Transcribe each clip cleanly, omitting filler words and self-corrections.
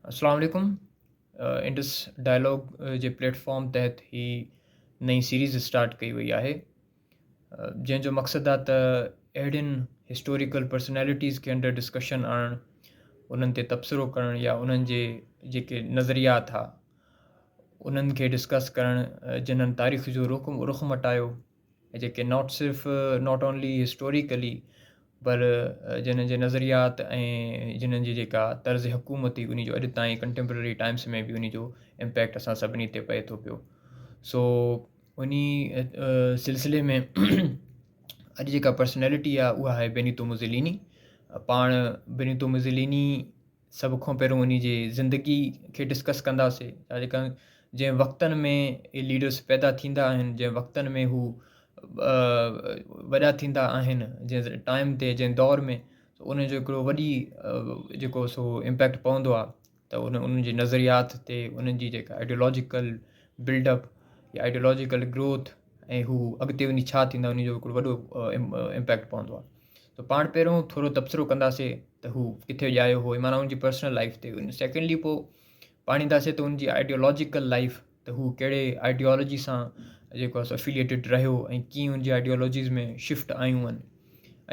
السلام عليڪم Indus dialogue جي پليٽ فارم تحت هي نئين سيريز اسٽارٽ ڪئي وئي آهي جنهن جو مقصد آهي ته اهڙين هسٽوريڪل پرسنالٽيز کي انڊر ڊسڪشن آڻڻ انهن تي تبصرو ڪرڻ يا انهن جي جيڪي نظريات ها انهن کي ڊسڪس ڪرڻ جنھن تاريخ جو رخ رخ مٽايو ۽ جيڪي not صرف not only historically پر جنھن جي نظريات ۽ جنھن جي جيڪا طرز حڪومت هئي انھي جو اڄ تائين ڪنٽيمپرري ٽائمس ۾ به انھي جو امپيڪٽ اسان سڀني تي پئي ٿو پيو سو انھي سلسلي ۾ اڄ جيڪا پرسنالٽي آهي اها آهي بينيتو موزوليني. پاڻ بينيتو موزوليني سڀ کان پهريون انهي جي زندگي کي ڊسڪس ڪنداسي ڇا جيڪا جنهن وقتن ۾ اهي ليڊرس پيدا ٿيندا آهن جنهن وقتن ۾ هو وڏا ٿيندا آهن جنهن ٽائيم تي جنهن دور ۾ ان جو هڪڙو وڏي جيڪو سو امپيڪٽ پوندو آهي ته ان انهن جي نظريات تي انهن جي جيڪا آئيڊيولاجيڪل بلڊ اپ يا آئيڊيولاجيڪل گروٿ ۽ هو اڳتي وڃي ڇا ٿيندا ان جو هڪڙو وڏو امپيڪٽ پوندو آهي ته پاڻ پهريون ٿورو تبصرو ڪنداسي ته هو ڪٿي ڄايو هو معنيٰ ان جي پرسنل لائف تي سيڪنڊلي پوء پاڻ اينداسي ته ان جي آئيڊيولاجيڪل لائف ته هو ڪهڙي آئيڊيولاجي سان جيڪو آهي سو افيليٽيڊ رهيو ۽ ڪيئن ان جي آئيڊيولاجيز ۾ شفٽ آيون آهن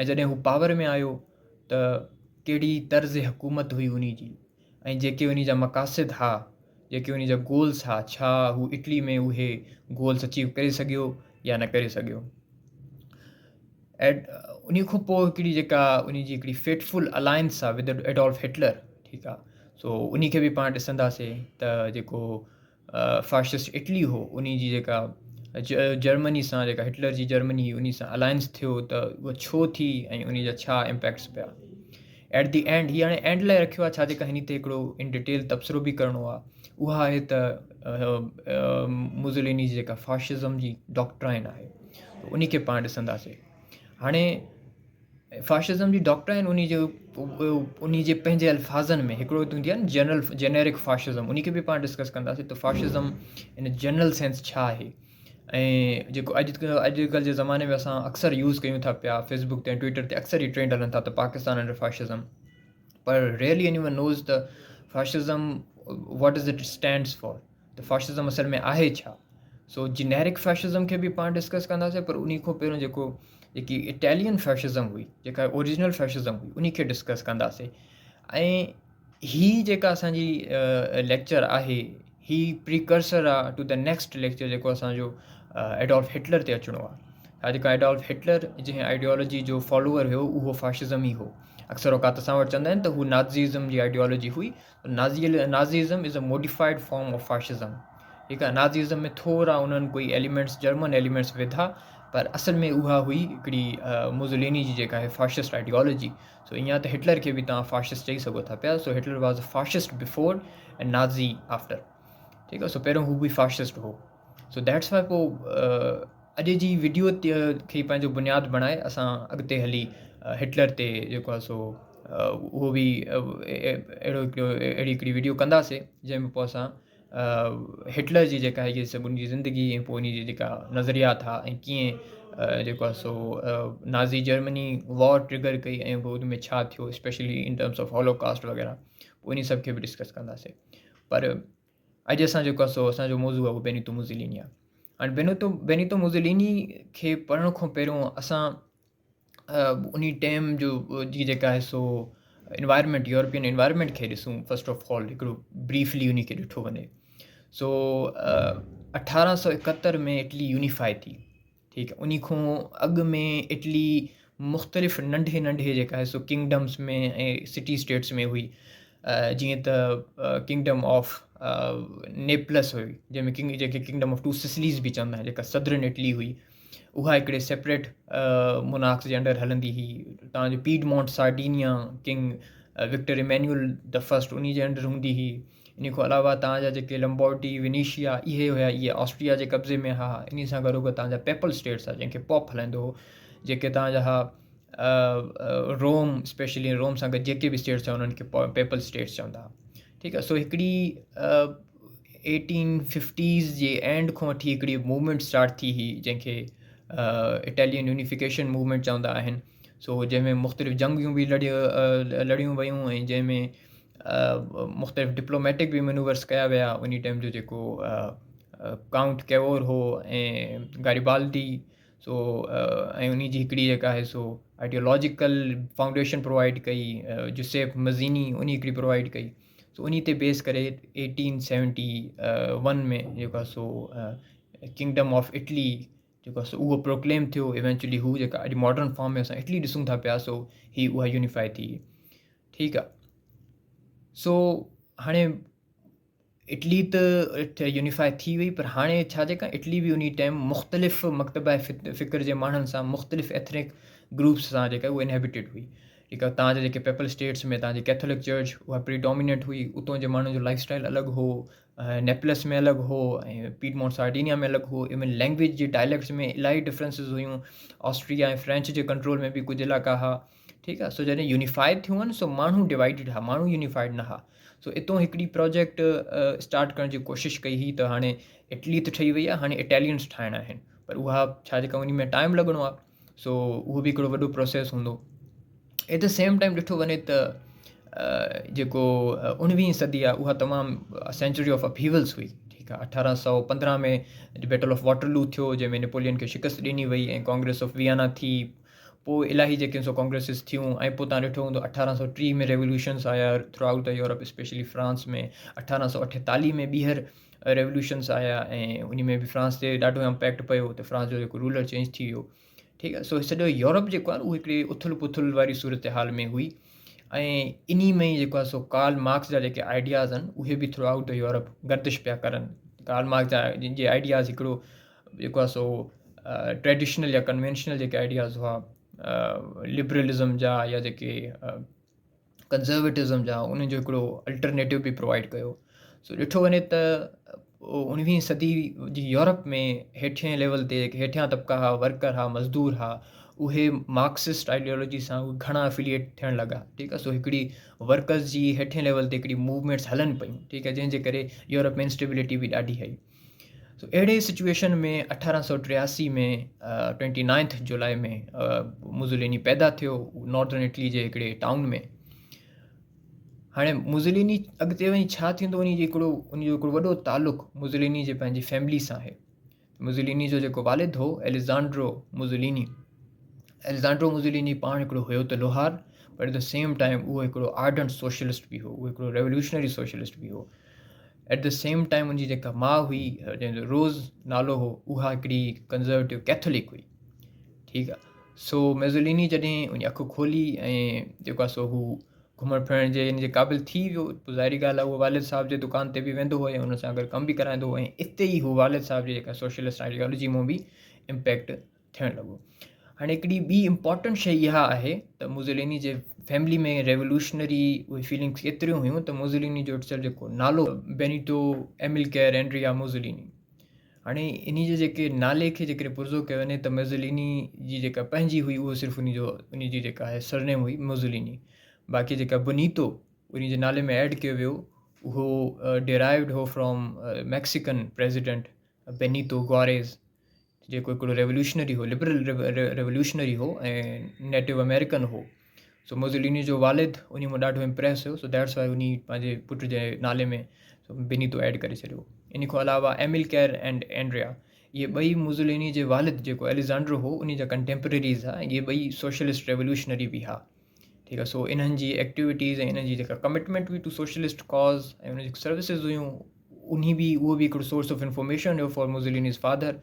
۽ جڏهن هو پاور ۾ آيو ته ڪهڙي طرز حڪومت هئي ان جي ۽ جيڪي انهي جا مقاصد ها، جيڪي انهي جا گولس ها، ڇا هو اٽلي ۾ اهي گولس اچيو ڪري سگهيو يا نه ڪري سگهيو. انهي کان پوء هڪڙي جيڪا انهي جي هڪڙي فيٽفل الائنس آ ود ايڊولف هٽلر ٺيڪ آ سو انهي کي به پاڻ ڏسنداسي ته جيڪو فاشسٽ اٽلي هو انهي جي جيڪا جرمني سان جيڪا هٽلر جي جرمني هئي انهي سان الائنس ٿيو ته اهو ڇو ٿي ۽ انهي جا ڇا امپيڪٽس پيا. ايٽ the and هي هاڻي اينڊ لاء رکيو آهي ڇا جيڪا هن تي هڪڙو ان ڊيٽيل تبصرو به ڪرڻو آهي اها آهي ته موزوليني جي جيڪا فاشزم جي ڊاڪٽرائن آهي انهي کي پاڻ ڏسنداسي. هاڻي فاشزم جي ڊاڪٽرائن انهي جو انهي جي پنهنجي الفاظن ۾ هڪڙو ته هوندي آهي نه جنرل جينيرڪ فاشزم انهي کي به پاڻ ڊسڪس ڪنداسين ته فاشزم ان جنرل سينس ڇا آهي ۽ جيڪو اڄ اڄڪلهه جي زماني ۾ اسان اڪثر يوز ڪيون ٿا پيا فيس بڪ تي ٽوئٽر تي اڪثر هي ٽرينڊ هلن ٿا ته پاڪستان انڊر فاشزم پر ريئرلي ايني ون نوز ته fascism what is it stands for ته فاشزم اصل ۾ آهي ڇا؟ سو جينيرڪ فاشزم کي به پاڻ ڊسڪس ڪنداسين پر انهي کان پهريون جيڪو جيڪي اٽالين فاشزم هئي جيڪا اوريجنل فاشزم هئي انهي کي ڊسڪس ڪنداسين ۽ هي جيڪا اسانجي ليڪچر آهي هي پريڪرسر آ ٽو the next lecture جيڪو اسانجو ايڊولف هٽلر تي اچڻو آ جيڪا ايڊولف هٽلر جنهن آئيڊيالوجي جو فالوور هيو اهو فاشزم ئي هو اڪثر اوقات اسان وٽ چوندا آهن ته هو نازيزم جي آئيڊيالوجي هئي Nazism is a modified form of fascism ٺيڪ آهي نازيزم ۾ ٿورا انهن ڪوئي ايليمينٽس جرمن ايليمينٽس وڌا پر اصل ۾ اها هئي هڪڙي موزوليني جي جيڪا آهي فاشسٽ آئيڊيالوجي سو ائين ته هٽلر کي به توهان فاشسٽ چئي سگهو ٿا پيا so Hitler was a fascist before ۽ Nazi after ٺيڪ آهي سو پهريون هو به فاشسٽ هو سو that's why پوء اڄ جي وڊيو کي پنهنجو بنياد بڻائي اسان اڳتي هلي هٽلر تي جيڪو آهي سو اهو به اهڙو هڪڙو اهڙي هڪڙي وڊيو ڪنداسين جنهن ۾ پوء اسان هٽلر جي جيڪا آهي سڀ ان جي زندگي ۽ پوء ان جي جيڪا نظريات ها ۽ ڪيئن جيڪو آهي سو نازي جرمني وار ٽرگر ڪئي ۽ پوء ان ۾ ڇا ٿيو specially in terms of Holocaust وغيره پوء ان سڀ کي به ڊسڪس ڪنداسين پر اڄ اسان جيڪو آهي سو اسان جو موضوع آهي اهو بينيتو موزوليني آهي هاڻي بينيتو بينيتو موزوليني کي پڙهڻ کان پهريون اسان انهي ٽيم جو جي جيڪا آهي سو انوائرمينٽ يورپين انوائرمينٽ کي ڏسون فرسٽ آف آل هڪڙو بريفلي انهي کي ڏٺو وڃي سو 1871 ۾ اٽلي يونيفائي ٿي ٺيڪ انهي کان اڳ ۾ اٽلي مختلف ننڍي ننڍي جيڪا آهي سو ڪنگڊمس ۾ ۽ سٽي اسٽيٽس ۾ هئي جيئن ته ڪنگڊم آف نيپلس هئي جنهن ۾ ڪنگ جنهن کي ڪنگڊم آف ٽو سسليز به چوندا آهن جيڪا سدرن اٽلي هئي اها هڪڙي سيپريٽ مونارڪس جي انڊر هلندي هئي تان جو Piedmont Sardinia king Victor Emmanuel the first انهي جي انڊر هوندي هئي انهي کان علاوه تان جا جيڪي لمبارڊي، وينيشيا اهي هيا اهي آسٽريا جي قبضي ۾ ها انهي سان گڏوگڏ تان جا پيپل اسٽيٽس ها جنهن کي پوپ هلائيندو هو جيڪي تان جا ها روم اسپيشلي روم سان گڏ جيڪي به اسٽيٽس هيا انهن کي پيپل اسٽيٽس چوندا ها ٺيڪ آهي سو هڪڙي ايٽين ففٽيز جي اينڊ کان وٺي هڪڙي موومينٽ اسٽارٽ ٿي هئي جنهن کي اٽالين يونيفڪيشن موومينٽ چوندا آهن سو جنهن ۾ مختلف جنگيون به لڙيون ويون ۽ جنهن ۾ مختلف ڊپلوميٽڪ به مينوورس ڪيا ويا انهي ٽائيم جو جيڪو ڪائونٽ ڪيور هو ۽ گاريبالڊي سو ۽ انهي جي هڪڙي جيڪا آهي سو آئيڊيولاجيڪل فائونڊيشن پرووائيڊ ڪئي جوسيف مزيني انهي هڪڙي پرووائيڊ ڪئي سو انهي تي بيس ڪري ايٽين سيونٽي ون ۾ جيڪو آهي سو ڪنگڊم آف اٽلي جيڪو آهي سو اهو پروڪليم ٿيو ايونچولي هو جيڪا اڄ ماڊرن فارم ۾ اسان اٽلي ڏسون ٿا پيا سو هي اها يونيفائي ٿي ٺيڪ آهي سو هاڻي اٽلي ته يونيفائي ٿي وئي پر هاڻي ڇا جيڪا اٽلي به انهي ٽائيم مختلف مڪتبه فڪر جي ماڻهن سان مختلف ايٿنڪ گروپس سان جيڪا اها انهيبيٽيڊ هئي ٺيڪ آهي تان جا جيڪي پيپل اسٽيٽس ۾ تان جي ڪيٿولڪ چرچ اها پري ڊوميننٽ هئي اتان جي ماڻهن جو لائف اسٽائل الڳ هو نيپلس ۾ الڳ هو ۽ پيڊمونٽ سارڊينيا ۾ الڳ هو ايون لينگويج جي ڊائليڪٽس ۾ الاهي ڊفرنسز هيون آسٽريا ۽ فرينچ جي ڪنٽرول ۾ به ڪجهه علائقا هئا ٺيڪ آ سو جڏهن يونيفائيڊ ٿيون آهن سو ماڻهو ڊوائيڊڊ ها ماڻهو يونيفائيڊ نه ها سو اتو هڪڙي پروجيڪٽ اسٽارٽ ڪرڻ جي ڪوشش ڪئي هئي ته هاڻي اٽلي ته ٺهي وئي آهي هاڻي اٽالينس ٺاهڻا آهن پر اها ڇا جيڪا ان ۾ ٽائيم لڳڻو آهي سو اهو به هڪڙو وڏو پروسيس هوندو ايٽ the same time ڏٺو وڃي ته جيڪو اڻويهين صدي آهي اها تمام سينچري آف اپهيولس هئي ٺيڪ آهي 1815 ۾ بيٽل آف واٽرلو ٿيو جنهن ۾ نيپولين کي شڪست ڏني وئي ۽ ڪانگريس آف ويانا ٿي پوء الاهي جيڪي سو ڪانگريسز ٿيون ۽ پوء تان ڏٺو هوندو 1830 ۾ ريولوشنس آيا throughout the Europe specially France ۾ 1848 ۾ ٻيهر ريولوشنس آيا ۽ ان ۾ به فرانس تي ڏاڍو امپيڪٽ پيو ته فرانس جو جيڪو رولر چينج ٿي ويو ٺيڪ آهي سو سڄو يورپ جيڪو آهي اهو هڪڙي اٿل پٿل واري صورتحال ۾ هئي ۽ انهي ۾ ئي جيڪو آهي سو ڪارل مارڪس جا جيڪي آئيڊياز آهن اهي به ٿرو آئوٽ the Europe گردش پيا ڪرن ڪارل مارڪس جا جن جي آئيڊياز هڪڙو جيڪو آهي سو ٽريڊيشنل يا ڪنوينشنل جيڪي آئيڊياز هئا لبرلزم جا يا جيڪي ڪنزرويٽزم جا انهن جو هڪڙو الٽرنيٽو به پرووائڊ ڪيو سو ڏٺو وڃي ته اڻويهين صدي جي يورپ ۾ هيٺين ليول تي جيڪي هيٺيان طبقا هئا ورڪر هئا مزدور هئا اهي مارڪسسٽ آئيڊيالوجي سان گهڻا افيليئيٽ ٿيڻ لڳا ٺيڪ آهي سو هڪڙي ورڪرز جي هيٺين ليول تي هڪڙي موومينٽس هلن پيون ٺيڪ آهي جنهن جي ڪري يورپ ۾ انسٽيبلٽي به ڏاڍي آئي سو اهڙي سچويشن ۾ 1883 ۾ ٽوئنٽي نائنٿ جولاء ۾ موزوليني پيدا ٿيو ناردرن اٽلي جي هڪڙي ٽائون ۾ هاڻي موزوليني اڳتي وڃي ڇا ٿيندو ان جي هڪڙو ان جو هڪڙو وڏو تعلق موزوليني جي پنهنجي فيملي سان آهي موزوليني جو جيڪو والد هو ايليزانڊرو موزوليني ايليزانڊرو موزوليني پاڻ هڪڙو هيو ته لوهار پر ايٽ the same time اهو هڪڙو آرڊنٽ سوشلسٽ به هو اهو هڪڙو ريولوشنري سوشلسٽ به هو ايٽ the same time ان جي جيڪا ماء هئي جنهن جو روز نالو هو اها هڪڙي ڪنزرويٽو ڪيٿولڪ هئي ٺيڪ آ سو ميزوليني جڏهن ان اک کولي ۽ جيڪو آ سو هو گهمڻ ڦرڻ جي ان جي قابل ٿي ويو پوء ظاهري ڳالهه آهي اهو والد صاحب جي دڪان تي به ويندو هو ۽ ان سان گڏ ڪم به ڪرائيندو هو ۽ اتي ئي هو والد صاحب جي جيڪا سوشلسٽ آئيڊيالوجي مون به امپيڪٽ ٿيڻ لڳو. هاڻي هڪڙي ٻي امپارٽنٽ شيء اها آهي ته موزوليني جي فيملي ۾ ريولوشنري اهي فيلنگس ايتريون هيون ته موزوليني جو اٽسيلف جيڪو نالو بينيٽو ايملڪير اينڊريا موزوليني هاڻي انهي جي جيڪي نالي کي جيڪڏهن پرزو ڪيو وڃي ته موزوليني جي جيڪا پنهنجي هئي اهو صرف انهي جو انهي جي جيڪا آهي سرنيم هئي موزوليني باقي جيڪا بنيتو انهي جي نالي ۾ ايڊ ڪيو ويو اهو ڊيرائيوڊ هو فرام ميڪسيڪن پريزيڊنٽ بينيتو گواريز جيڪو هڪڙو ريولوشنري هو لبرل ريولوشنري هو ۽ نيٽو آمريڪن هو سو موزوليني جو والد انهي مان ڏاڍو Empress have so that's why انهي پنهنجي پٽ جي نالي ۾ بينيتو ايڊ ڪري ڇڏيو ان کان علاوه ايمل ڪير اينڊ اينڊريا اهي ٻئي موزوليني جي والد جيڪو اليگزانڊرو هو انهي جا ڪنٽيمپرريز ها اهي ٻئي سوشلسٽ ريولوشنري به ها ٺيڪ آهي سو انهن جي ايڪٽيوٽيز ۽ انهن جي جيڪا ڪمٽمينٽ هئي ٽو سوشلسٽ ڪاز ۽ انهن جي سروسز هيون انهي به اهو به هڪڙو source of information have for Mussolini's father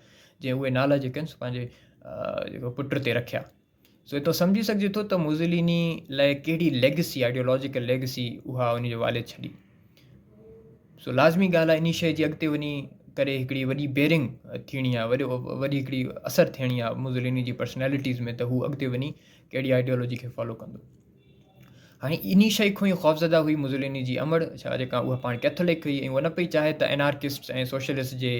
جنهن اهي نالا جيڪي آهن سو پنهنجي جيڪو پٽ تي رکيا سو هتو سمجهي سگهجي ٿو ته موزوليني لاء ڪهڙي ليگسي آئيڊيولوجيڪل ليگسي اها ان جو والد ڇڏي سو لازمي ڳالهه آهي انهي شيء جي اڳتي وڃي ڪري هڪڙي وڏي بيرنگ ٿيڻي آهي وڏو وڏي هڪڙي اثر ٿيڻي آهي موزوليني جي پرسنالٽيز ۾ ته هو اڳتي وڃي ڪهڙي آئيڊيولوجي کي فالو ڪندو هاڻي انهي شيء کان ئي خوفزده هئي موزوليني جي امڙ، ڇا جيڪا اها پاڻ ڪيٿولڪ هئي ۽ اها نه پئي چاهي ته انارڪسٽس ۽ سوشلسٽ جي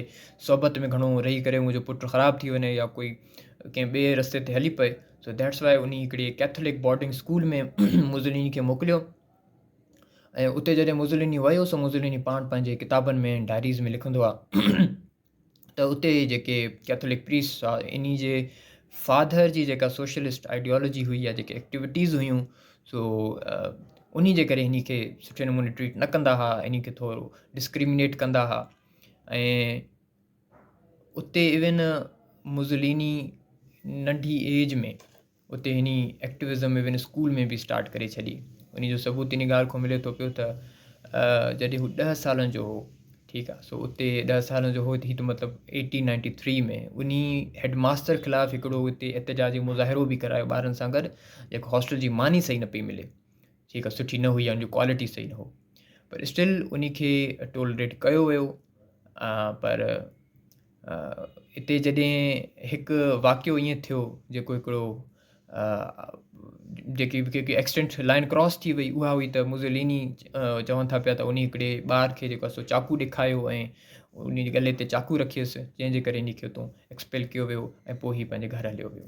صحبت ۾ گهڻو رهي ڪري منهنجو پٽ خراب ٿي وڃي يا ڪوئي ڪنهن ٻئي رستي تي هلي پئي سو that's why انهي هڪڙي ڪيٿولڪ بورڊنگ اسڪول ۾ موزوليني کي موڪليو ۽ اتي جڏهن موزوليني ويو سو موزوليني پاڻ پنهنجي ڪتابن ۾ ڊائريز ۾ لکندو آهي ته اتي جيڪي ڪيٿولڪ پريسٽ هئا انهي جي فادر جي جيڪا سوشلسٽ آئيڊيالوجي هئي يا جيڪي ايڪٽيوٽيز هيون سو انهي جي ڪري هن کي سٺي نموني ٽريٽ نه ڪندا هئا، هن کي ٿورو ڊسڪرمنيٽ ڪندا هئا. ۽ اتي ايون موزوليني ننڍي ايج ۾ اتي هن ايڪٽوزم ايون اسڪول ۾ به اسٽارٽ ڪري ڇڏي. ان جو ثبوت ان ڳالهه کان ملي ٿو پيو ته جڏهن هو 10 سالن جو هو، ٺيڪ آ، سو اتي 10 سالن جو هو، هي ته مطلب 1893 ۾ انهي هيڊ ماستر خلاف هڪڙو اتي احتجاجي مظاهرو به ڪرايو ٻارن سان گڏ، جيڪو هاسٽل جي ماني صحيح نه پئي ملي، ٺيڪ آ، سٺي نه هئي، ان جي ڪوالٽي صحيح نه هو، پر اسٽل انهي کي ٽولريٽ ڪيو ويو. پر اتي جڏهن هڪ واقعو ائين ٿيو جيڪو هڪڙو جيڪي جيڪي ايڪسٽينٽ لائن ڪراس ٿي وئي، اها هئي ته موزوليني چون ٿا پيا ته انهي هڪڙي ٻار کي جيڪو آهي سو چاقو ڏيکايو ۽ انهي جي ڳلي تي چاقو رکيس، جنهن جي ڪري انهي کي اتو ايڪسپيل ڪيو ويو ۽ پوء هي پنهنجي گهر هليو ويو.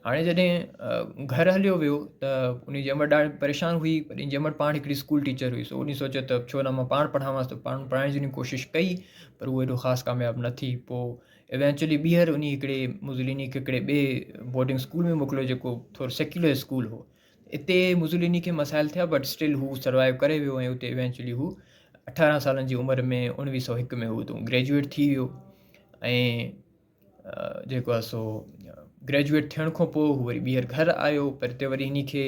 هاڻي جڏهن گهر هليو ويو ته انهي جي امڙ ڏاڍي پريشان هئي، پر انهي جي امڙ پاڻ هڪڙي اسڪول ٽيچر هئي، سو انهي سوچيو ته ڇو نه مان پاڻ پڙهاوانس، ته پاڻ پڙهائڻ جي انهي ڪوشش ڪئي پر اهو ايڏو خاص ڪامياب نه ٿي. پوء ايونچولي ٻيهر انهي هڪڙي موزوليني کي هڪڙي ٻئي بورڊنگ اسڪول ۾ موڪليو جيڪو ٿورو سيڪيولر اسڪول هو. اتي موزوليني کي مسائل ٿيا بٽ اسٽل هو سروائيو ڪري ويو ۽ اتي ايونچولي هو 18 سالن جي عمر ۾ 1901 ۾ هو اتو گريجوئيٽ ٿي ويو. ۽ جيڪو آهي سو گريجوئيٽ ٿيڻ کان پوء هو وري ٻيهر گهر آيو، پر هتي وري هن کي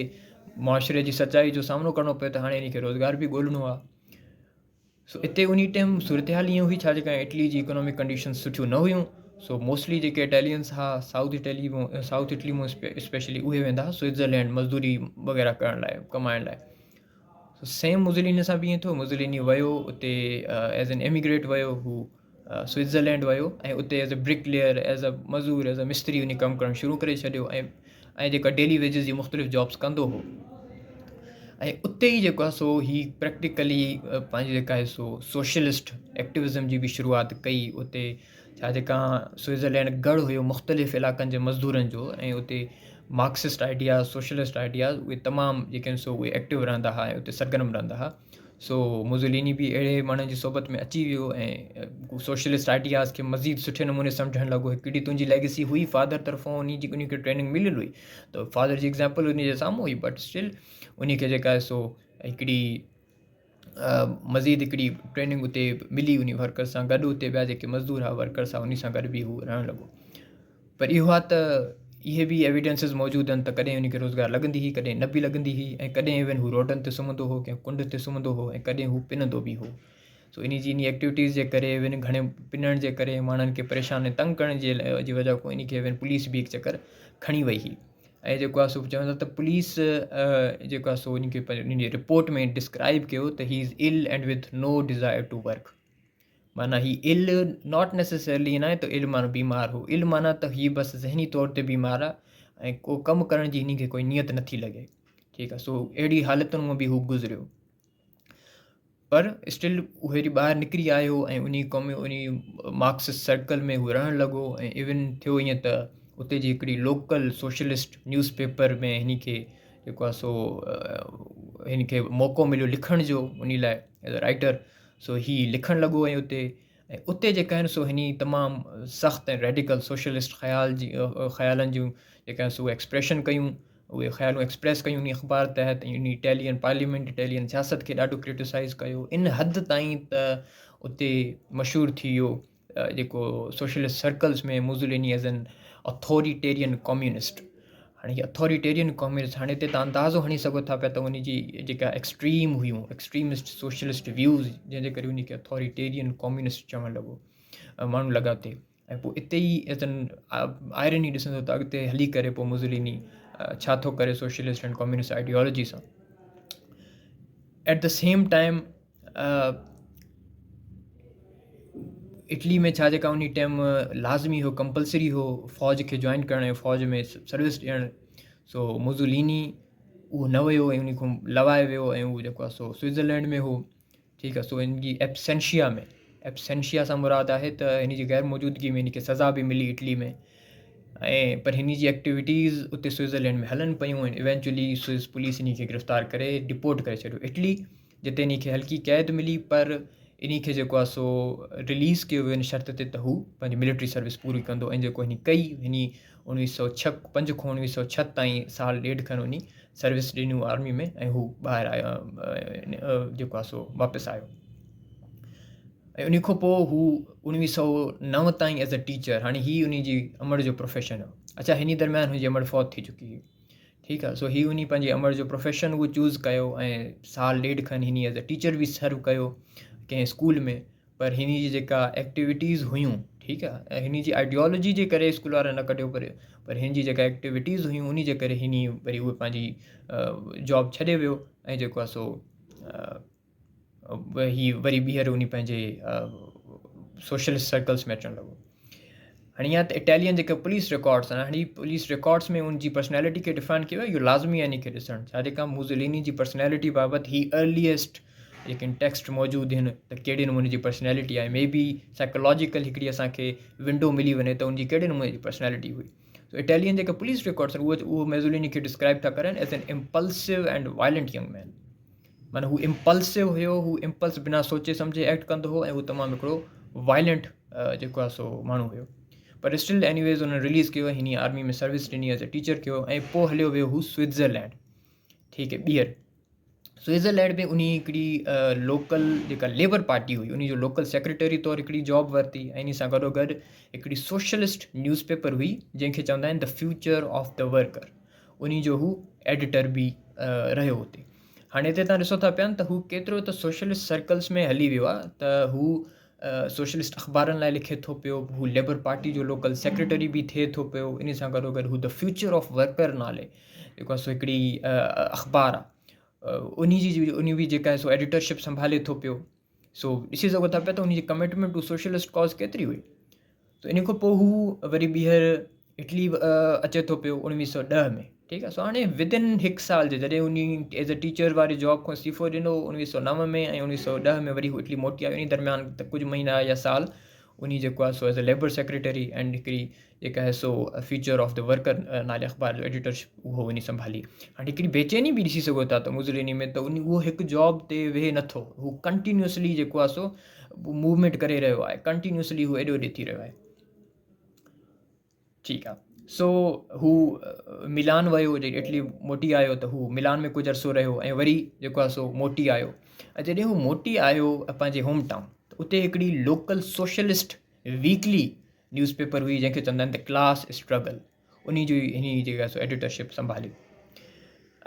معاشري جي سچائي جو سامنو ڪرڻو پيو ته هاڻي هن کي روزگار به ڳولڻو آهي. سو اتي انهي ٽائيم صورتحال ائين هئي، ڇا جي ڪري اٽلي جي اڪنامڪ ڪنڊيشن سٺيون نه هيون. سو موسٽلي جيڪي اٽالينس ها سائوٿ اٽلي مان، سائوٿ اٽلي مان اسپيشلي اهي ويندا هئا سوئٽزرلينڊ مزدوري وغيره ڪرڻ لاء، ڪمائڻ لاء. سو سيم موزوليني سان به ائين ٿيو، موزوليني ويو اتي ايز اين ايميگريٽ ويو، هو سوئٽزرلينڊ ويو ۽ اتي as a bricklayer, as a مزور، ايز اي مستري انهي ڪم ڪرڻ شروع ڪري ڇڏيو ۽ ۽ جيڪا ڊيلي ويجز جي مختلف جابس ڪندو هو. ۽ اتي ئي جيڪو آهي سو هي پريڪٽيڪلي پنهنجي جيڪا آهي سو سوشلسٽ ايڪٽوزم جي به شروعات ڪئي اتي، ڇا جيڪا سوئٽزرلينڊ ڳڙهه هيو مختلف علاقن جي مزدورن جو ۽ اتي مارڪسسٽ آئيڊياز، سوشلسٽ آئيڊياز اهي تمام جيڪي آهن سو اهي ايڪٽو رهندا هئا ۽ اتي سرگرم رهندا هئا. سو موزوليني به اهڙي ماڻهن جي صحبت ۾ اچي ويو ۽ سوشلسٽ آئيڊياز کي مزيد سٺي نموني سمجهڻ لڳو. هڪڙي تنهنجي ليگسي هئي فادر طرفان، انهي جي انهي کي ٽريننگ مليل هئي ته فادر جي ايگزامپل انهي جي سامهون هئي، بٽ اسٽل انهي کي جيڪا آهي سو هڪڙي مزيد هڪڙي ٽريننگ اتي ملي انهي ورڪر سان گڏ، اتي ٻيا جيڪي مزدور هئا ورڪرس هئا انهي سان گڏ به هو رهڻ لڳو. پر اهو آهي ته اهي به ايويڊنسز موجود آهن ته ڪڏهن ان کي روزگار لڳندي هئي، ڪڏهن نه به لڳندي هئي، ۽ ڪڏهن ايون هو روڊن تي سمهندو هو، ڪنهن ڪنڊ تي سمهندو هو ۽ ڪڏهن هو پنندو به هو. سو انهي جي انهي ايڪٽيوٽيز جي ڪري ايون گهڻي پنڻ جي ڪري ماڻهن کي پريشان ۽ تنگ ڪرڻ جي جي وجه کان انهي کي ايون پوليس به هڪ چڪر کڻي وئي هئي. ۽ جيڪو آهي سو چون ٿا ته پوليس جيڪو آهي سو انهي کي انهي جي رپورٽ ۾ ڊسڪرائب ڪيو ته he is ill and with no desire to work. معنيٰ هي ال not necessarily ائين ناهي ته ال معنيٰ بيمار هو، ال معنيٰ ته هي بس ذهني طور تي بيمار آهي ۽ ڪو ڪم ڪرڻ جي هن کي ڪوئي نيت نٿي لڳي، ٺيڪ آهي. سو اهڙي حالتن مان به هو گذريو، پر اسٽل هو هيڏي ٻاهر نڪري آيو ۽ انهي قوم انهي مارڪسسٽ سرڪل ۾ هو رهڻ لڳو. ۽ ايون ٿيو ائين ته اتي جي هڪڙي لوڪل سوشلسٽ نيوز پيپر ۾ هن کي جيڪو آهي سو هن کي موقعو مليو لکڻ جو انهي لاء ايز اي رائٽر. سو هي لکڻ لڳو ۽ اتي ۽ اتي جيڪا آهن سو هني تمام سخت ۽ ريڊيڪل سوشلسٽ خيال جي خيالن جون جيڪا آهن سو ايڪسپريشن ڪيون، اهي خيالون ايڪسپريس ڪيون انهي اخبار تحت ۽ انهي اٽالين پارليامينٽ، اٽالين سياست کي ڏاڍو ڪرٽيسائز ڪيو ان حد تائين ته اتي مشهور ٿي ويو جيڪو socialist circles ۾ Mussolini as an authoritarian communist. هاڻي هي اٿاريٽيرين ڪميونسٽ، هاڻي هتي تان اندازو هڻي سگهو ٿا پيا ته ان جي جيڪا ايڪسٽريم هيون، ايڪسٽريمسٽ سوشلسٽ ويوز، جنهن جي ڪري ان کي اٿاريٽيرين ڪميونسٽ چوڻ لڳو ماڻهو لڳا اتي. ۽ پوء اتي ئي ايز اين آئرني ڏسندو ته اڳتي هلي ڪري پوء موزوليني ڇا ٿو ڪري سوشلسٽ اينڊ ڪميونسٽ آئيڊيالوجي سان. At the same time Italy ۾ ڇا جيڪا انهي ٽائيم لازمي هو، ڪمپلسري هو فوج کي جوائن ڪرڻ ۽ فوج ۾ سروس ڏيڻ. سو موزوليني اهو نه ويو ۽ انهي کان لوائي ويو ۽ اهو جيڪو آهي سو سوئٽزرلينڊ ۾ هو، ٺيڪ آهي. سو ان جي ايبسينشيا ۾، ايبسينشيا سان مراد آهي ته هن جي غير موجودگي ۾ هن کي سزا به ملي اٽلي ۾، ۽ پر هن جي ايڪٽيوٽيز اتي سوئٽزرلينڊ ۾ هلن پيون ۽ ايونچولي سوئس پوليس هن کي گرفتار ڪري ڊپورٽ ڪري ڇڏيو اٽلي، جتي انهي کي هلڪي قيد ملي، پر انهي کي جيڪو آهي سو رليز ڪيو ويو ان شرط تي ته هو پنهنجي ملٽري سروس پوري ڪندو، ۽ جيڪو هني ڪئي. هني 1906 5 کان 1906 تائين سال ڏيڍ کن انهي سروس ڏنيون آرمي ۾ ۽ هو ٻاهر آيو جيڪو آهي سو واپس آيو ۽ ان کان پوء هو 1909 تائين ايز اي ٽيچر، هاڻي هي ان جي امڙ جو پروفيشن هو. اڇا هن درميان هن جي امڙ فوت ٿي چڪي هئي، ٺيڪ آهي. سو هي انهي پنهنجي امڙ جو پروفيشن اهو چوز ڪيو ۽ سال ڏيڍ کن هن ايز اي ٽيچر به سرو ڪيو ڪنهن اسڪول ۾، پر هن جي جيڪا ايڪٽيوٽيز هيون، ٺيڪ آهي، ۽ هن جي آئيڊيالوجي جي ڪري اسڪول وارا نه ڪڍيو، پر هن جي جيڪا ايڪٽيوٽيز هيون انهي جي ڪري هن وري اهي پنهنجي جاب ڇڏي ويو ۽ جيڪو آهي سو هي وري ٻيهر انهي پنهنجي سوشلسٽ سرڪلس ۾ اچڻ لڳو. هاڻي اها ته اٽالين جيڪا پوليس رڪارڊس آهن، هاڻي پوليس رڪارڊس ۾ ان جي پرسنالٽي کي ڊفائن ڪيو اهو لازمي آهي ان کي ڏسڻ، ڇا جيڪا موزوليني جي پرسنالٽي بابت هي ارليسٽ جيڪي ٽيڪسٽ موجود آهن ته ڪهڙي نموني جي پرسنالٽي آهي، مي بي سائيڪالاجيڪل هڪڙي اسانکي ونڊو ملي وڃي ته ان جي ڪهڙي نموني جي پرسنالٽي هئي. سو اٽالين جيڪا پوليس رڪارڊس آهن اهو موزوليني کي ڊسڪرائب ٿا ڪرن as an impulsive and violent young man. معنيٰ هو امپلسو هيو، هو امپلس بنا سوچي سمجهي ايڪٽ ڪندو هو ۽ هو تمام هڪڙو وائلنٽ جيڪو آهي سو ماڻهو هيو. پر اسٽل ايني ويز انهن رليز ڪيو، هن آرمي ۾ سروس ڏني، ايز اي ٽيچر ڪيو ۽ پوء هليو ويو هو سوئٽزرلينڊ. ٺيڪ آهي، ٻيهر سوئٽزرلينڊ ۾ انهي هڪڙي لوڪل جيڪا ليبر پارٽي هئي انهي جو لوڪل سيڪريٽري طور هڪڙي جاب ورتي ۽ انهي سان گڏو گڏ هڪڙي سوشلسٽ نيوز پيپر هئي جنهن کي چوندا آهن the future of the worker, انهي جو هو ايڊيٽر به رهيو اتي. هاڻي هتي تان ڏسو ٿا پيا ته هو ڪيترو ته سوشلسٽ سرڪلس ۾ هلي ويو آهي ته هو سوشلسٽ اخبارن لاء لکي ٿو پيو، هو ليبر پارٽي جو لوڪل سيڪريٽري به ٿئي ٿو پيو، ان سان گڏو گڏ هو the future of worker نالي جيڪو آهي سو هڪڙي اخبار آهي انهي جي انهي به جيڪا آهي سو ايڊيٽرشپ سنڀالي ٿو پيو. سو ڏسي سگهو ٿا پيا ته ان جي ڪمٽمينٽ ٽو سوشلسٽ ڪاز ڪيتري هئي. ته ان کان پوء هو وري ٻيهر اٽلي اچي ٿو پيو 1910 ۾، ٺيڪ آهي. سو هاڻي ودن هڪ سال جي جڏهن ان ايز اي ٽيچر واري جاب کان استعيفو ڏنو 1909 ۾ ۽ 1910 ۾ وري هو اٽلي موٽي آيو، ان درميان ته ڪجهه مهينا يا سال ان جيڪو آهي سو as a labour secretary and هڪڙي جيڪا آهي سو فيوچر آف the worker نالي اخبار جو ايڊيٽرشپ اهو وڃي سنڀالي. هاڻي هڪڙي بيچيني به ڏسي سگهو ٿا ته موزوليني ۾ ته اهو هڪ جاب تي ويهي نٿو، هو ڪنٽينيوسلي جيڪو آهي سو موومينٽ ڪري رهيو آهي، ڪنٽينيوسلي هو ايڏو اوڏي ٿي رهيو آهي. ٺيڪ آهي، سو هو ملان ويو، جڏهن اٽلي موٽي آيو ته هو ملان ۾ ڪجهه عرصو رهيو ۽ وري جيڪو آهي سو موٽي آيو. ۽ جڏهن هو موٽي آيو پنهنجي هوم ٽائون ته اتي هڪڙي local socialist weekly news paper هئي جنهن کي چوندا آهن ته ڪلاس اسٽرگل، انهي جو انهي جيڪا سو ايڊيٽرشپ سنڀالي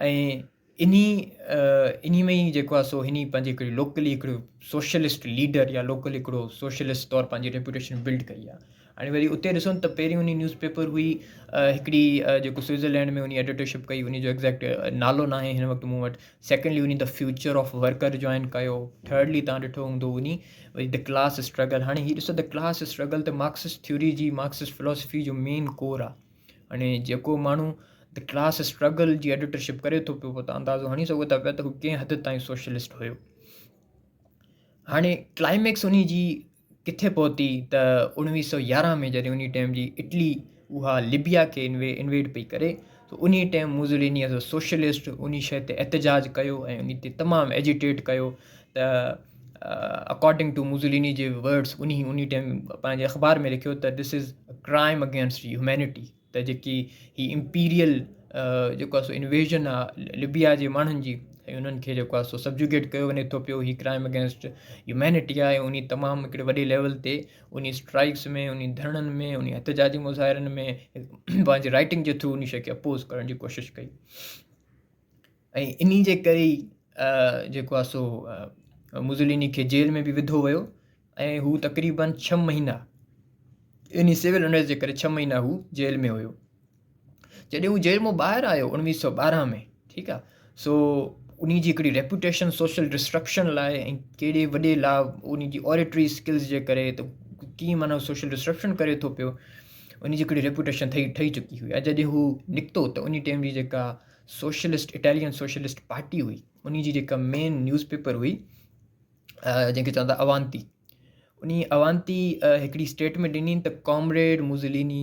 ۽ انهي انهي ۾ ئي جيڪو آهي سو هني پنهنجي هڪڙي لوڪلي هڪڙو سوشلسٽ ليڊر يا لوڪل هڪڙو سوشلسٽ طور پنهنجي ريپوٽيشن بلڊ ڪئي آهي. هاڻي وري اتي ڏسو ته پهرين انهي نيوز پيپر هئي هڪڙي جيڪو سوئٽزرلينڊ ۾ انهي ايڊيٽرشپ ڪئي انهي جو ايگزيڪٽ نالو ناهي هن وقت مون وٽ. سيڪنڊلي انهي the future of worker join ڪيو. ٿرڊلي تان ڏٺو هوندو انهي وري the class struggle. هاڻي هي ڏسو the class struggle ته مارڪسسٽ ٿيوري جي مارڪسسٽ فلاسفي جو مين ڪور آ. هاڻي جيڪو ماڻهو the class struggle جي ايڊيٽرشپ ڪري ٿو پيو پوء تان اندازو هڻي سگهو ٿا پيا ته هو ڪنهن حد تائين سوشلسٽ هيو. هاڻي ڪلائميڪس انهي جي ڪٿي پهتي ته 1911 ۾ جڏهن انهي ٽائيم جي اٽلي اها لبيا کي انويڊ پئي ڪري ته انهي time Mussolini as a socialist انهي شيء تي احتجاج ڪيو ۽ انهي تي تمام ايجيٽيٽ ڪيو ته اڪارڊنگ ٽو موزوليني جي ورڊس انهي انهي ٽائيم پنهنجي اخبار ۾ لکيو ته this is crime against humanity ته جيڪي هي امپيريل جيڪو آهي سو انويزن آهي لبيا جي ماڻهن جي ۽ انهن کي جيڪو آهي سو سبجوگيٽ ڪيو وڃي ٿو پيو، هي ڪرائم اگينسٽ هيومينٽي آهي. انهي تمام هڪڙي وڏي ليول تي انهي اسٽرائڪس ۾ انهي ڌرڻن ۾ انهي احتجاجي مظاهرن ۾ پنهنجي رائٽنگ جي ٿرو انهي شيء کي اپوز ڪرڻ جي ڪوشش ڪئي ۽ انهي جي ڪري ئي جيڪو آهي سو موزوليني کي جيل ۾ به وڌو ويو ۽ هو تقريبن ڇهه مهينا انهي سول انريسٽ جي ڪري ڇهه مهينا هو جيل ۾ هيو. جڏهن هو جيل مان ٻاهر آيو 1912 ۾، ٺيڪ آ، سو انهي جي هڪڙي ريپوٽيشن سوشل ڊسرپشن لاء ۽ ڪهڙي وڏي لا انهي جي اوريٽري اسڪلز جي ڪري ته ڪيئن معنيٰ سوشل ڊسرپشن ڪري ٿو پيو، انهي جي هڪڙي ريپوٽيشن ٺهي ٺهي چڪي هئي. ۽ جڏهن هو نڪتو ته انهي ٽائيم جي جيڪا سوشلسٽ اٽالين سوشلسٽ پارٽي هئي انهي جي جيڪا مين نيوز پيپر هئي جنهن کي چوندا اوانتي، انهي اوانتي هڪڙي اسٽيٽمينٽ ڏني ته comrade Mussolini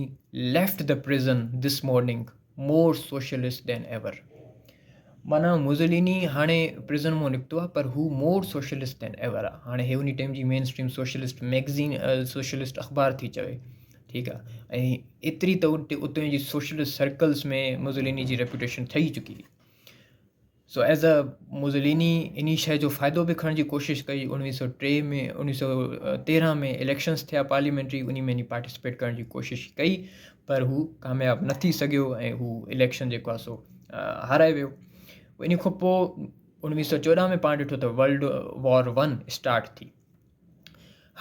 left the prison this morning more socialist than ever. معنيٰ موزوليني هاڻي پرزن مون نڪتو آهي پر هو مور سوشلسٽ دين ايور آهي. هاڻي هي انهي ٽائيم جي مين اسٽريم سوشلسٽ ميگزين سوشلسٽ اخبار ٿي چوي، ٺيڪ آهي. ۽ ايتري ته اتي جي سوشلسٽ سرڪلس ۾ موزوليني جي ريپوٽيشن ٺهي چڪي هئي. سو ايز ا موزوليني انهي شيء جو فائدو به کڻڻ جي ڪوشش ڪئي اڻويهه سو ٽي ۾ اڻويهه سو تيرهن ۾ اليڪشنس ٿيا پارليامينٽري انهي ۾ انهي پارٽيسپيٽ ڪرڻ جي ڪوشش ڪئي پر هو ڪامياب نه ٿي سگهيو ۽ هو اليڪشن جيڪو آهي سو هارائي ويو. انهي کان پوء اڻويهه سو چوڏهن ۾ پاڻ ڏٺو ته ورلڊ وار ون اسٽارٽ ٿي.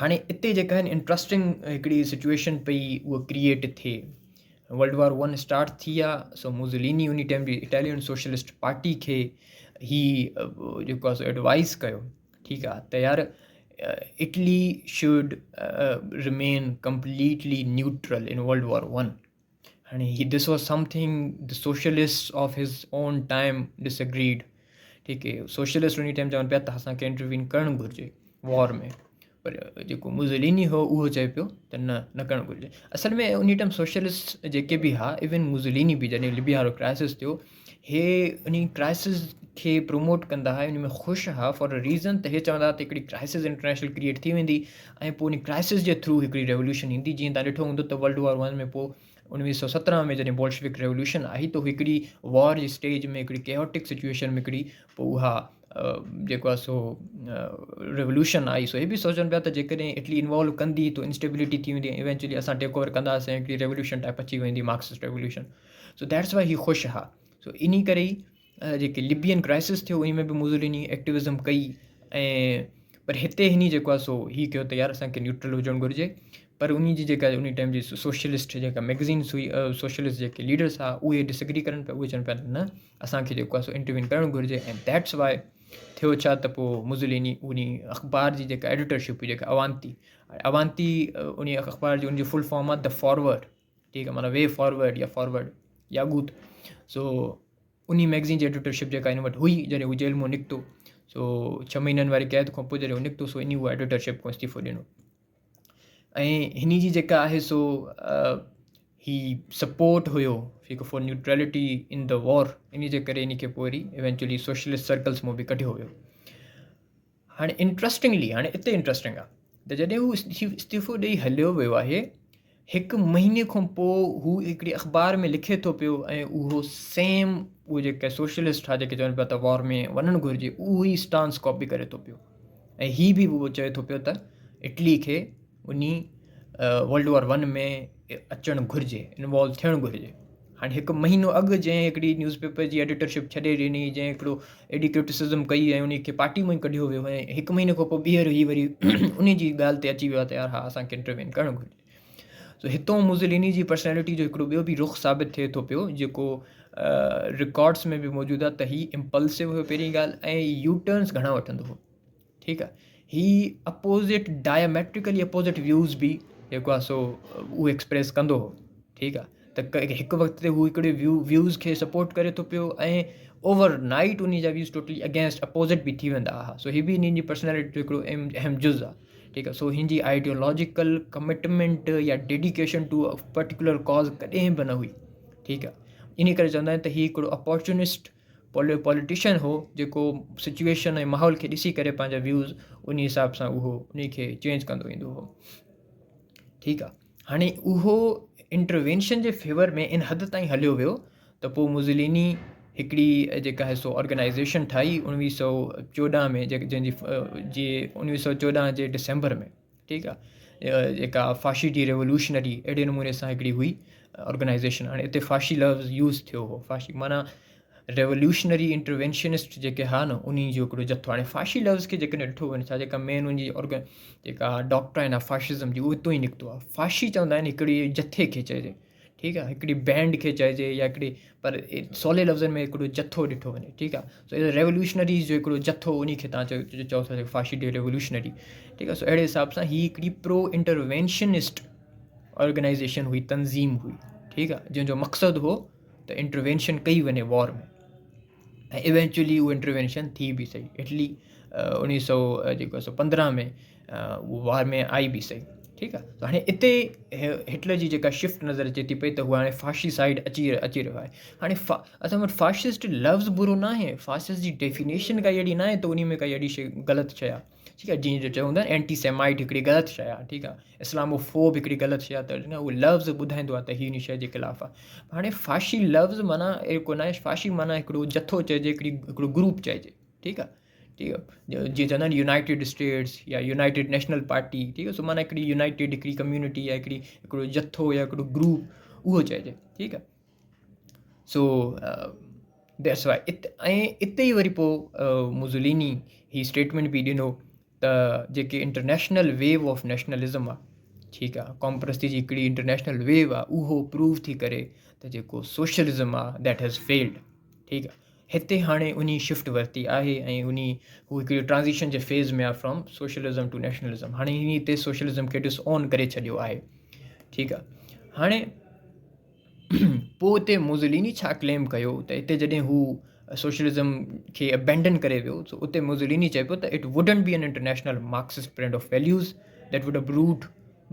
هاڻي اتي جيڪا آهن انٽرسٽنگ هڪڙي سچويشن پئي اها ڪريئيٽ ٿئي ورلڊ وار ون اسٽارٽ ٿي آ سو موزوليني ان ٽائيم جي اٽالين سوشلسٽ پارٽي کي هي جيڪو آ سو ايڊوائز ڪيو ٺيڪ آ ته يار Italy should remain completely neutral in world war one. هاڻي هي this was something the socialist of his own time disagreed ٺيڪ هي سوشلسٽ انهي ٽائيم چون پيا ته اسان کي انٽروين ڪرڻ گهرجي وار ۾ پر جيڪو موزوليني هو اهو چئي پيو ته نه نه ڪرڻ گهرجي. اصل ۾ انهي ٽائيم سوشلسٽ جيڪي به هئا ايون موزوليني به جڏهن لبيا وارو ڪرائسس ٿيو هي انهي ڪرائسس کي پروموٽ ڪندا هئا ان ۾ خوش هئا فار اي ريزن ته هي چوندا هئا ته هڪڙي ڪرائسس انٽرنيشنل ڪريئيٽ ٿي ويندي ۽ پوء ان ڪرائسس جي ٿرو هڪڙي ريولوشن ايندي. جيئن تان ڏٺو هوندو ته ورلڊ وار ون ۾ پوء اڻويهه سو سترهن ۾ جڏهن بولشوڪ ريولوشن آئي ته هڪڙي وار جي اسٽيج ۾ هڪڙي ڪيوٽڪ سچويشن ۾ هڪڙي پوء اها جيڪو آهي سو ريولوشن آئي. سو هي به سوچن پيا ته جيڪڏهن اٽلي انوالو ڪندي ته انسٽيبلٽي ٿي ويندي ۽ ايونچولي اسان ٽيڪ اوور ڪنداسين هڪڙي ريولوشن ٽائپ اچي ويندي Marxist revolution. So that's why هي خوش ها. سو انهي ڪري ئي جيڪي لبين ڪرائسس ٿيو انهي ۾ به موزوليني ايڪٽيوزم ڪئي ۽ پر هتي هني جيڪو آهي سو هي ڪيو ته يار اسانکي نيوٽرل هجڻ گهرجي. پر انهي جي جيڪا انهي ٽائيم جي سوشلسٽ جيڪا ميگزينس هئي سوشلسٽ جيڪي ليڊرس هئا اهي ڊس اگري ڪرن پيا، اهي چون پيا نه اسانکي جيڪو آهي سو انٽروين ڪرڻ گهرجي. ۽ that's why ٿيو ڇا ته پوء موزوليني انهي اخبار جي جيڪا ايڊيٽرشپ هئي جيڪا اوانتي، اوانتي انهي اخبار جي ان جي فل فارم آهي the forward, ٺيڪ آهي معنيٰ وي فارورڊ يا فارورڊ يا اڳوت. سو انهي ميگزين جي ايڊيٽرشپ جيڪا هن وٽ هئي جڏهن هو جيل مان نڪتو سو ڇهه مهينن واري قيد کان پوء جڏهن هو نڪتو سو انهي اها ايڊيٽرشپ کان استعيفو ڏنو ۽ هن جي جيڪا آهي سو هي سپورٽ هيو جيڪو for neutrality in the war انهي جي ڪري انهي کي پوء وري ايونچولي سوشلسٽ سرڪلس مان به ڪڍيو ويو. هاڻي انٽرسٽنگلي هاڻي اتي انٽرسٽنگ آ ته جڏهن هو استعيفو ڏئي هليو ويو آهي هڪ مهيني کان پوء هو هڪڙي اخبار ۾ لکي ٿو پيو ۽ اهو سيم اهو جيڪي سوشلسٽ ها جيڪي چون پيا ته وار ۾ وڃڻ گهرجي اهو ئي اسٽانس ڪاپي ڪري ٿو پيو ۽ هي به اهو چئي ٿو پيو ته اٽلي کي انهي ورلڊ وار ون ۾ اچڻ گهرجي انوالو ٿيڻ گهرجي. هاڻي هڪ مهينو اڳ جنهن هڪڙي نيوز پيپر جي ايڊيٽرشپ ڇڏي ڏني، جنهن هڪڙو ايڏي ڪرٽيسزم ڪئي ۽ انهي کي پارٽي مان ئي ڪڍيو ويو ۽ هڪ مهيني کان پوء ٻيهر هي وري انهي جي ڳالهه تي اچي ويو آهي ته يار ها اسان کي انٽروين ڪرڻ گهرجي. سو هتون موزوليني جي پرسنالٽي جو هڪڙو ٻيو به رخ ثابت ٿئي ٿو پيو جيڪو رڪارڊس ۾ به موجود آهي ته هي امپلسو هيو پهرين ڳالهه ۽ يو ٽرنس گهڻا وٺندو هو. ٺيڪ آ هي اپوزٽ ڊائميٽريڪلي اپوزٽ ويوز به جيڪو آ سو اهو ايڪسپريس ڪندو هو. ٺيڪ آ ته هڪ وقت تي هو هڪڙي ويو ويوز کي سپورٽ ڪري ٿو پيو ۽ اوور نائٽ ان جا ويوز ٽوٽلي اگينسٽ اپوزٽ به ٿي ويندا هئا. سو هي به انهن جي پرسنالٽي جو هڪڙو اهم اهم جز آ. ٺيڪ آ سو هن جي آئيڊيولاجيڪل ڪمٽمينٽ يا ڊيڊيڪيشن ٽو پرٽيڪولر ڪاز ڪڏهن به نه هئي. ٺيڪ آ ان ڪري چوندا آهن ته هي هڪڙو اپورچونسٽ پوليٽيشن هو جيڪو سچويشن ۽ ماحول کي ڏسي ڪري پنهنجا ويوز انهي حساب سان اهو انهي کي چينج ڪندو ويندو هو. ٺيڪ آ هاڻي اهو انٽروينشن جي فيور ۾ ان حد تائين هليو ويو ته پوء موزوليني هڪڙي جيڪا آهي سو آرگنائزيشن ٺاهي اڻويهه سو چوڏهن ۾ جنهن جي جي اڻويهه سو چوڏهن جي ڊسمبر ۾. ٺيڪ آ جيڪا فاشي ڊي ريولوشنري اهڙي نموني سان هڪڙي هئي آرگنائزيشن. هاڻي اتي فاشي لفظ يوز ٿيو هو، فاشي معنيٰ ريولوشنري انٽروينشنسٽ جيڪي ها نه انهي جو هڪڙو جٿو. هاڻي فاشي لفظ کي جيڪڏهن ڏٺو وڃي ڇا جيڪا مين ان جي آرگن جيڪا ڊاڪٽرائن آ فاشزم جي اهو اتو ئي نڪتو آ. فاشي چوندا آهن هڪڙي جٿي کي چئجي، ٺيڪ آ، هڪڙي بينڊ کي چئجي يا هڪڙي پر سولي لفظن ۾ هڪڙو جٿو ڏٺو وڃي. ٺيڪ آ سو ريولوشنريز جو هڪڙو جٿو انهي کي تان چئو ٿا فاشي ڊي ريولوشنري. ٺيڪ آ سو اهڙي حساب سان هي هڪڙي پرو انٽروينشنسٽ آرگنائزيشن هئي، تنظيم هئي. ٺيڪ آ جنهن جو مقصد هو ته انٽروينشن ڪئي وڃي وار ۾ ۽ ايونچولي اهو انٽروينشن ٿي به سهي. اٽلي اڻويهه سو جيڪو سو پندرهن ۾ اهو وار ۾ آئي به سهي. ٺيڪ آ ته هاڻي اتي هٽلر جي جيڪا شفٽ نظر اچي ٿي پئي ته هو هاڻي فاشي سائيڊ اچي رهيو آهي. هاڻي اسان وٽ فاشسٽ لفظ برو ناهي، فاشسٽ جي ڊيفينيشن ڪائي اهڙي ناهي ته انهي ۾ ڪائي اهڙي شي غلط شي آهي. ٺيڪ آهي جيئن جو چوندا آهن اينٽي سيمائٽ هڪڙي غلط شيء آهي ٺيڪ آهي اسلامو فوب هڪڙي غلط شيء آهي ته اهو لفظ ٻڌائيندو آهي ته هي ان شيء جي خلاف آهي. هاڻي فاشي لفظ معنيٰ اهڙو ڪو ناهي، فاشي معنيٰ هڪڙو جٿو چئجي، هڪڙي هڪڙو گروپ چئجي، ٺيڪ آهي ٺيڪ آهي جيئن چوندا آهن يونائيٽيڊ اسٽيٽس يا يونائيٽيڊ نيشنل پارٽي، ٺيڪ آهي. سو معنيٰ هڪڙي يونائيٽيڊ هڪڙي ڪميونٽي يا هڪڙي هڪڙو جٿو يا هڪڙو گروپ اهو چئجي، ٺيڪ آهي. سو that's why ات ۽ اتي ئي وري پوء موزوليني هي اسٽيٽمينٽ به ڏنو ته جيڪي انٽرنيشنل ويو آف نيشنلزم آ، ٺيڪ آ، قوم پرستي جي هڪڙي انٽرنيشنل ويو آ، اهو پروو ٿي ڪري ته جيڪو سوشلزم آ that has field, ٺيڪ آ. هتي هاڻي انهي شفٽ ورتي آهي ۽ انهي هو هڪڙي ٽرانزيشن جي فيز ۾ آ فرام سوشلزم ٽو نيشنلزم. هاڻي انهي هتي سوشلزم کي ڊس اون ڪري ڇڏيو آهي، ٺيڪ آ. هاڻي پوء اتي موزوليني ڇا ڪليم ڪيو ته اتي جڏهن هو سوشلزم کي ابينڊن ڪري ويو ته اتي موزوليني چئي پيو ته it wouldn't be an international Marxist brand of values that would uproot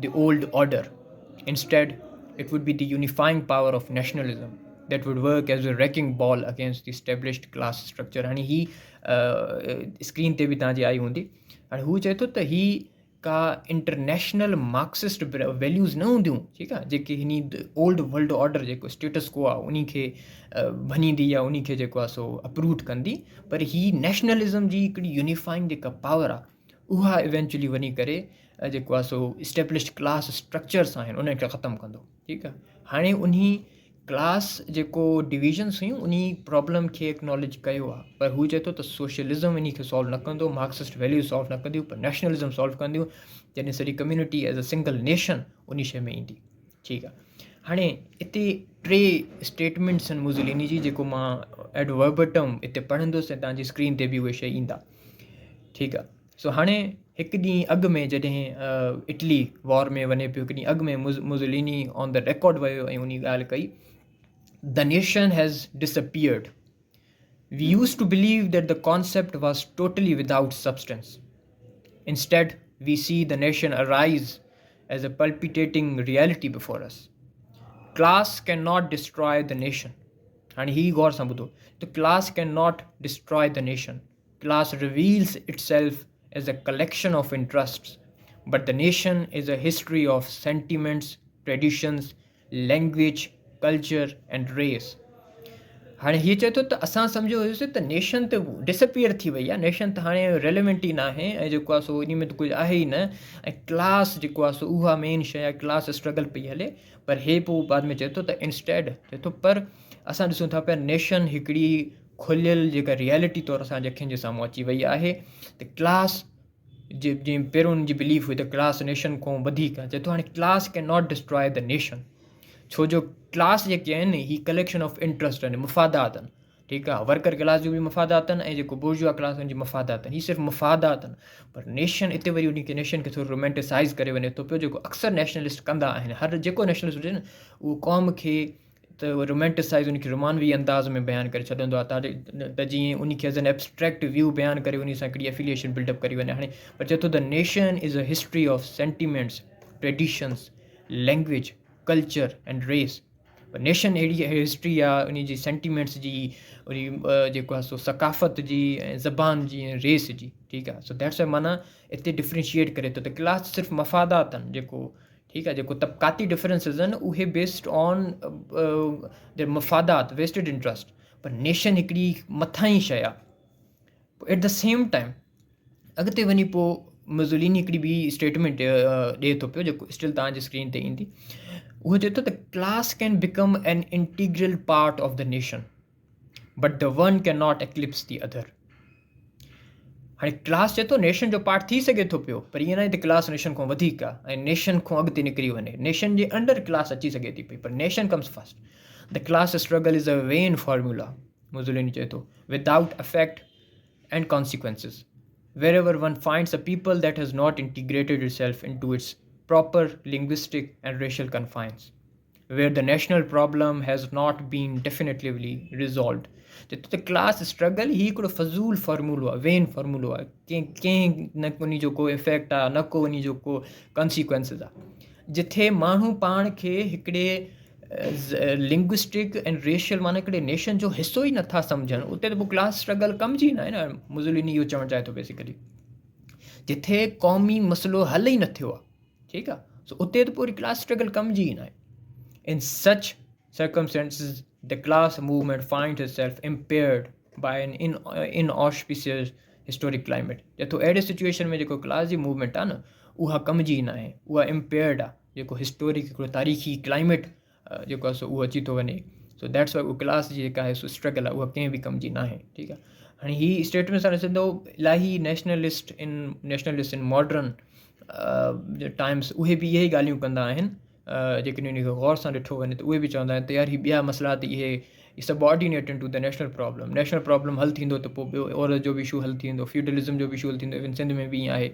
the old order, instead it would be the unifying power of nationalism that would work as a wrecking ball against the established class structure. هاڻي هي screen تي به توهان جي آئي هوندي. هاڻي هو چئي ٿو ته هي ڪا انٽرنيشنل مارڪسسٽ ويليوز نه هونديون، ٺيڪ آ، جيڪي هني اولڊ ورلڊ آرڊر جيڪو اسٽيٽس ڪو آ انهي کي ڀڃيندي يا انهي کي جيڪو آ سو اپروٽ ڪندي، پر هي نيشنلزم جي هڪڙي يونيفائنگ جيڪا پاور آ اها ايونچولي وڃي ڪري جيڪو آ سو اسٽيبلشڊ ڪلاس اسٽرڪچرس آهن انهن کي ختم ڪندو، ٺيڪ آ. هاڻي انهي ڪلاس جيڪو ڊويزنس هيون انهي پرابلم کي اڪناليج ڪيو آهي، پر هو چئي ٿو ته سوشلزم انهي کي سالو نه ڪندو، مارڪسسٽ ويليوز سالو نه ڪنديون، پر نيشنلزم سالو ڪنديون جڏهن سڄي community as a single nation انهي شي ۾ ايندي، ٺيڪ آهي. هاڻي اتي ٽي اسٽيٽمينٽس آهن موزوليني جي جيڪو مان ايڊ وربٽم اتي پڙهندس ۽ توهان جي اسڪرين تي به اهي شي ايندا، ٺيڪ آهي. سو هاڻي هڪ ڏينهن اڳ ۾ جڏهن اٽلي وار ۾ وڃي پيو، هڪ ڏينهن اڳ ۾ موزوليني آن the record ويو ۽ انهي ڳالهه ڪئي، the nation has disappeared, we use to believe that the concept was totally without substance, instead we see the nation arise as a palpitating reality before us, class can not destroy the nation. هاڻي هي غور سان ٻڌو ته class can not destroy the nation, Class reveals itself as a collection of interests, but the nation is a history of sentiments, traditions, language, culture and race. هاڻي هي چئي ٿو ته اسان سمجهيو هيوسي ته نيشن ته ڊسپيئر ٿي وئي آهي، نيشن ته هاڻي ريليونٽ ئي ناهي ۽ جيڪو آهي سو انهي ۾ ته ڪجهه آهي ئي نه ۽ ڪلاس جيڪو آهي سو اها مين شيء آهي، ڪلاس اسٽرگل پئي هلي، پر هي پوء بعد ۾ چئي ٿو ته انسٽيڊ چئي ٿو پر اسان ڏسون ٿا پيا نيشن هڪڙي کليل جيڪا ريئلٽي طور اسان جي اکين جي سامهون اچي وئي آهي ته ڪلاس جي جيئن پهريون ان جي بليف هئي ته ڪلاس نيشن کان وڌيڪ آهي، چئي ٿو هاڻي class can not destroy the nation, ڇو جو ڪلاس جيڪي آهن هي ڪليڪشن آف انٽرسٽ آهن، مفادات آهن، ٺيڪ آهي، ورڪر ڪلاس جو به مفادات آهن ۽ جيڪو بورجوا ڪلاس ان جي مفادات آهن، هي صرف مفادات آهن، پر نيشن اتي وري ان کي نيشن کي ٿورو رومانٽيسائز ڪري وڃي ٿو پيو جيڪو اڪثر نيشنلسٽ ڪندا آهن، هر جيڪو نيشنلسٽ هجي نه اهو قوم کي ته رومانٽيسائز ان کي رومانوي انداز ۾ بيان ڪري ڇڏندو آهي ته جيئن ان کي ايز اين ائبسٽريڪٽ ويو بيان ڪري ان سان هڪڙي افيليئيشن بلڊ اپ ڪري وڃي. هاڻي پر چئي ٿو the nation is a history of sentiments, traditions, language, culture and race. Per nation اهڙي هسٽري آهي ان جي سينٽيمينٽس جي، ان جيڪو آهي سو ثقافت جي ۽ زبان جي ۽ ريس جي، ٺيڪ آهي. سو that's why معنيٰ اتي ڊفرينشيئيٽ ڪري ٿو ته ڪلاس صرف مفادات آهن جيڪو، ٺيڪ آهي، جيڪو طبقاتي ڊفرنسز آهن اهي بيسڊ آن در مفادات، ويسٽيڊ انٽرسٽ، پر نيشن هڪڙي مٿاهين شيء آهي. پوء ايٽ the same time اڳتي وڃي پوء مزوليني هڪڙي ٻي اسٽيٽمينٽ ڏئي ٿو پيو جيڪو اسٽل توهان جي اسڪرين تي ايندي، اهو چئي ٿو ته class can become an integral part of the nation but the one can not eclipse the other. هاڻي ڪلاس چئي ٿو نيشن جو پارٽ ٿي سگهي ٿو پيو پر ائين ناهي ته ڪلاس نيشن کان وڌيڪ آهي ۽ نيشن کان اڳتي نڪري وڃي، نيشن جي انڊر ڪلاس اچي سگهي ٿي پئي پر nation comes first. The class struggle is a vain formula, Mussolini چئي ٿو، without effect and consequences, wherever one finds a people that has not integrated itself into its proper linguistic and racial confines, where the national problem has not been definitively resolved. چئي ٿو ته class struggle هي هڪڙو فضول فارمولو آهي، وين فارمولو آهي، ڪنهن نه انهي جو ڪو افيڪٽ آهي نه ڪو انهي جو ڪو ڪانسيڪوئنسز آهي. جٿي ماڻهو پاڻ کي هڪڙي لنگوسٽڪ ۽ ريشل معنيٰ هڪڙي نيشن جو حصو ئي نٿا سمجهن اتي ته پوء ڪلاس اسٽرگل ڪم جي ناهي نه. موزوليني اهو چوڻ چاهي ٿو بيسيڪلي. جٿي قومي مسئلو حل ئي نه ٿيو آهي ٺيڪ آهي سو اتي ته پوء وري ڪلاس اسٽرگل ڪم جي ئي ناهي. In such circumstances the class movement finds itself impaired by an inauspicious historic climate چئي ٿو اهڙي سچويشن ۾ جيڪو ڪلاس جي موومينٽ آهي نه اها ڪم جي ئي ناهي اها امپيئرڊ آهي جيڪو هسٽورڪ هڪڙو تاريخي ڪلائميٽ جيڪو آهي سو اهو اچي ٿو وڃي سو that's why اهو ڪلاس جي جيڪا آهي سو اسٽرگل آهي اها ڪنهن به ڪم جي ناهي ٺيڪ آهي هاڻي هي اسٽيٽمينٽ سان ڏسندو الاهي nationalist in nationalist in modern times اهي به اهي ئي ڳالهيون ڪندا آهن جيڪڏهن ان کي غور سان ڏٺو وڃي ته اهي به چوندا آهن ته يار هي ٻيا مسئلا ته اهي subordinate to the national problem national problem حل ٿيندو ته پوء ٻيو عورت جو به اشو حل ٿي ويندو فيوڊلزم جو به اشو حل ٿيندو ايون سنڌ ۾ به ائين آهي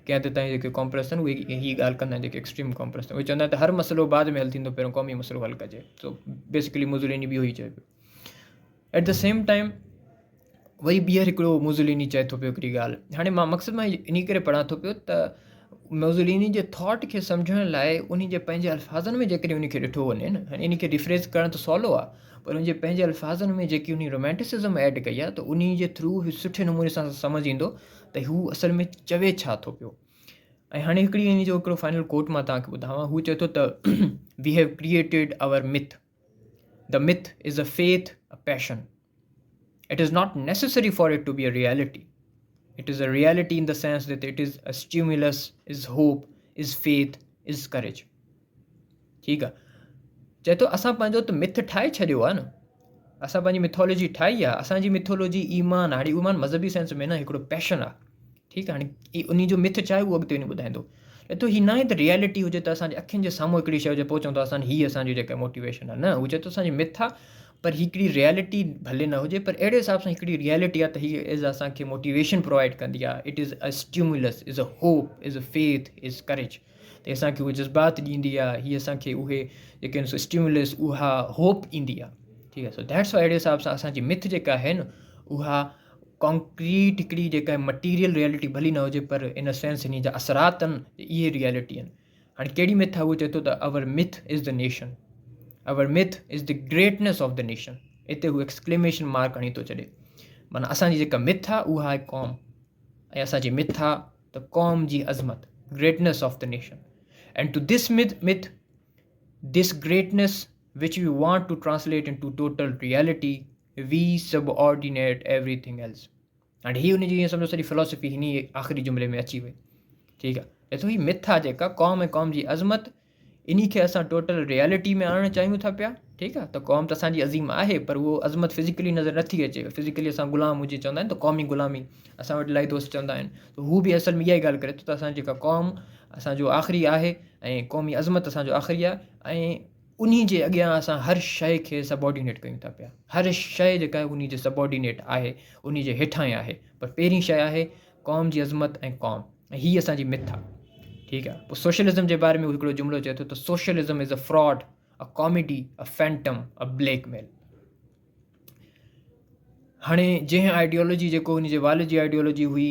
ڪنهن حد تائين جيڪي قومپرست آهن اهي هي ڳالهه ڪندا آهن جيڪي ايڪسٽريم قومپرست آهن اهي چوندا آهن ته هر مسئلو بعد ۾ حل ٿيندو پهريون قومي مسئلو حل ڪجي سو بيسڪلي موزوليني به اهو ئي چئي پيو ايٽ the same time وري ٻيهر هڪڙو موزوليني چئي ٿو پيو هڪڙي ڳالهه هاڻي مان مقصد مان انهي ڪري پڙهان ٿو پيو ته موزوليني جي ٿاٽ کي سمجهڻ لاء انهي جي پنهنجي الفاظن ۾ جيڪڏهن انهي کي ڏٺو وڃي نه هاڻي انهي کي ريفريز ڪرڻ ته سولو آهي پر ان جي پنهنجي الفاظن ۾ جيڪي انهي رومانٽسزم ايڊ ڪئي آهي ته انهي جي ٿرو هي سٺي نموني سان سمجهه ايندو ته هو اصل ۾ چوي ڇا ٿو پيو ۽ هاڻي هڪڙي انهي جو هڪڙو فائنل ڪوٽ مان توهان کي ٻڌاوان هو چئي ٿو ته we have created our myth The myth is a faith, a passion. It is not necessary for it to be a reality. It is a reality in the sense that it is a stimulus, is hope, is faith, is courage. ٺيڪ آ چئي ٿو اسان پنهنجو ته مٿ ٺاهي ڇڏيو آ نه اسان پنهنجي مٿولوجي ٺاهي آ اسان جي مٿولوجي ايمان هاڻي ايمان مذهبي سينس ۾ نه هڪڙو پيشن آ ٺيڪ آ هاڻي انهي جو مٿ ڇا آهي اهو اڳتي وڃي ٻڌائيندو ڏٺو هي ناهي ته ريئلٽي هجي ته اسان جي اکين جي سامهون هڪڙي شيء هجي پوء چون ٿا اسان هي اسان جي جيڪا موٽيويشن آهي نه هو چئي ٿو اسان جي مٿ آهي پر هڪڙي ريئلٽي ڀلي نه هجي پر اهڙي حساب سان هڪڙي ريئلٽي آهي ته هي از اسان کي موٽيويشن پرووائڊ ڪندي آهي it is a stimulus is a hope is a faith is courage ته اسان کي اهي جذبات ڏيندي آهي هي اسان کي اهي جيڪي آهن سو اسٽيمولس اها هوپ ايندي آهي ٺيڪ آهي سو that's why اهڙي حساب سان اسان جي مٿ جيڪا آهي نه اها ڪانڪريٽ هڪڙي جيڪا مٽيريل ريئلٽي ڀلي نه هجي پر ان سينس انهي جا اثرات آهن اهي ريئلٽي آهن هاڻي ڪهڙي مٿ آهي اهو چئي ٿو ته our myth is the nation our myth is the greatness of the nation اتي هو ايڪسڪليميشن مارڪ هڻي ٿو ڇڏي معنيٰ اسان جي جيڪا مٿ آهي اها آهي قوم ۽ اسان جي مٿ آهي ته قوم جي عظمت greatness of the nation and to this myth myth this greatness which we want to translate into total reality we subordinate everything else هاڻي هي ان جي ائين سمجهو سڄي فلاسفي هن آخري جملي ۾ اچي وئي ٺيڪ آهي ڏسو هي مٿ آهي جيڪا قوم ۽ قوم جي عظمت انهي کي اسان ٽوٽل ريالٽي ۾ آڻڻ چاهيون ٿا پيا ٺيڪ آهي ته قوم ته اسان جي عظيم آهي پر اهو عظمت فزيڪلي نظر نٿي اچي فزيڪلي اسان غلام هجي چوندا آهن ته قومي غلامي اسان وٽ الاهي دوست چوندا آهن ته هو به اصل ۾ اها ئي ڳالهه ڪري ٿو ته اسان جيڪا قوم اسان جو آخري آهي ۽ قومي عظمت اسان جو آخري آهي ۽ انهي جي اڳيان اسان هر شيء کي سبارڊينيٽ ڪيون ٿا پيا. هر شيء جيڪا آهي انهي جي سبارڊينيٽ آهي، انهي جي هيٺان آهي. پر پهرين شيء آهي قوم جي عظمت ۽ قوم ۽ هي اسان جي مٿ آهي. ٺيڪ آهي. پوء سوشلزم جي باري ۾ هو هڪڙو جملو چئي ٿو ته socialism is a fraud, a comedy, a phantom, a blackmail. هاڻي جنهن آئيڊيالوجي جيڪو ان جي والد جي آئيڊيالوجي هئي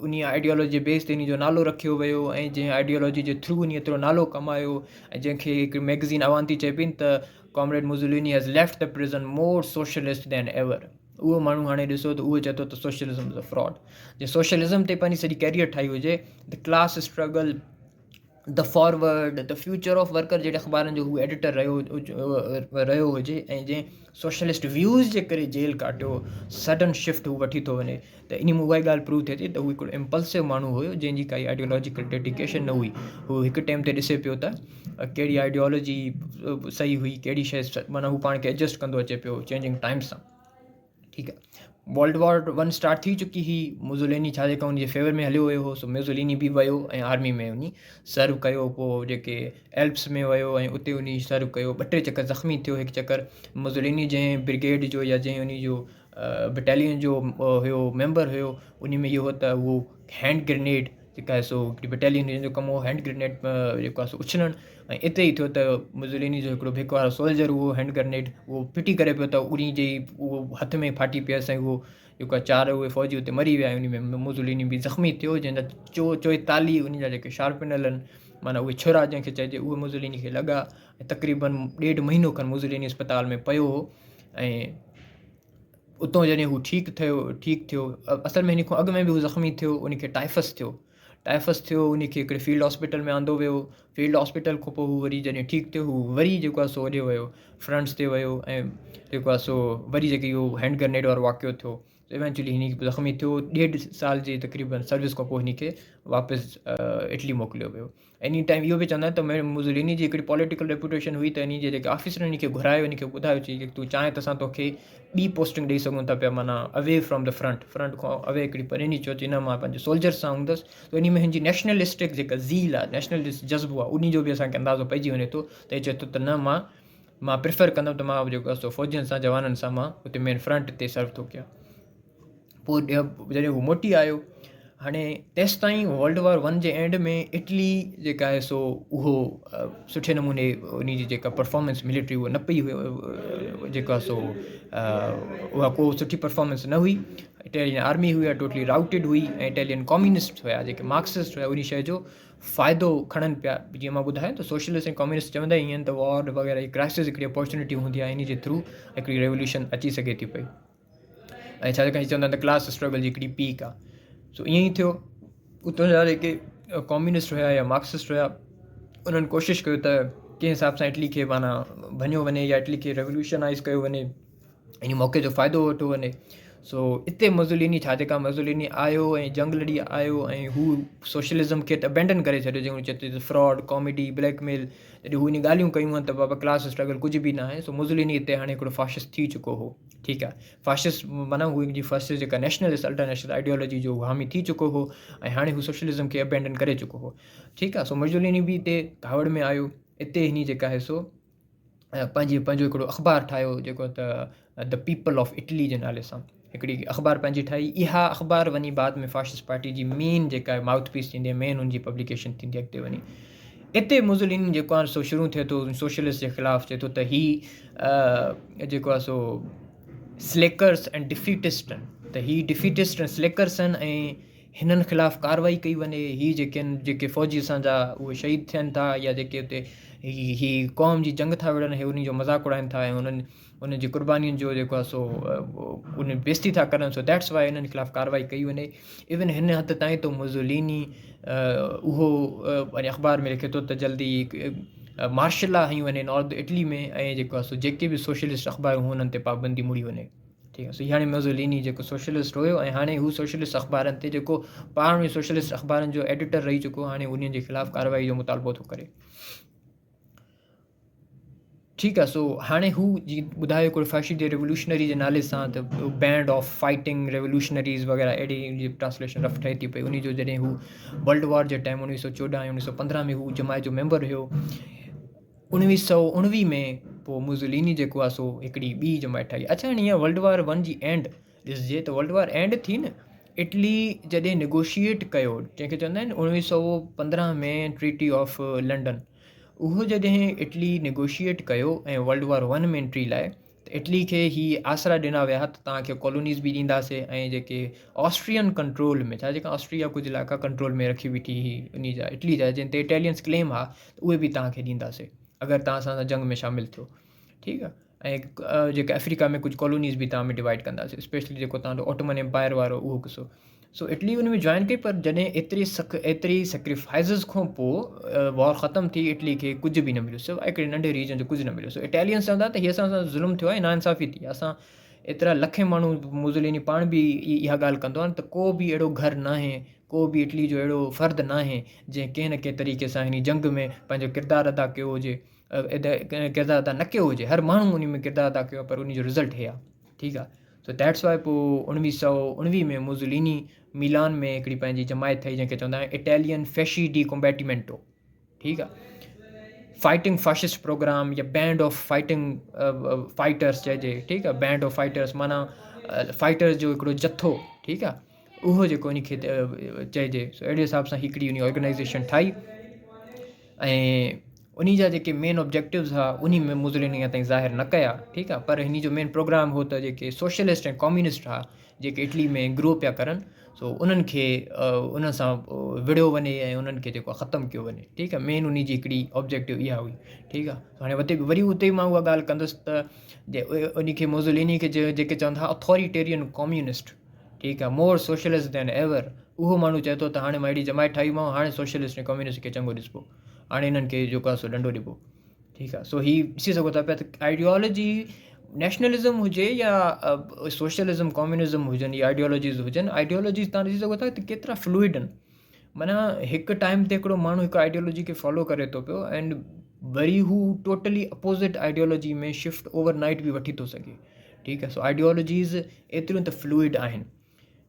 انهي آئيڊيالوجي جي بيس تي ان جو نالو رکيو ويو ۽ جنهن آئيڊيالوجي جي ٿرو ان ايترو نالو ڪمايو ۽ جنهن کي هڪ ميگزين اوانتي چئي پئي ته comrade Mussolini has left the prison more socialist than ever اهو ماڻهو هاڻي ڏسو ته اهو چئي ٿو ته سوشلزم از اي فراڊ جنهن سوشلزم تي پنهنجي سڄي ڪيريئر ٺاهي هجي the class struggle the forward, the future of worker جهڙي اخبارن جو هو ايڊيٽر رهيو رهيو هجي ۽ جنهن سوشلسٽ ويوز جي ڪري جيل ڪاٽيو سڊن شفٽ هو وٺي ٿو وڃي ته انهي مان اها ئي ڳالهه پروو ٿئي ٿي ته هو هڪڙو امپلسو ماڻهو هيو جنهن جي ڪائي آئيڊيالاجيڪل ڊيڊيڪيشن نه هئي هو هڪ ٽائيم تي ڏسي پيو ته ڪهڙي آئيڊيالاجي صحيح هئي ڪهڙي شيء معنيٰ هو پاڻ کي ايڊجسٽ ڪندو اچي پيو چينجنگ ٽائيمس سان ٺيڪ آ ورلڊ وار ون اسٽارٽ ٿي چڪي هئي موزوليني ڇا جيڪا ان جي فيور ۾ هليو ويو هو سو موزوليني به ويو ۽ آرمي ۾ وڃي سرو ڪيو پوء جيڪي ايلپس ۾ ويو ۽ اتي وڃي سرو ڪيو ٻه ٽي چڪر زخمي ٿيو هڪ چڪر موزوليني جنهن برگيڊ جو يا جنهن ان جو بٽالين جو هيو ميمبر هيو ان ۾ اهو هو ته هو هينڊ گرنيڊ جيڪا آهي سو هڪڙي بٽالين هئي جنهن جو ڪم هو هينڊ گرنيڊ جيڪو آهي سو اڇلڻ ۽ اتي ئي ٿيو ته موزوليني جو هڪڙو ڀڪ وارو سولجر اهو هينڊ گرنيڊ اهو ڦٽي ڪري پيو ته انهي جي اهو هٿ ۾ ڦاٽي پيس ۽ اهو جيڪو آهي چار اهي فوجي اتي مري ويا ۽ انهي ۾ موزوليني به زخمي ٿيو جنهن جا چو چوئيتاليهه انهي جا جيڪي شارپنل آهن معنيٰ اهي ڇرا جنهن کي چئجي اهي موزوليني کي لڳا ۽ تقريبن ڏيڍ مهينو کن موزوليني اسپتال ۾ پيو هو ۽ اتان جڏهن هو ٺيڪ ٿيو ٺيڪ ٿيو اصل ۾ هن کان اڳ ۾ به هو زخمي ٿيو ان کي ٽائفس ٿيو. ٽائفس ٿيو ان کي هڪڙي فيلڊ هاسپيٽل ۾ آندو ويو. فيلڊ هاسپيٽل کان پوء هو وري جڏهن ٺيڪ ٿيو هو وري جيڪو آهي سو هوڏي ويو فرنٽس تي ويو ۽ جيڪو آهي سو وري جيڪي اهو هينڊ گرنيڊ وارو واقعو ٿيو ايونچولي هن زخمي ٿيو. ڏيڍ سال جي تقريبن سروس کان پوء هن کي واپس اٽلي موڪليو ويو. انهي ٽائيم اهو به چوندا آهن ته موزوليني جي هڪڙي پوليٽيڪل ريپوٽيشن هئي ته انهي جي جيڪي آفيسرن هن کي گهرايو هن کي ٻڌايو چي تون چاهين ته اسان توکي ٻي پوسٽنگ ڏئي سگهون ٿا پيا معنيٰ away from the front, front کان اوي هڪڙي پر انهي چيو چي نه مان پنهنجي سولجرس سان هوندس. ته انهي ۾ هن جي نيشنلسٽڪ جيڪا زيل آهي نيشنلسٽ جذبو آهي انهي جو به اسان کي اندازو پئجي وڃي ٿو ته هي چئي ٿو ته نه مان پريفر ڪندم ته مان جيڪو آهي سو فوجين سان جوانن سان مان اتي مين فرنٽ تي سرو ٿو ڪيان. پوء جڏهن هو موٽي آيو هاڻي تيستائين ورلڊ وار ون جي اينڊ ۾ اٽلي جيڪا آهي سو اهو سٺي نموني ان جي جيڪا پرفارمنس ملٽري اها نه پئي هئي جيڪا سو اها ڪو سٺي پرفارمنس نه هئي. اٽالين آرمي هئي اها ٽوٽلي رائوٽيڊ هئي ۽ اٽالين ڪميونسٽ هيا جيڪي مارڪسسٽ هيا ان شيء جو فائدو کڻن پيا. جيئن مان ٻڌايو ته سوشلسٽ ۽ ڪميونسٽ چوندا ئي آهن ته وار وغيره ڪرائسس هڪڙي اپورچونيٽي هوندي آهي ان جي ٿرو هڪڙي ريولوشن اچي سگهي ٿي پئي ۽ ڇا جيڪا چوندا آهن ته ڪلاس اسٽرگل جي هڪڙي پيڪ آهي. سو ائين ئي ٿيو. اتان جا جيڪي ڪميونسٽ هيا يا مارڪسسٽ هيا انهن ڪوشش ڪيو ته ڪنهن حساب سان اٽلي کي معنيٰ ڀڃيو وڃي يا اٽلي کي ريولوشنائز ڪيو وڃي، ان موقعي جو فائدو ورتو وڃي. سو اتي موزوليني ڇا جيڪا موزوليني آيو ۽ جنگ لڙي آيو ۽ هو سوشلزم کي ته ابينڊن ڪري ڇڏيو جنهن چئي ٿو فراڊ ڪاميڊي بليڪ ميل جڏهن هو ان ڳالهيون ڪيون آهن ته بابا ڪلاس اسٽرگل ڪجهه به نه آهي. سو موزوليني اتي هاڻي هڪڙو فاشسٽ ٿي چڪو هو. ٺيڪ آهي فاشسٽ معنيٰ هو جي فاشسٽ جيڪا نيشنلسٽ الٽرا نيشنل آئيڊيالوجي جو حامي ٿي چڪو هو ۽ هاڻي هو سوشلزم کي ابينڊن ڪري چڪو هو. ٺيڪ آهي سو موزوليني به اتي ڪاوڙ ۾ آيو. اتي هني جيڪا آهي سو پنهنجي پنهنجو هڪڙو اخبار ٺاهيو جيڪو ته the people of Italy جي نالي سان هڪڙي اخبار پنهنجي ٺاهي. اها اخبار وڃي بعد ۾ فاشسٽ پارٽي جي مين جيڪا مائوٿ پيس ٿيندي آهي مين ان جي پبليڪيشن ٿيندي اڳتي وڃي. اتي موزوليني جيڪو آهي سو شروع ٿئي ٿو سوشلسٽ جي خلاف چئي ٿو ته هي جيڪو آهي سو سليڪرس ۽ ڊفيٽسٽ آهن ته هي ڊفيٽسٽ ۽ سليڪرس آهن ۽ هنن خلاف ڪارروائي ڪئي وڃي. هي جيڪي آهن جيڪي فوجي اسان جا اهي شهيد ٿين ٿا يا جيڪي اتي هي هي قوم جي جنگ ٿا وڙهن هي انهن جو مذاق اڙائين ٿا ۽ انهن انهن جي قربانين جو جيڪو آهي سو ان بيستي ٿا ڪرن سو that's why انهن خلاف ڪارروائي ڪئي وڃي. ايون هن حد تائين ته موزوليني اهو وري اخبار ۾ لکي ٿو ته جلدي مارشل لا هنئي وڃي نارٿ اٽلي ۾ ۽ جيڪو آهي سو جيڪي به سوشلسٽ اخبارون هن تي پابندي مڙهي وڃي. ٺيڪ آهي سو هاڻي موزوليني جيڪو سوشلسٽ هيو ۽ هاڻي هو سوشلسٽ اخبارن تي جيڪو پاڻ به سوشلسٽ اخبارن جو ايڊيٽر رهي چڪو هاڻي انهن جي خلاف ڪارروائي جو مطالبو ٿو ڪري. ٺيڪ آهي سو هاڻي هو جي ٻڌايو هڪڙو فاشي جي ريولوشنري جي نالي سان ته بينڊ آف فائٽنگ ريولوشنريز وغيره اهڙي ان جي ٽرانسليشن رف ٺهي ٿي پئي ان جو جڏهن هو ورلڊ وار جي ٽائيم 1914 ۽ 1915 ۾ هو جماعت جو ميمبر هيو. 1919 ۾ پوء موزوليني جيڪو آهي سو هڪڙي ٻي جماعت ٺاهي. اڇا هاڻي اها ورلڊ وار ون جي اينڊ ڏسجي ته ورلڊ وار اينڊ ٿي نه اٽلي جڏهن نيگوشيئيٽ ڪيو جنهن کي چوندا آهن 1915 ۾ ٽريٽي آف لنڊن اهو جڏهن اٽلي نيگوشيئيٽ ڪيو ۽ ورلڊ وار ون ۾ انٽري لاء ته اٽلي کي هي آسرا ڏنا ويا ته توهان کي ڪالونيز به ڏينداسين ۽ جيڪي آسٽرين ڪنٽرول ۾ ڇا جيڪا آسٽريا ڪجهه علائقا ڪنٽرول ۾ رکي بيٺي هئي انهي جا اٽلي جا جن تي اٽالينس ڪليم ها ته اهي به توهان کي ڏينداسين اگر توهان اسان سان جنگ ۾ شامل ٿيو ٺيڪ آهي ۽ جيڪا آفريڪا ۾ ڪجهه ڪالونيز به توهان ۾ ڊوائيڊ ڪنداسين اسپيشلي جيڪو توهان جو آٽومن امپائر وارو اهو قصو سو اٽلي ان ۾ جوائن ڪئي پر جڏهن ايتري سک ايتري سيڪريفائزز کان پوء وار ختم ٿي اٽلي کي ڪجهه به نه مليو سواء هڪڙي ننڍي ريجن جو ڪجهه نه مليو. سو اٽالينس چوندا ته هي اسان سان ظلم ٿيو آهي ناانصافي ٿي آهي اسان ايترا لکين ماڻهو موزوليني پاڻ به اها ڳالهه ڪندو آهي ته ڪو به اهڙو گهر ناهي ڪو به اٽلي جو اهڙو فرد ناهي جنهن ڪنهن نه ڪنهن طريقي سان هن جنگ ۾ پنهنجو ڪردار ادا ڪيو هجي ڪردار ادا نه ڪيو هجي هر ماڻهو ان ۾ ڪردار ادا ڪيو آهي پر ان جو رزلٽ هي آهي. ٺيڪ آ سو that's why پوء 1919 ۾ موزوليني ميلان ۾ هڪڙي پنهنجي جماعت ٺاهي جنهن کي چوندا آهن اٽالين فيشي ڊي ڪومبيٽيمينٽو. ٺيڪ آ فائٽنگ فاشسٽ پروگرام يا بينڊ آف فائٽنگ فائٽرس چئجي. ٺيڪ آ بينڊ آف فائٽرس معنيٰ فائٽرس جو هڪڙو جٿو. ٺيڪ آ اهو جيڪو ان کي چئجي. سو اهڙي حساب سان هڪڙي ان آرگنائزيشن ٺاهي ۽ انهي جا جيڪي مين آبجيڪٽوز ها انهي ۾ موزوليني اڃا تائين ظاهر نه ڪيا. ٺيڪ آ پر هني جو مين پروگرام هو ته جيڪي سوشلسٽ ۽ ڪميونسٽ ها جيڪي اٽلي ۾ گرو پيا ڪرن سو انهن کي انهن سان وڙهيو وڃي ۽ انهن کي جيڪو ختم ڪيو وڃي. ٺيڪ آ مين انهي جي هڪڙي آبجيڪٽو اها هئي. ٺيڪ آ هاڻي وڌيڪ وري اتي مان اها ڳالهه ڪندس ته انهي کي موزوليني کي جيڪي چوندا ها اٿاريٽيرين ڪميونسٽ. ٺيڪ آ مور سوشلسٽ دين ايور اهو ماڻهو چئي ٿو ته هاڻي مان اهڙي جماعت ٺاهي مانو هاڻي سوشلسٽ ۽ ڪميونسٽ کي چڱو ڏسبو، هاڻي انهن کي جيڪو آهي سو ڏنڊو ڏبو. ٺيڪ آهي، سو هي ڏسي سگهو ٿا پيا ته آئيڊيالوجي نيشنلزم هجي يا سوشلزم ڪميونزم هجن يا آئيڊيالوجيز هجن، آئيڊيالوجيز تان ڏسي سگهو ٿا ته ڪيترا فلوئڊ آهن. معنيٰ هڪ ٽائيم تي هڪڙو ماڻهو هڪ آئيڊيالوجي کي فالو ڪري ٿو پيو اينڊ وري هو totally opposite ideology ۾ shift overnight به وٺي ٿو سگهي. ٺيڪ آهي، سو آئيڊيالوجيز ايتريون ته فلوئڊ آهن.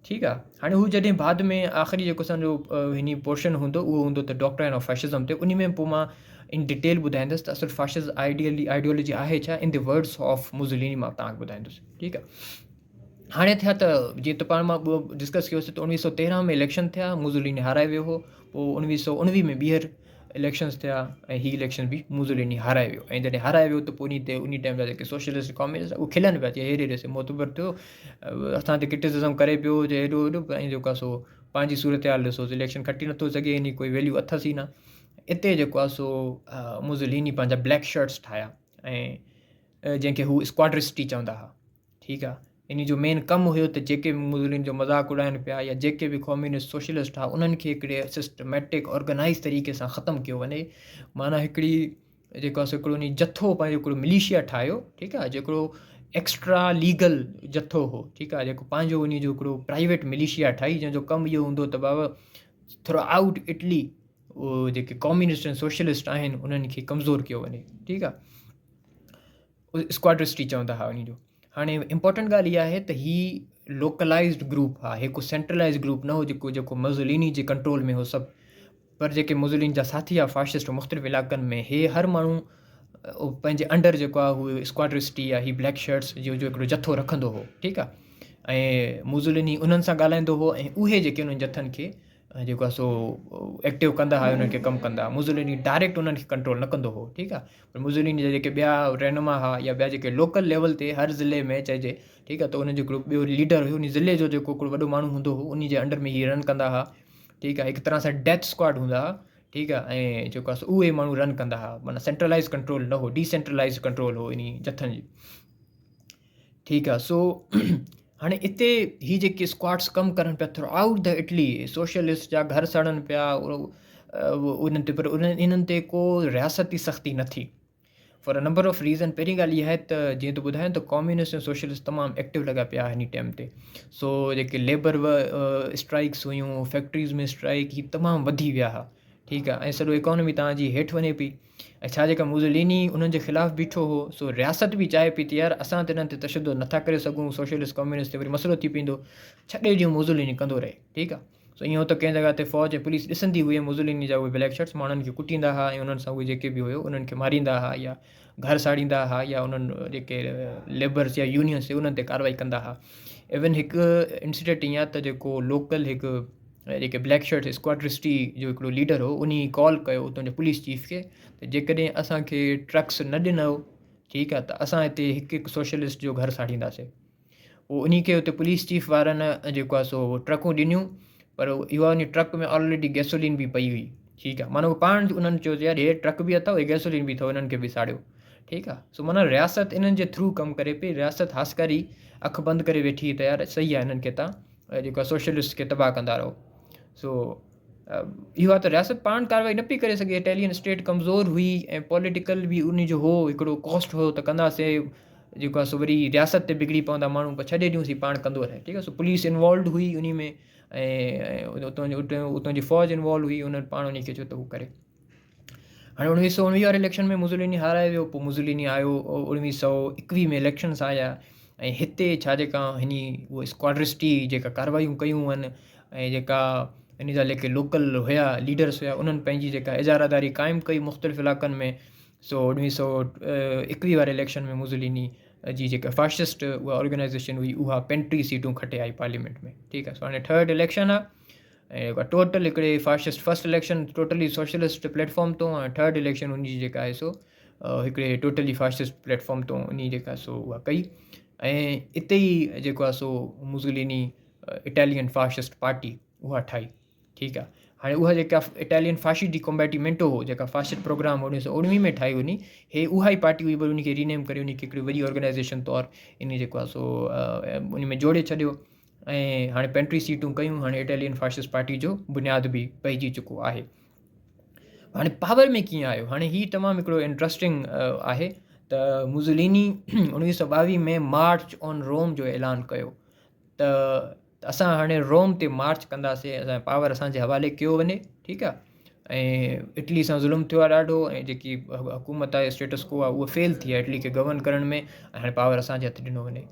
ٺيڪ آ، هاڻي هو جڏهن بعد ۾ آخري جيڪو اسان جو هني پورشن هوندو اهو هوندو ته ڊاڪٽرائن آف فاشزم تي انهي ۾ پوء مان ان ڊيٽيل ٻڌائيندس ته اصل فاشز آئيڊيلي آئيڊيولوجي آهي ڇا in the words of Mussolini مان توهان کي ٻڌائيندس. ٺيڪ آ، هاڻي ٿيا ته جيئن ته پاڻ مان ڊسڪس ڪيوسي ته 1913 ۾ اليڪشن ٿيا، موزوليني هارائي ويو هو، پوء 1919 ۾ ٻيهر اليڪشنز ٿيا ۽ هي اليڪشن به موزوليني هارائي ويو ۽ جڏهن هارائي ويو ته پوء انهي تي انهي ٽائيم جا جيڪي سوشلسٽ ڪميونسٽ اهي کلن پيا چي هيڏي ڏس معتبر ٿيو اسان تي ڪرٽيسزم ڪري پيو چي هيڏو هيڏو ۽ جيڪو آهي سو پنهنجي صورتحال ڏسو اليڪشن کٽي نٿو سگهي انهي ڪوئي ويليو اٿس ئي نه. اتي جيڪو آهي سو موزوليني پنهنجا بليڪ شرٽس ٺاهيا ۽ جنهن کي هو اسڪواڊرسٽي چوندا هئا. ٺيڪ آ، انهي جو مين ڪم هيو ته جيڪي به موزوليني جو مذاق اڏائن پيا يا جيڪي به ڪميونسٽ سوشلسٽ ها انهن کي هڪڙي سسٽميٽڪ آرگنائز طريقي سان ختم ڪيو وڃي. معنيٰ هڪڙي جيڪو آ سو هڪڙو انهي جٿو پنهنجو هڪڙو مليشيا ٺاهيو. ٺيڪ آ، جيڪو ايڪسٽرا ليگل جٿو هو. ٺيڪ آ، جيڪو پنهنجو انهي جو هڪڙو پرائيويٽ مليشيا ٺاهي جنهن جو ڪم اهو هوندو ته بابا ٿرو آئوٽ اٽلي اهو جيڪي ڪميونسٽ ۽ سوشلسٽ آهن انهن کي ڪمزور ڪيو وڃي. ٺيڪ آ، اسڪواڊرسٽي چوندا هئا انهي جو. هاڻي امپورٽنٽ ڳالهه اها آهي ته هي لوڪلائزڊ گروپ ها، هي ڪو سينٽرلائزڊ گروپ نه هو جيڪو جيڪو موزوليني جي ڪنٽرول ۾ هو سڀ، پر جيڪي موزوليني جا ساٿي هئا فاشسٽ مختلف علاقن ۾ هي هر ماڻهو پنهنجي انڊر جيڪو آهي هو اسڪواڊرسٽي يا هي بليڪ شرٽس جو جو هڪڙو جٿو رکندو هو. ٺيڪ آهي، ۽ موزوليني انهن سان ڳالهائيندو هو ۽ اهي جيڪي انهن جٿن کي جيڪو آهي سو ايڪٽو ڪندا هئا انهن کي ڪم ڪندا هئا. موزوليني ڊائريڪٽ انهن کي ڪنٽرول نه ڪندو هو. ٺيڪ آهي، پر موزوليني جا جيڪي ٻيا رهنما هئا يا ٻيا جيڪي لوڪل ليول تي هر ضلعي ۾ چئجي، ٺيڪ آهي، ته انهن جو هڪڙو ٻيو ليڊر هيو، ان ضلعي جو جيڪو هڪڙو وڏو ماڻهو هوندو هو ان جي انڊر ۾ هي رن ڪندا هئا. ٺيڪ آهي، هڪ طرح سان ڊيٿ اسڪواڊ هوندا هئا. ٺيڪ آهي، ۽ جيڪو آهي سو اهي ماڻهو رن ڪندا هئا، معنيٰ سينٽرلائز ڪنٽرول نه هو، ڊي سينٽرلائز ڪنٽرول هو انهي جٿن جي. ٺيڪ آ، سو هاڻي اتي هي جيڪي اسڪواڊس ڪم ڪرن پيا through out the Italy, socialist جا گهر سڙن پيا انهن تي، پر انهن تي ڪو رياستي سختي نه ٿي for a number of reason. پهرين ڳالهه اها آهي ته جيئن ته ٻڌايم ته ڪميونسٽ ۽ سوشلسٽ تمام ايڪٽو لڳا پيا هن ٽائيم تي، سو جيڪي ليبر اسٽرائڪس هيون، فيڪٽريز ۾ اسٽرائڪ، هي تمام وڌي ويا هئا. ٺيڪ آ، ۽ سڄو اڪانومي تان جي هيٺ وڃي پئي. ۽ ڇا جيڪا موزوليني انهن جي خلاف بيٺو هو، سو رياست به چاهي پئي ته يار اسان ته انهن تي تشدد نٿا ڪري سگهون، سوشلسٽ ڪميونسٽ تي وري مسئلو ٿي پوندو، ڇڏي ڏيون موزوليني ڪندو رهي. ٺيڪ آ، سو ائين هو ته ڪنهن جڳهه تي فوج ۽ پوليس ڏسندي هئي ۽ موزوليني جا اهي بليڪ شرٽس ماڻهن کي ڪٽيندا ها ۽ انهن سان اهي جيڪي به هيو انهن کي ماريندا ها يا گهر ساڙيندا ها يا انهن جيڪي ليبرس يا يونينس انهن تي ڪارروائي ڪندا ها. ايون هڪ انسيڊنٽ ائين آ ته جيڪو لوڪل هڪ جيڪي بليڪ شرٽ اسڪواڊرسٽي جو هڪڙو ليڊر هو انهي ڪال ڪيو اتان جي پوليس چيف کي ته جيڪڏهن اسان کي ٽرڪس نه ڏنو، ٺيڪ آ، ته اسان هتي هڪ هڪ سوشلسٽ جو گهر ساڙينداسي. پوء انهي کي اتي پوليس چيف وارن جيڪو آ سو ٽرڪون ڏنيون، پر اها انهي ٽرڪ ۾ آلريڊي گيسولين به پئي هئي. ٺيڪ آ، معنيٰ پاڻ انهن چيو ته يار هي ٽرڪ به اٿو هي گيسولين به اٿو انهن کي به ساڙيو. ٺيڪ آ، سو معنيٰ رياست انهن جي ٿرو ڪم ڪري پئي، رياست هاسڪاري اک بند ڪري ويٺي هئي ته يار صحيح آ انهن کي تان جيڪو آهي سوشلسٽ کي تباهه ڪندا رهو. سو اهو آهي ته رياست پاڻ ڪارروائي نه پئي ڪري سگهي، اٽالين اسٽيٽ ڪمزور هئي ۽ پوليٽيڪل به ان جو هو هڪڙو ڪاسٽ هو ته ڪنداسي جيڪو آهي سو وري رياست تي بگڙي پوندا ماڻهو، پر ڇڏي ڏيونسين پاڻ ڪندو رهي. ٺيڪ آهي، سو پوليس انوالوڊ هئي ان ۾ ۽ اتان جي فوج انوالو هئي، انهن پاڻ ان کي چيو ته هو ڪري. هاڻي 1919 واري اليڪشن ۾ موزوليني هارائي ويو، پوء موزوليني آيو 1921 ۾ اليڪشنس آيا ۽ هتي ڇا جيڪا هني اهو اسڪواڊرسٽي جيڪا ڪاروايون ڪيون هئن ۽ جيڪا ان جا جيڪي لوڪل هيا ليڊرس هيا انهن پنهنجي جيڪا اجاره داري قائم ڪئي مختلف علاقن ۾. سو 1921 واري اليڪشن ۾ موزوليني جي جيڪا فاشسٽ اها آرگنائزيشن هئي اها 35 سيٽون کٽي آئي پارليامينٽ ۾. ٺيڪ آهي، سو هاڻي ٿرڊ اليڪشن آهي ۽ ٽوٽل هڪڙي fascist first election totally socialist platform تون ۽ ٿرڊ اليڪشن ان جي جيڪا آهي سو هڪڙي ٽوٽلي فاشسٽ پليٽ فارم تون ان جيڪا آهي سو اها ڪئي ۽ اتي ئي جيڪو آهي سو موزوليني اٽالين فاشسٽ پارٽي اها ٺاهي. ٺيڪ آهي، هاڻي اها جيڪا اٽالين فاشي ڊي ڪمبيٽيمينٽو هو جيڪا فاشسٽ پروگرام 1919 ۾ ٺاهي وڃي، هي اها ئي پارٽي هئي پر ان کي رينيم ڪري ان کي هڪڙي وڏي آرگنائزيشن طور ان جيڪو آهي سو ان ۾ جوڙي ڇڏيو. ۽ هاڻي پنٽيهه سيٽون ڪيون، هاڻي اٽالين فاشسٽ پارٽي جو بنياد به پئجي چڪو آهي. هاڻي پاور ۾ ڪيئن آيو؟ هاڻي هي تمام هڪڙو انٽرسٽنگ آهي ته موزوليني 1922 ۾ مارچ آن روم جو اعلان ڪيو ته اسان هاڻي روم تي مارچ ڪنداسين، اسان پاور اسان جي حوالي ڪيو وڃي، ٺيڪ آهي، ۽ اٽلي سان ظلم ٿيو آهي ڏاڍو ۽ جيڪي حڪومت آهي اسٽيٽس ڪو آهي اها فيل ٿي آهي اٽلي کي گورن ڪرڻ ۾ ۽ هاڻي پاور اسان جي هٿ ڏنو وڃي.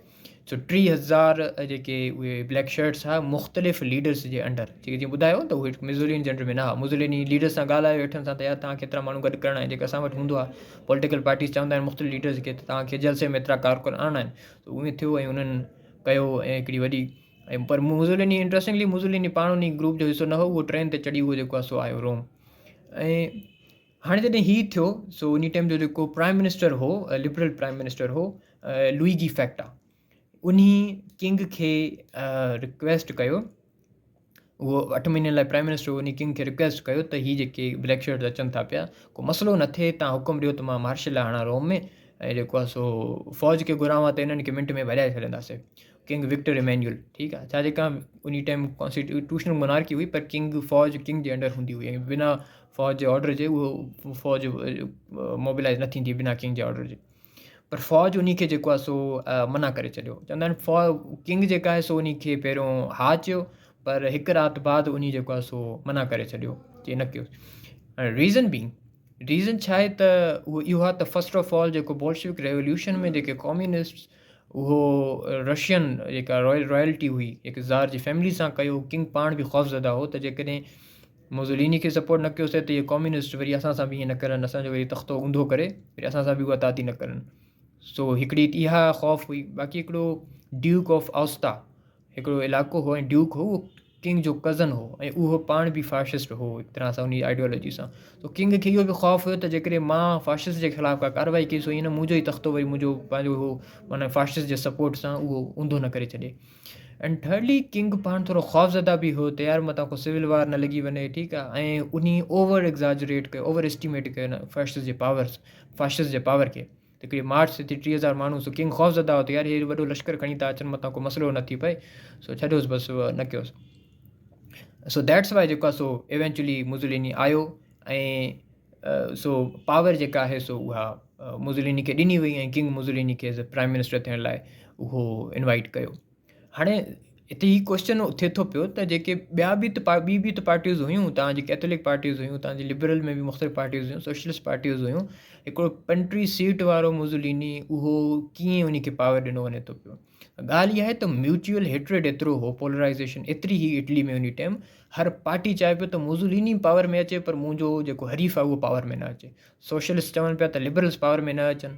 سو 3000 جيڪي اهي بليڪ شرٽس ها مختلف ليڊرس جي انڊر، جيڪي جيئن ٻڌايو ته اهي مزولين جي انڊر ۾ نه ها، مزوليني ليڊرس سان ڳالهايو هيٺن سان ته يار توهان کي ايترا ماڻهو گڏ ڪرڻا آهن، جيڪي اسان وٽ هوندو آهي پوليٽيڪل پارٽيز چوندا آهن مختلف ليڊرس کي ته توهان کي جلسي ۾ ايترا ڪارڪن آڻڻا آهن، ته اهو ٿيو ۽ انهن ڪيو ۽ هڪڙي وڏي ۽ پر موزوليني انٽرسٽنگلي موزوليني پاڻ انهي گروپ جو حصو نه هو، اهو ٽرين تي چڙهي اهو جيڪو آهي سو آيو روم. ۽ هاڻي جڏهن هي ٿيو سو انهي ٽائيم جو جيڪو پرائم منسٽر هو، لبرل پرائم منسٽر هو لوئيگي فيڪٽا، انهي ڪنگ کي رڪويسٽ ڪيو، اهو اٺ مهينن لاء پرائم منسٽر هو، انهي ڪنگ کي رڪويسٽ ڪيو ته هي جيڪي بليڪ شرٽس اچن ٿا پيا ڪو مسئلو نه ٿئي، تان حڪم ڏيو ته مان مارشل لا هڻان روم ۾ ۽ جيڪو آهي سو فوج کي گهراوان ته انهن کي منٽ ۾ ڀڄائي ڇڏينداسين. ڪنگ وڪٽر ايمينيول، ٺيڪ آهي، ڇا جيڪا انهي ٽائيم ڪانسٽيٽيوشنل مونارڪي هئي پر ڪنگ فوج ڪنگ جي انڊر هوندي هئي ۽ بنا فوج جي آرڊر جي اهو فوج موبلائز نه ٿيندي بنا ڪنگ جي آرڊر جي، پر فوج انهي کي جيڪو آهي سو منع ڪري ڇڏيو. چوندا آهن فوج ڪنگ جيڪا آهي سو انهي کي پهريون ها چيو پر هڪ رات بعد انهي جيڪو آهي سو منع ڪري ڇڏيو چي نه ڪيو. ريزن بينگ ريزن ڇا آهي ته اهو اهو آهي ته فرسٽ آف آل جيڪو بولشوڪ ريوليوشن ۾ جيڪي ڪميونسٽ اهو رشين جيڪا رائل رائلٽي هئي جيڪي زار جي فيملي سان ڪيو، ڪنگ پاڻ به خوفزده هو ته جيڪڏهن موزوليني کي سپورٽ نه ڪيوسي ته اهي ڪميونسٽ وري اسان سان به ائين نه ڪرن، اسان جو وري تختو اونڌو ڪري وري اسان سان به اها تعدي نه ڪرن. سو هڪڙي اها خوف هئي. باقي هڪڙو ڊيوڪ آف آوستا هڪڙو علائقو هو ۽ ڊيوڪ هو اهو ڪنگ جو ڪزن هو ۽ اهو پاڻ به فاشسٽ هو هڪ طرح سان انهي آئيڊيالوجي سان. سو ڪنگ کي اهو به خوف هيو ته جيڪڏهن مان فاشسٽ جي خلاف ڪا ڪارروائي ڪئي سو ائين نه منهنجو ئي تختو وري منهنجو پنهنجو اهو معنيٰ فاشسٽ جي سپورٽ سان اهو اونڌو نه ڪري ڇڏي. اينڊ ٿرڊلي ڪنگ پاڻ ٿورو خوفزده به هو ته يار متان ڪو سول وار نه لڳي وڃي، ٺيڪ آهي، ۽ انهي اوور ايگزاجريٽ ڪيو، اوور اسٽيميٽ ڪيو نه فاشسٽ جي پاورس فاشسٽ جي پاور کي. ته هڪڙي مارچ ٿي 3000 ماڻهو، سو ڪنگ خوفزده هو ته يار هي وڏو لشڪر کڻي ٿا اچن متان ڪو مسئلو نه ٿي پئي، سو ڇڏيوس بس نه ڪيوس. سو that's why جيڪو آهي سو ايونچولي موزوليني آيو ۽ سو پاور جيڪا آهي سو اها موزوليني کي ڏني وئي ۽ ڪنگ موزوليني کي ايز اي پرائم منسٽر ٿيڻ لاء اهو انوائٽ ڪيو. هاڻي هتي هي ڪوشچن اٿي ٿو پيو ته جيڪي ٻيا به ته ٻي به ته پارٽيز هيون، تان جي ڪيٿولڪ پارٽيز هيون، تان جي لبرل ۾ به مختلف پارٽيز هيون، سوشلسٽ پارٽيز هيون، هڪڙو پنٽري سيٽ وارو موزوليني اهو ڪيئن ان کي پاور ڏنو وڃي ٿو پيو؟ ڳالهه اها آهي ته ميوچوئل هيٽريڊ ايترو هو، پولرائزيشن ايتري هئي اٽلي ۾ انهي ٽائيم، هر پارٽي چاهي پيو ته موزوليني پاور ۾ اچي پر منهنجو جيڪو حريف آهي اهو پاور ۾ نه اچي. سوشلسٽ چون پيا ته لبرلس پاور ۾ نه اچن،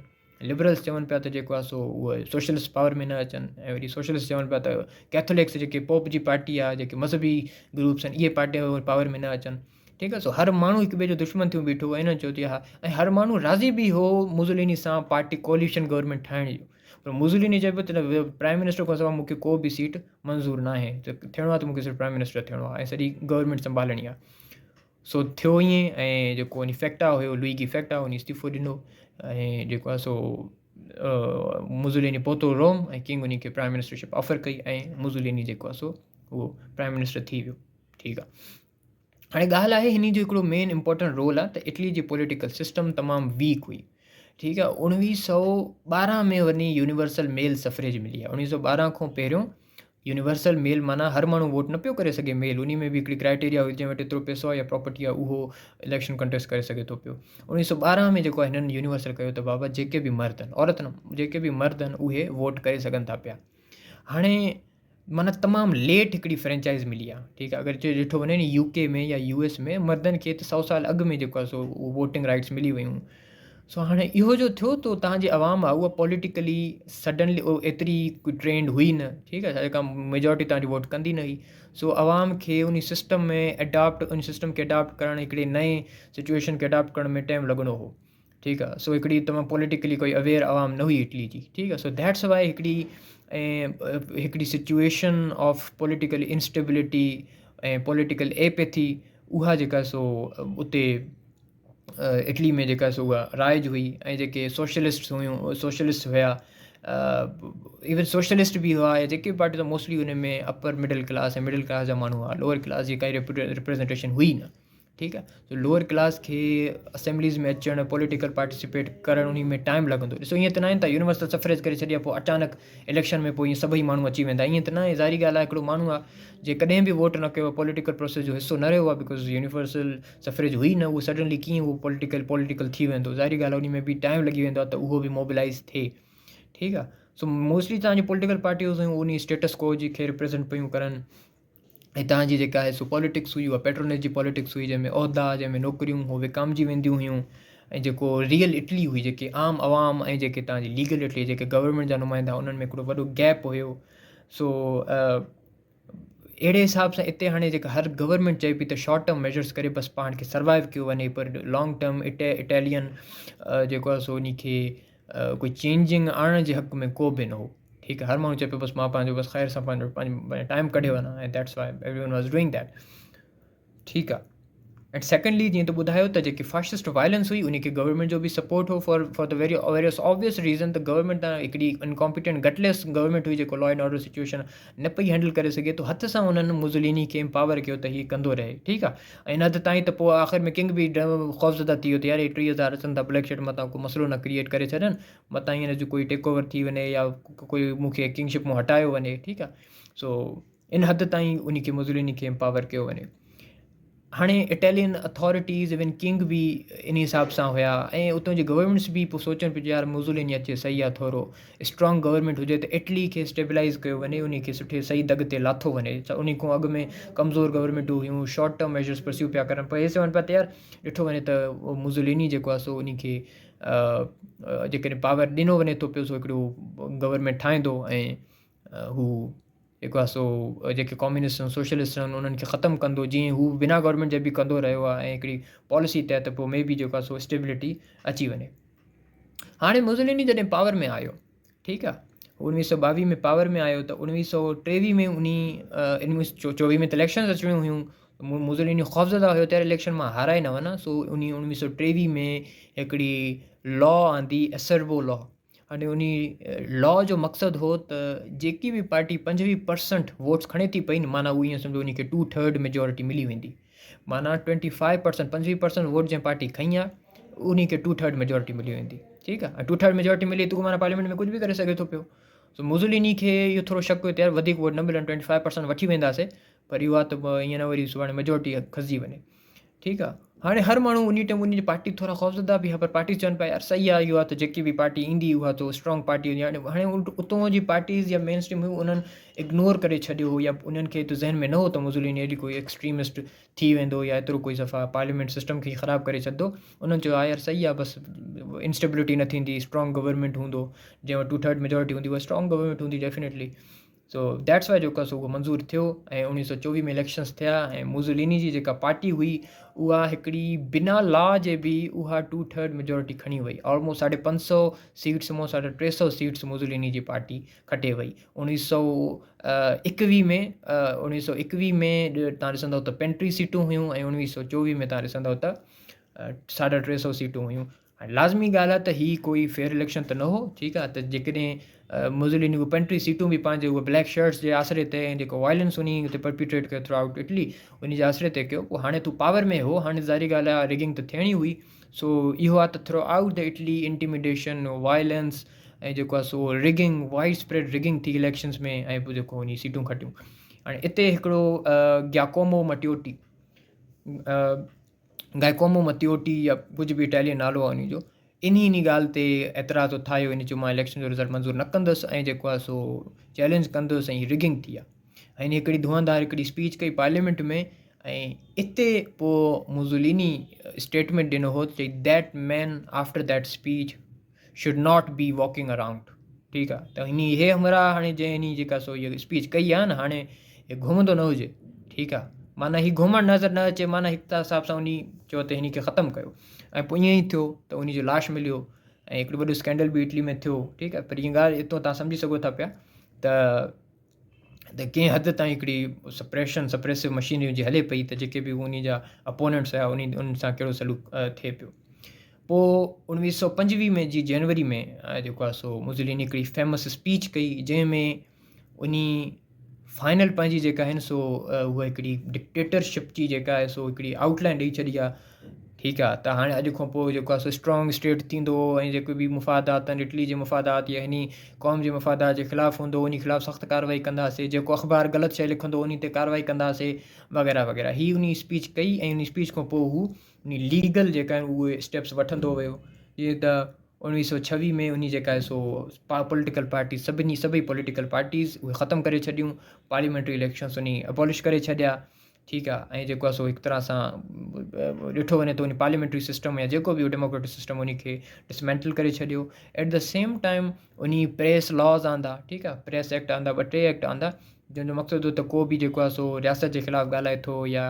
لبرلس چون پيا ته جيڪو آهي سو اهي سوشلسٽ پاور ۾ نه اچن، ۽ وري سوشلسٽ چون پيا ته ڪيٿولڪس جيڪي پوپ جي پارٽي آهي، جيڪي مذهبي گروپس آهن اهي پارٽيون پاور ۾ نه اچن، ٺيڪ آهي. سو هر ماڻهو هڪ ٻئي جو دشمن ٿيو بيٺو هو ۽ انهن چيو ته ها، ۽ هر ماڻهو راضي به هو موزوليني سان پارٽي ڪواليشن گورنمينٽ ٺاهڻ جو، پر موزوليني چيو پيو ته پرائم منسٽر کان سواء مون کي ڪو به سيٽ منظور ناهي، ته ٿيڻو آهي ته مون کي صرف پرائم منسٽر ٿيڻو آهي ۽ سڄي گورنمينٽ سنڀالڻي آهي. سو ٿيو ائين ۽ جيڪو ان فيڪٽا هيو لوئيگي فيڪٽا ان استعيفو ڏنو ۽ جيڪو آهي سو موزوليني پهتو روم ۽ ڪنگ ان کي پرائم منسٽرشپ آفر ڪئي ۽ موزوليني جيڪو آهي سو اهو پرائم منسٽر ٿي ويو. ٺيڪ آهي، هاڻي ڳالهه آهي هن جو هڪڙو مين امپورٽنٽ رول آهي ته اٽلي جي پوليٽيڪل سسٽم تمام ويڪ هئي. ٺيڪ آهي، 1912 ۾ وڃي يونيورسل ميل سفريج ملي آهي. 1912 کان پهريون يونيورسل ميل معنيٰ هر ماڻهو ووٽ نه پيو ڪري سگهي ميل، انهي ۾ به هڪڙي ڪرائيٽيريا هئي جنهن وٽ ايترو پئسو آهي يا پراپرٽي آهي اهو اليڪشن ڪنٽيسٽ ڪري سگهي ٿو پيو. 1912 ۾ جيڪو آهي هنن يونيورسل ڪيو ته بابا جيڪي به مرد آهن، عورت نه، جيڪي به مرد آهن اهي ووٽ ڪري سگهن ٿا پيا. هاڻي معنيٰ تمام ليٽ هڪڙي فرينچائز ملي آهي. ٺيڪ آهي، اگر ڏٺو وڃي نه يو ڪي ۾ يا يو ايس ۾ مردن کي ته 100 سال اڳ ۾ جيڪو آهي سو ووٽنگ رائٽس ملي ويون. سو هاڻي اهو جو ٿيو ته تان جي عوام آهي اها پوليٽيڪلي سڊنلي ايتري ٽرينڊ هئي نه، ٺيڪ آهي، جيڪا ميجارٽي تان جي ووٽ ڪندي نه هئي. سو عوام کي ان سسٽم ۾ اڊاپٽ ان سسٽم کي اڊاپٽ ڪرڻ هڪڙي نئين سچويشن کي اڊاپٽ ڪرڻ ۾ ٽائيم لڳڻو هو. ٺيڪ آ، سو هڪڙي تمام پوليٽيڪلي ڪوئي اويئر عوام نه هئي اٽلي جي. ٺيڪ آ، سو that's why هڪڙي ۽ هڪڙي situation of political instability ۽ political apathy اها جيڪا سو اتي اٽلي ۾ جيڪا سو اها رائج هئي ۽ جيڪي سوشلسٽ هيون سوشلسٽ هيا ايون سوشلسٽ به هئا يا جيڪي به پارٽيون هيون موسٽلي ان ۾ upper middle class ۽ middle class جا ماڻهو هئا، لوئر ڪلاس جي ڪائي ريپريزنٽيشن هئي نه. ٺيڪ آ سو لوئر ڪلاس کي اسيمبليز ۾ اچڻ پوليٽيڪل پارٽيسپيٽ ڪرڻ انهي ۾ ٽائيم لڳندو ڏسو ائين ته ناهي ته يونيورسل سفريج ڪري ڇڏي آ پوء اچانڪ اليڪشن ۾ پوء ائين سڀئي ماڻهو اچي ويندا ائين ته ناهي ظاهري ڳالهه آهي هڪڙو ماڻهو آ جي ڪڏهن به ووٽ نه ڪيو پوليٽيڪل پروسيس جو حصو نه رهيو آ because universal suffrage هئي نه اهو سڊنلي ڪيئن اهو پوليٽيڪل پوليٽيڪل ٿي ويندو ظاهري ڳالهه آ انهي ۾ به ٽائيم لڳي ويندو آ ته اهو به موبلائز ٿئي ٺيڪ آ سو موسٽلي تهان جي پوليٽيڪل پارٽيز هيون انهي اسٽيٽس ڪو جي کي ريپريزنٽ پيون ڪرن هتان جي جيڪا آهي سو پاليٽڪس هئي اها پيٽرونيج جي پاليٽڪس هئي جنهن ۾ عهدا جنهن ۾ نوڪريون هو وڪامجي وينديون هيون ۽ جيڪو ريئل اٽلي هئي جيڪي عام عوام ۽ جيڪي هتان جي ليگل اٽلي جيڪي گورنمينٽ جا نمائندا انهن ۾ هڪڙو وڏو گيپ هيو سو اهڙي حساب سان اتي هاڻي جيڪا هر گورنمينٽ چئي پئي ته شارٽ ٽرم ميجرس ڪري بس پاڻ کي سروائيو ڪيو وڃي پر لانگ ٽرم اٽالين جيڪو آهي سو ان کي ڪوئي چينجنگ آڻڻ جي حق ۾ ڪو به نه هو ٺيڪ آهي هر ماڻهو چئي پيو بس مان پنهنجو بس خير سان پنهنجو پنهنجو ٽائيم ڪڍي وڃان ۽ that's why everyone was doing that ٺيڪ آهي اينڊ سيڪنڊلي جيئن ته ٻڌايو ته جيڪي فاشسٽ وائلنس هئي ان کي گورنمينٽ جو به سپورٽ هو for for the very various obvious reason ته گورنمينٽ تان هڪڙي انڪمپيٽنٽ گٽليس گورنمينٽ هئي جيڪو لا اينڊ آرڊر سچويشن نه پئي هينڊل ڪري سگهي ته هٿ سان انهن موزوليني کي امپاور ڪيو ته هي ڪندو رهي ٺيڪ آهي ۽ ان حد تائين ته پوء آخر ۾ ڪنگ به خوفزده ٿي ويو ته يار هي 3000 اچن ٿا بليڪ شرٽ متان ڪو مسئلو نه ڪريئيٽ ڪري ڇڏن متان هن جو ڪوئي ٽيڪ اوور ٿي وڃي يا ڪوئي مون کي ڪنگ شپ مون هٽايو وڃي ٺيڪ آهي سو ان حد تائين ان کي موزوليني کي امپاور ڪيو وڃي هاڻي اٽالين اٿارٽيز ايون ڪنگ به ان حساب سان هيا ۽ اتان جي گورنمينٽس به پوء سوچن پيون يار موزوليني اچي صحيح آهي ٿورو اسٽرانگ گورنمينٽ هجي ته اٽلي کي اسٽيبلائز ڪيو وڃي ان کي سٺي صحيح دڳ تي لاٿو وڃي ان کان اڳ ۾ ڪمزور گورنمينٽون هيون شارٽ ٽرم ميجرس پرسيو پيا ڪرن پر هي چون پيا ته يار ڏٺو وڃي ته موزوليني جيڪو آهي سو ان کي جيڪڏهن پاور ڏنو وڃي ٿو پيو سو هڪڙو گورنمينٽ ٺاهيندو ۽ هو جيڪو آهي سو جيڪي ڪميونسٽ ۽ سوشلسٽ آهن انهن کي ختم ڪندو جيئن هو بنا گورنمينٽ جي به ڪندو رهيو آهي ۽ هڪڙي پاليسي تحت پوء مي بي جيڪو آهي سو اسٽيبلٽي اچي وڃي. هاڻي موزوليني جڏهن پاور ۾ آيو ٺيڪ آهي اڻويهه سو ٻاويهه ۾ پاور ۾ آيو ته اڻويهه سو ٽيويهه ۾ انهي اڻويهه سو چوويهه ۾ ته اليڪشنز اچڻيون هيون موزوليني خوفزده هيو ته يار اليڪشن مان هارائي نه وڃان سو انهي اڻويهه سو ٽيويهه ۾ هڪڙي لا آندي اسربو لا هاڻي انهي لا جو مقصد هو ته جيڪي به پارٽي 25 پرسنٽ ووٽس کڻي ٿي پئي نه معنيٰ اهو ائين سمجهو انهي کي ٽو ٿرڊ ميجورٽي ملي ويندي معنيٰ 25 پرسنٽ 25 پرسنٽ ووٽ جنهن پارٽي کنئي آهي انهي کي ٽو ٿرڊ ميجورٽي ملي ويندي ٺيڪ آهي ۽ ٽو ٿرڊ ميجورٽي ملي ته معنيٰ پارليامينٽ ۾ ڪجهه به ڪري سگهي ٿو پيو سو موزوليني کي اهو ٿورو شڪ هيو ته يار وڌيڪ ووٽ نه ملن 25 پرسنٽ وٺي وينداسي پر اهو آهي ته ائين نه وري سڀاڻي ميجورٽي کسجي وڃي ٺيڪ آ هاڻي هر ماڻهو انهي ٽائيم انهي جي پارٽي ٿورا خوفزده به ها پر پارٽيز چون پيا يار صحيح آ اهو آ ته جيڪي به پارٽي ايندي اها تو اسٽرانگ پارٽي هوندي هاڻي هاڻي اتو جي پارٽيز يا مين اسٽريم هيون انهن اگنور ڪري ڇڏيو هو يا انهن کي ايترو ذهن ۾ نه هو ته موزوليني ايڏي ڪوئي ايڪسٽريمسٽ ٿي ويندو يا ايترو ڪوئي صفا پارليامينٽ سسٽم کي خراب ڪري ڇڏندو انهن چيو ها يار صحيح آ بس انسٽيبلٽي نه ٿيندي اسٽرانگ گورنمينٽ هوندو جنهن وٽ ٽو ٿرڊ ميجورٽي هوندي اها اسٽرانگ گورنمينٽ هوندي ڊيفنيٽلي سو that's why جيڪو آهي سو اهو منظور ٿيو ۽ اوڻيهه سو چوويهه ۾ اليڪشنس ٿيا ۽ موزوليني جي جيڪا پارٽي هئي اها هڪڙي بنا لا جي به اها ٽو ٿرڊ ميجورٽي کڻي وئي آلموسٽ ساڍي پنج سو سيٽس مون ساڍا ٽي سو سيٽس موزوليني جي پارٽي کٽي وئي اوڻيهه سو ايڪويهه ۾ اوڻيهه سو ايڪويهه ۾ تان ڏسندو ته پنٽيهه سيٽون هيون ۽ اوڻيهه سو چوويهه ۾ تان ڏسندو ته ساڍا ٽي سو سيٽون هيون هاڻي لازمي ڳالهه آهي ته هي ڪوئي فيئر اليڪشن ته نه هو ٺيڪ آهي ته جيڪڏهن موزوليني اهي 35 سيٽون به پنهنجي اهي بليڪ شرٽس جي آسري تي ۽ جيڪو وائلنس انهي اتي پرپيٽريٽ ڪيو ٿرو آئوٽ اٽلي انهي جي آسري تي ڪيو پوء هاڻي تو پاور ۾ هو هاڻي ظاهري ڳالهه آهي ريگنگ ته ٿيڻي هئي سو اهو آهي ته throughout the Italy intimidation violence ۽ جيڪو آهي سو ريگنگ وائيڊ اسپريڊ ريگنگ ٿي اليڪشنس ۾ ۽ پوء جيڪو انهي سيٽون کٽيون هاڻي اتي هڪڙو گياڪومو مٽيوٽي گائڪومو متيوٽي يا ڪجهه به اٽالين نالو آهي انهي جو انهي انهي ڳالهه تي اعتراض اٿايو انهي چيو مان اليڪشن جو رزلٽ منظور نه ڪندس ۽ جيڪو آهي سو چئلينج ڪندس ۽ رگنگ ٿي آهي ۽ انهي هڪڙي ڌوئاندار هڪڙي اسپيچ ڪئي پارليامينٽ ۾ ۽ اتي پوء موزوليني اسٽيٽمينٽ ڏنو هو چئي that man after that speech should not be walking around ٺيڪ آ ته هني هي همراهه هاڻي جنهن هني جيڪا سو هي اسپيچ ڪئي آ نه هاڻي هي گهمندو نه هجي ٺيڪ آ معنيٰ هي گهمڻ نظر نه اچي معنيٰ هڪ حساب سان انهي چيو ته هني کي ختم ڪيو ۽ پوء ائين ئي ٿيو ته انهي جو لاش مليو ۽ هڪڙو وڏو اسڪينڊل به اٽلي ۾ ٿيو ٺيڪ آ پر هي ڳالهه اتو تان سمجهي سگهو ٿا پيا ته ته ڪنهن حد تائين هڪڙي سپريشن سپريسو مشينري جي هلي پئي ته جيڪي به انهي جا اپوننٽس هيا انهي انهن سان ڪهڙو سلوڪ ٿئي پيو. پوء 1925 ۾ جي جنوري ۾ جيڪو آهي سو موزوليني هڪڙي فيمس اسپيچ ڪئي جنهن ۾ انهي فائنل پنهنجي جيڪا آهن سو اها هڪڙي ڊڪٽيٽرشپ جي جيڪا آهي سو هڪڙي آئوٽ لائن ڏئي ڇڏي آهي ٺيڪ آهي ته هاڻي اڄ کان پوء جيڪو آهي سو اسٽرانگ اسٽيٽ ٿيندو ۽ جيڪي به مفادات آهن اٽلي جي مفادات يا هني قوم جي مفادات جي خلاف هوندو انهي خلاف سخت ڪارروائي ڪنداسي جيڪو اخبار غلط شيء لکندو انهي تي ڪارروائي ڪنداسي وغيره وغيره هي انهي اسپيچ ڪئي ۽ انهي اسپيچ کان پوء هو انهي ليگل جيڪا آهن اهي اسٽيپس وٺندو ويو جيئن ته 1926 ۾ انهي جيڪا آهي سو پوليٽيڪل پارٽي سڀني سڀئي پوليٽيڪل پارٽيز اهي ختم ڪري ڇڏيون، پارليامينٽري اليڪشنس انهي ابالش ڪري ڇڏيا، ٺيڪ آهي ۽ جيڪو آهي سو هڪ طرح سان ڏٺو وڃي ته انهي پارليامينٽري سسٽم يا جيڪو به ڊيموڪريٽڪ سسٽم انهي کي ڊسمينٽل ڪري ڇڏيو. ايٽ the same time انهي پريس لاز آندا، ٺيڪ آهي پريس ايڪٽ آندا، ٻه ٽي ايڪٽ آندا جنهن جو مقصد هو ته ڪو به جيڪو آهي سو رياست جي خلاف ڳالهائي ٿو يا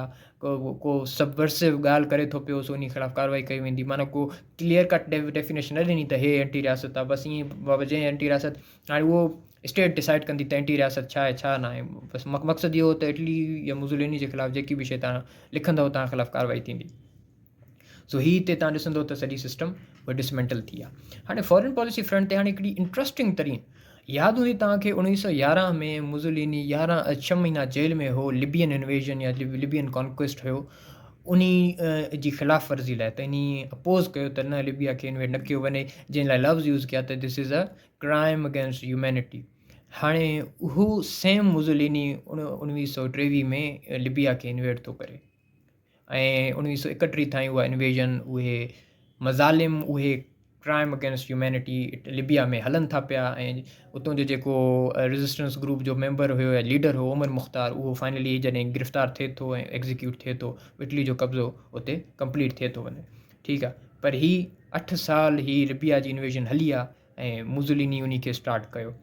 ڪو ڪو سبورسو ڳالهه ڪري ٿو پيو سو انهي خلاف ڪارروائي ڪئي ويندي معنيٰ ڪو ڪليئر ڪٽ ڊيفينيشن نه ڏني ته هي اينٽي رياست آهي بس ائين بابا جنهن اينٽي رياست هاڻي اهو اسٽيٽ ڊسائيڊ ڪندي ته اينٽي رياست ڇا آهي ڇا ناهي بس مقصد اهو هو ته اٽلي يا موزوليني جي خلاف جيڪي به شيء تان لکندو تان خلاف ڪارروائي ٿيندي. سو هي هتي تان ڏسندو ته سڄي سسٽم اها ڊسمينٽل ٿي آهي. هاڻي فارن پاليسي فرنٽ تي هاڻي هڪڙي انٽرسٽنگ ترين ياد هوندي توهان کي 1911 ۾ موزوليني 11 ڇهه مهينا جيل ۾ هو لبين انويزن يا لبين ڪانڪويسٽ هيو انهي جي خلاف ورزي لاء ته انهي اپوز ڪيو ته نه لبيا کي انويڊ نه ڪيو وڃي جنهن لاء لفظ يوز ڪيا ته this is a crime against humanity هاڻي اهو سيم موزوليني 1923 ۾ لبيا کي انويڊ ٿو ڪري. ۽ 1931 تائين اها انويزن، اهي مظالم، اهي ڪرائم اگينسٽ هيومينٽي لبيا ۾ هلن ٿا پيا ۽ اتان جو جيڪو ريزسٽنس گروپ جو ميمبر هيو يا ليڊر هو عمر مختار اهو فائنلي جڏهن گرفتار ٿئي ٿو ۽ ايگزيڪيوٽ ٿئي ٿو اٽلي جو قبضو اتي ڪمپليٽ ٿئي ٿو وڃي ٺيڪ آ پر هي اٺ سال هي لبيا جي انويزن هلي آ ۽ موزوليني انهي کي اسٽارٽ ڪيو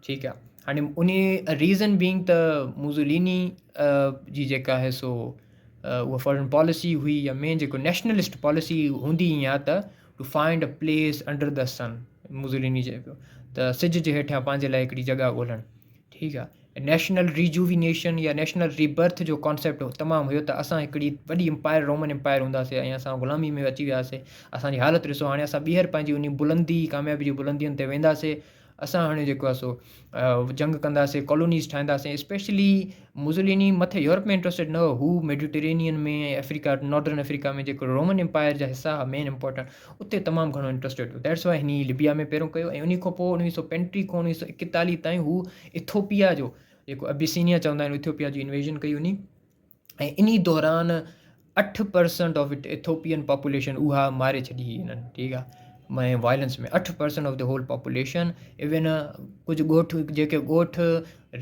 ٺيڪ آ هاڻي انهي ريزن بينگ ته موزوليني جي جيڪا آهي سو اها فارن پاليسي هئي يا مين جيڪو نيشنلسٽ پاليسي هوندي ائين آ ته to find a place under the sun Mussolini چئي پيو ته سج جي هيٺيان پنهنجي لاء هڪڙي جڳهه ڳولڻ ٺيڪ آ نيشنل ريجووينيشن يا نيشنل ريبرٿ جو ڪانسيپٽ تمام هيو ته اسان هڪڙي وڏي امپائر رومن امپائر هونداسي ۽ اسان غلامي ۾ اچي وياسي اسان جي حالت ڏسو هاڻي اسان ٻيهر پنهنجي انهي بلندي ڪاميابي جي بلندين تي وينداسي اسان هاڻي جيڪو آهي سو جنگ ڪنداسي ڪالونيز ٺاهينداسي اسپيشلي موزوليني مٿي يورپ ۾ انٽرسٽيڊ نه هو هو ميڊيٽرينين ۾ ۽ آفريڪا ناردرن آفريڪا ۾ جيڪو رومن امپائر جا حصا هئا مين امپورٽنٽ اتي تمام گهڻو انٽرسٽيڊ هو that's why هني لبيا ۾ پهريون ڪيو ۽ انهي کان پوء 1935 کان 1941 تائين هو ايٿوپيا جو جيڪو ابيسينيا چوندا آهن ايٿوپيا جي انويزن ڪئي انهي ۽ انهي دوران 8% آف ايٿوپين پاپوليشن اها ماري ڇڏي هئي انهن ٺيڪ آهي ۾ violence ۾ 8% of the whole population even ڪجهه ڳوٺ جيڪي ڳوٺ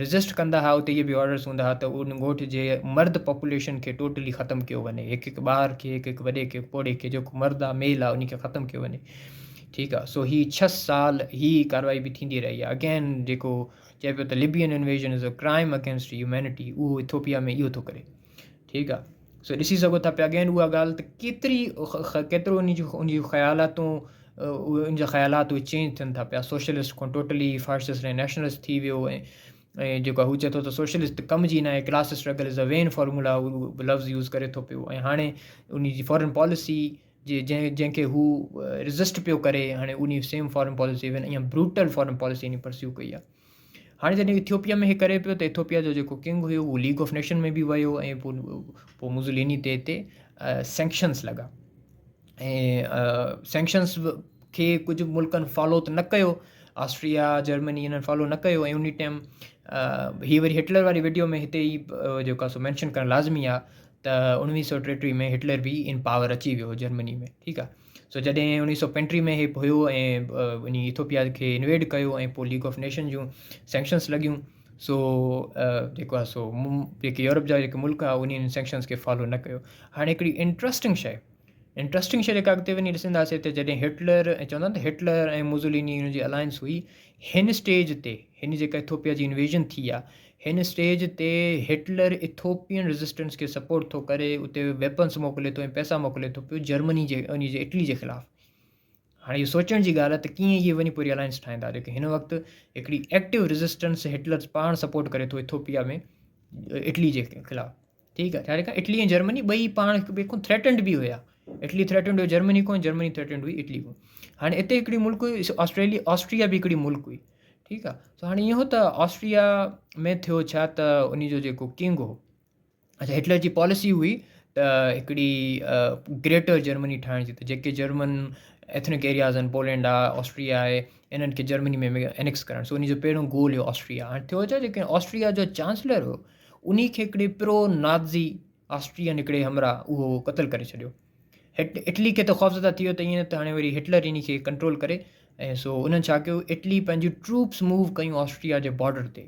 ريزسٽ ڪندا ها اتي اهي به آرڊرس هوندا ها ته ان ڳوٺ جي مرد پاپوليشن کي ٽوٽلي ختم ڪيو وڃي هڪ هڪ ٻار کي هڪ هڪ وڏي کي پوڙهي کي جيڪو مرد آ ميل آ ان کي ختم ڪيو وڃي ٺيڪ آ سو هي ڇهه سال هي ڪارروائي به ٿيندي رهي آ اگين جيڪو چئي پيو ته Libyan invasion is a crime against humanity اهو ايٿوپيا ۾ اهو ٿو ڪري ٺيڪ آ سو ڏسي سگهو ٿا پيا اگين اها ڳالهه ته ڪيتري ڪيترو ان جون ان جون خيالاتون ان جا خيالات اهي چينج ٿين ٿا پيا سوشلسٽ کان ٽوٽلي فاشسٽ ۽ نيشنلسٽ ٿي ويو ۽ ۽ جيڪو هو چئي ٿو ته سوشلسٽ ڪم جي ناهي class struggle is a vain formula اهو لفظ يوز ڪري ٿو پيو ۽ هاڻي ان جي فارن پاليسي جي جنهن جنهن کي هو ريزسٽ پيو ڪري هاڻي ان سيم فارن پاليسي ايون اها بروٽل فارن پاليسي ان پرسيو ڪئي آهي هاڻي جڏهن ايٿيوپيا ۾ هي ڪري پيو ته ايٿوپيا جو جيڪو ڪنگ هيو اهو ليگ آف نيشن ۾ به ويو ۽ پوء پوء موزوليني تي هتي سينڪشنس لڳا ۽ سينڪشنس کي ڪجهه ملڪن فالو ته نه ڪيو آسٽريا جرمني انهن فالو نه ڪيو ۽ انهي ٽائيم هي وري هٽلر واري ويڊيو ۾ هتي ئي جيڪو آهي سو مينشن ڪرڻ لازمي آهي ته 1933 ۾ هٽلر به ان پاور اچي ويو جرمني ۾ ٺيڪ آهي سو جڏهن 1935 ۾ هي هيو ۽ انهي ايٿوپيا کي انويڊ ڪيو ۽ پوء league of nation June sanctions لڳيون سو جيڪو آهي سو جيڪي يورپ جا جيڪي ملڪ هئا انهن سينڪشنس کي فالو نه ڪيو. هاڻي هڪڙي انٽرسٽنگ شيء انٽرسٽنگ شيء جيڪا اڳتي وڃي ڏسنداسين ته جڏهن هٽلر ۽ چوندا آهن ته هٽلر ۽ موزوليني ان جي الائنس هئي هن اسٽيج تي هن جيڪا ايٿوپيا جي انويزن ٿي آهي هن اسٽيج تي هٽلر ايٿوپين ريزسٽنس کي سپورٽ ٿو ڪري اتي ويپنس موڪلي ٿو ۽ پئسا موڪلي ٿو پيو جرمني جي ان جي اٽلي جي خلاف. هاڻي اهو سوچڻ جي ڳالهه آهي ته ڪيئن اهي وڃي پوري الائنس ٺاهيندا جيڪي هن وقت هڪڙي ايڪٽو ريزسٽنس هٽلر پاڻ سپورٽ ڪري ٿو ايٿوپيا ۾ اٽلي جي خلاف. ٺيڪ آهي ڇاڪاڻ اٽلي ۽ جرمني ٻئي پاڻ هڪ ٻئي کان ٿريٽنڊ به هيا. اٽلي ٿريٽنڊ هيو جرمني کان، جرمني ٿريٽنڊ هئي اٽلي کان. هاڻي اتي هڪڙي ملڪ هئي آسٽريليا، آسٽريا به هڪڙي ملڪ هئي، ٺيڪ آ. سو هاڻي اهو ته آسٽريا ۾ ٿيو ڇا ته ان جو جيڪو ڪنگ هو، اڇا هٽلر جي پاليسي هئي ته هڪڙي گريٽر جرمني ٺاهڻ جي ته جيڪي جرمن ايٿنڪ ايرياز آهن پولينڊ آهي آسٽريا آهي انهن کي جرمني ۾ انيڪس ڪرڻ سو ان جو پهريون گول هيو آسٽريا. هاڻي ٿيو ڇا جيڪي آسٽريا جو چانسلر هو انهي کي هڪڙي پرو نازي آسٽرين هڪڙي همراهه اهو قتل ڪري ڇڏيو. اٽلي کي ته خوفزده ٿي ويو ته ائين ته هاڻي وري هٽلر انهي کي ڪنٽرول ڪري ۽ سو انهن ڇا ڪيو اٽلي پنهنجون ٽروپس موو ڪيون آسٽريا جي بارڊر تي.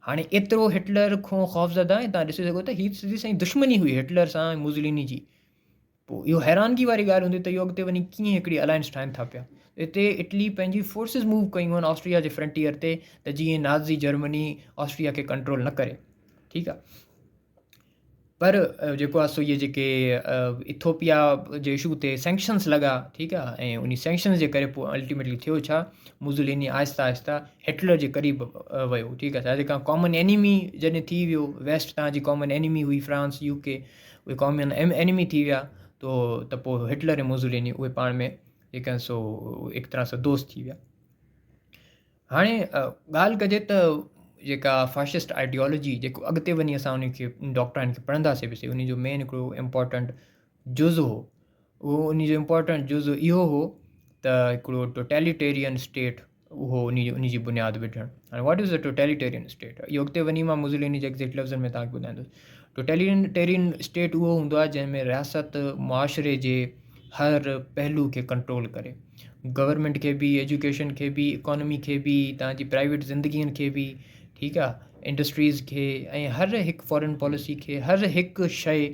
هاڻي ايترو هٽلر کان خوفزده ۽ توهان ڏسي سگهو ته هي سڌي سائين دشمني هئي هٽلر سان ۽ موزوليني جي. پوء اهو حيرانگي واري ڳالهه هوندي ته اهو اڳتي وڃي ڪيئن هڪڙي الائنس ٺاهين ٿا پيا. اتي اٽلي پنهنجي فورسز موو ڪيون آهن آسٽريا جي فرنٽيئر تي ته جيئن نازي جرمني آسٽريا کي ڪنٽرول نه ڪري. ٺيڪ آ. پر جيڪو آهي سو اهي جيڪي ايٿوپيا جي اشو تي سينڪشنس لڳا ٺيڪ آهي ۽ انهي سينڪشنس جي ڪري پوء الٽيميٽلي ٿيو ڇا موزوليني آهستي آهستي هٽلر جي قريب ويو ٺيڪ آهي جيڪا ڪامن اينيمي جڏهن ٿي ويو ويسٽ تان جي ڪامن اينيمي هئي فرانس يو ڪي اهي ڪامن اينيمي ٿي ويا تو ته پوء هٽلر ۽ موزوليني اهي پاڻ ۾ جيڪا سو هڪ طرح سان دوست ٿي ويا. هاڻي ڳالهه ڪجي ته جيڪا فاشسٽ آئيڊيالوجي جيڪو اڳتي وڃي اسان ان کي ڊاڪٽرائن کي پڙهنداسين به سهي ان جو مين هڪڙو امپورٽنٽ جز هو اهو ان جو امپورٽنٽ جز اهو هو ته هڪڙو ٽوٽيليٽيرين اسٽيٽ اهو ان جو ان جي بنياد وجهڻ. هاڻي what is a totalitarian state اهو اڳتي وڃي مان موزوليني جي ايگزيڪٽ لفظن ۾ توهان کي ٻڌائيندس. ٽوٽيليٽيرين اسٽيٽ اهو هوندو آهي جنهن ۾ رياست معاشري جي هر پهلو کي ڪنٽرول ڪري. گورنمينٽ کي به، ايجوڪيشن کي به، اڪانومي کي به، توهان جي پرائيويٽ زندگين کي به، ٺيڪ آ، انڊسٽريز کي ۽ هر هڪ فارين پاليسي کي هر هڪ شيء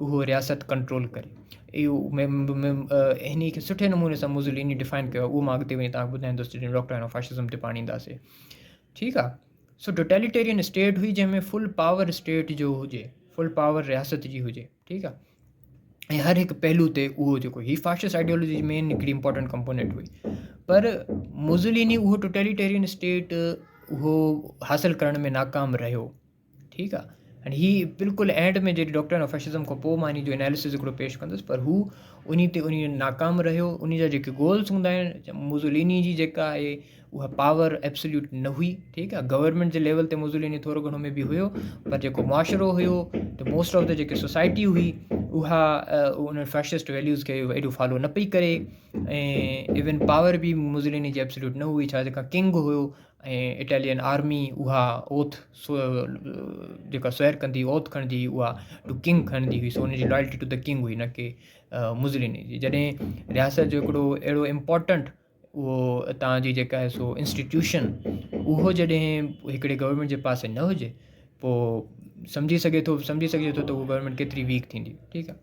اهو رياست ڪنٽرول ڪري. اهو انهي کي سٺي نموني سان موزوليني ڊفائن ڪيو آهي اهو مان اڳتي وڃي توهان کي ٻڌائيندس جڏهن ڊاڪٽرائن آف فاشزم تي پاڻ اينداسي. ٺيڪ آ، سو ٽوٽيليٽيرين اسٽيٽ هئي جنهن ۾ فل پاور اسٽيٽ جو هجي، فل پاور رياست جي هجي، ٺيڪ آ. ۽ هر هڪ پهلو تي اهو جيڪو هي فاشسٽ آئيڊيالوجي جي مين هڪڙي امپورٽنٽ ڪمپونينٽ هئي پر موزوليني اهو ٽوٽيليٽيرين اسٽيٽ اهو حاصل ڪرڻ ۾ ناڪام رهيو. ٺيڪ آ، ۽ هي بلڪل اينڊ ۾ جڏهن ڊاڪٽرائن آف فاشزم کان پوء مان ان جو اناليسز هڪڙو پيش ڪندس پر هو انهي تي انهي ناڪام رهيو. انهي جا جيڪي گولس هوندا آهن موزوليني جي جيڪا آهي اها پاور ايبسوليوٽ نه هئي. ٺيڪ آ، گورنمينٽ جي ليول تي موزوليني ٿورو گهڻو ۾ به هيو پر جيڪو معاشرو هيو ته موسٽ آف the جيڪي سوسائٽي هئي اها ان فاشسٽ ويليوز کي ايڏو فالو نه پئي ڪري ۽ ايون پاور به موزوليني جي ايبسوليوٽ نه هئي ڇا جيڪا ڪنگ هيو ۽ اٽالين آرمي اها اوٿ جيڪا سوئر ڪندي اوٿ کڻندي هئي اها ٽو ڪنگ کڻندي هئي سو ان جي لائلٽي ٽو the king هئي نه ڪي موزوليني جي. جڏهن رياست جو هڪڙو اهڙو امپورٽنٽ اهو تان جي جيڪا آهي سو انسٽيٽيوشن اهو جڏهن هڪڙي گورنمينٽ جي پاسي نه هجي پوء سمجهي سگهي ٿو سمجهي سگهجي ٿو ته اهو گورنمينٽ ڪيتري ويڪ ٿيندي. ٺيڪ آهي،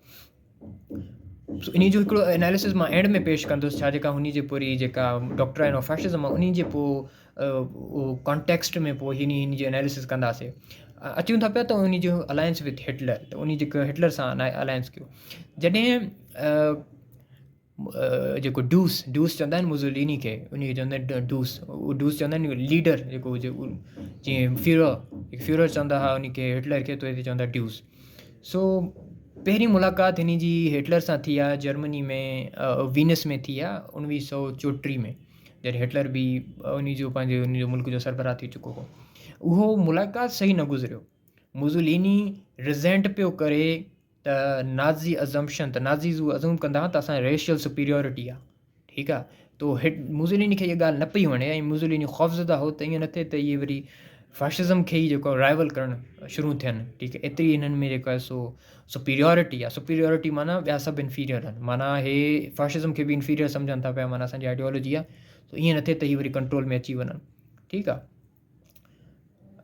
سو انهي جو هڪڙو اناليسس مان اينڊ ۾ پيش ڪندس ڇا جيڪا هن جي پوري جيڪا ڊاڪٽرائن آف فاشزم آهي انهي جي پوء ڪانٽيڪسٽ ۾ پوء هن هن جو اناليسس ڪنداسي. اچون ٿا پيا ته انهي جو الائنس وٿ هٽلر ته انهي جيڪو هٽلر سان الائنس ڪيو جڏهن جيڪو ڊوس، ڊوس چوندا آهن موزوليني کي ان کي چوندا آهن ڊوس، ڊوس چوندا آهن ليڊر جيڪو هجي جيئن فيورر، فيورر چوندا هئا ان کي هٽلر کي تو هتي چوندا ڊوس. سو پهرين ملاقات هن جي هٽلر سان ٿي آهي جرمني ۾ وينس ۾ ٿي آهي 1934 ۾ جڏهن هٽلر به ان جو پنهنجي ان جو ملڪ جو سربراهه ٿي چڪو هو. اهو ملاقات صحيح نه گذريو. موزوليني ريزينٽ پيو ڪري ته نازي ازمپشن ته نازيز اهو ازوم ڪندا هئا ته اسان ريشل سپيريورٽي آ، ٺيڪ آ، تو هٽ موزوليني کي اها ڳالهه نه پئي وڻي ۽ موزوليني خوفزده هو ته ائين نه ٿئي ته اهي وري فاشزم کي ئي جيڪو رائول ڪرڻ شروع ٿين. ٺيڪ ايتري هنن ۾ جيڪو آهي سو سپيريورٽي آ، سپيريورٽي معنيٰ ٻيا سڀ انفيريئر آهن، معنيٰ هي فاشزم کي به انفيريئر سمجهن ٿا پيا، معنيٰ اسان جي آئيڊيالوجي آ، تو ائين نه ٿئي ته هي وري ڪنٽرول ۾ اچي وڃن. ٺيڪ آ،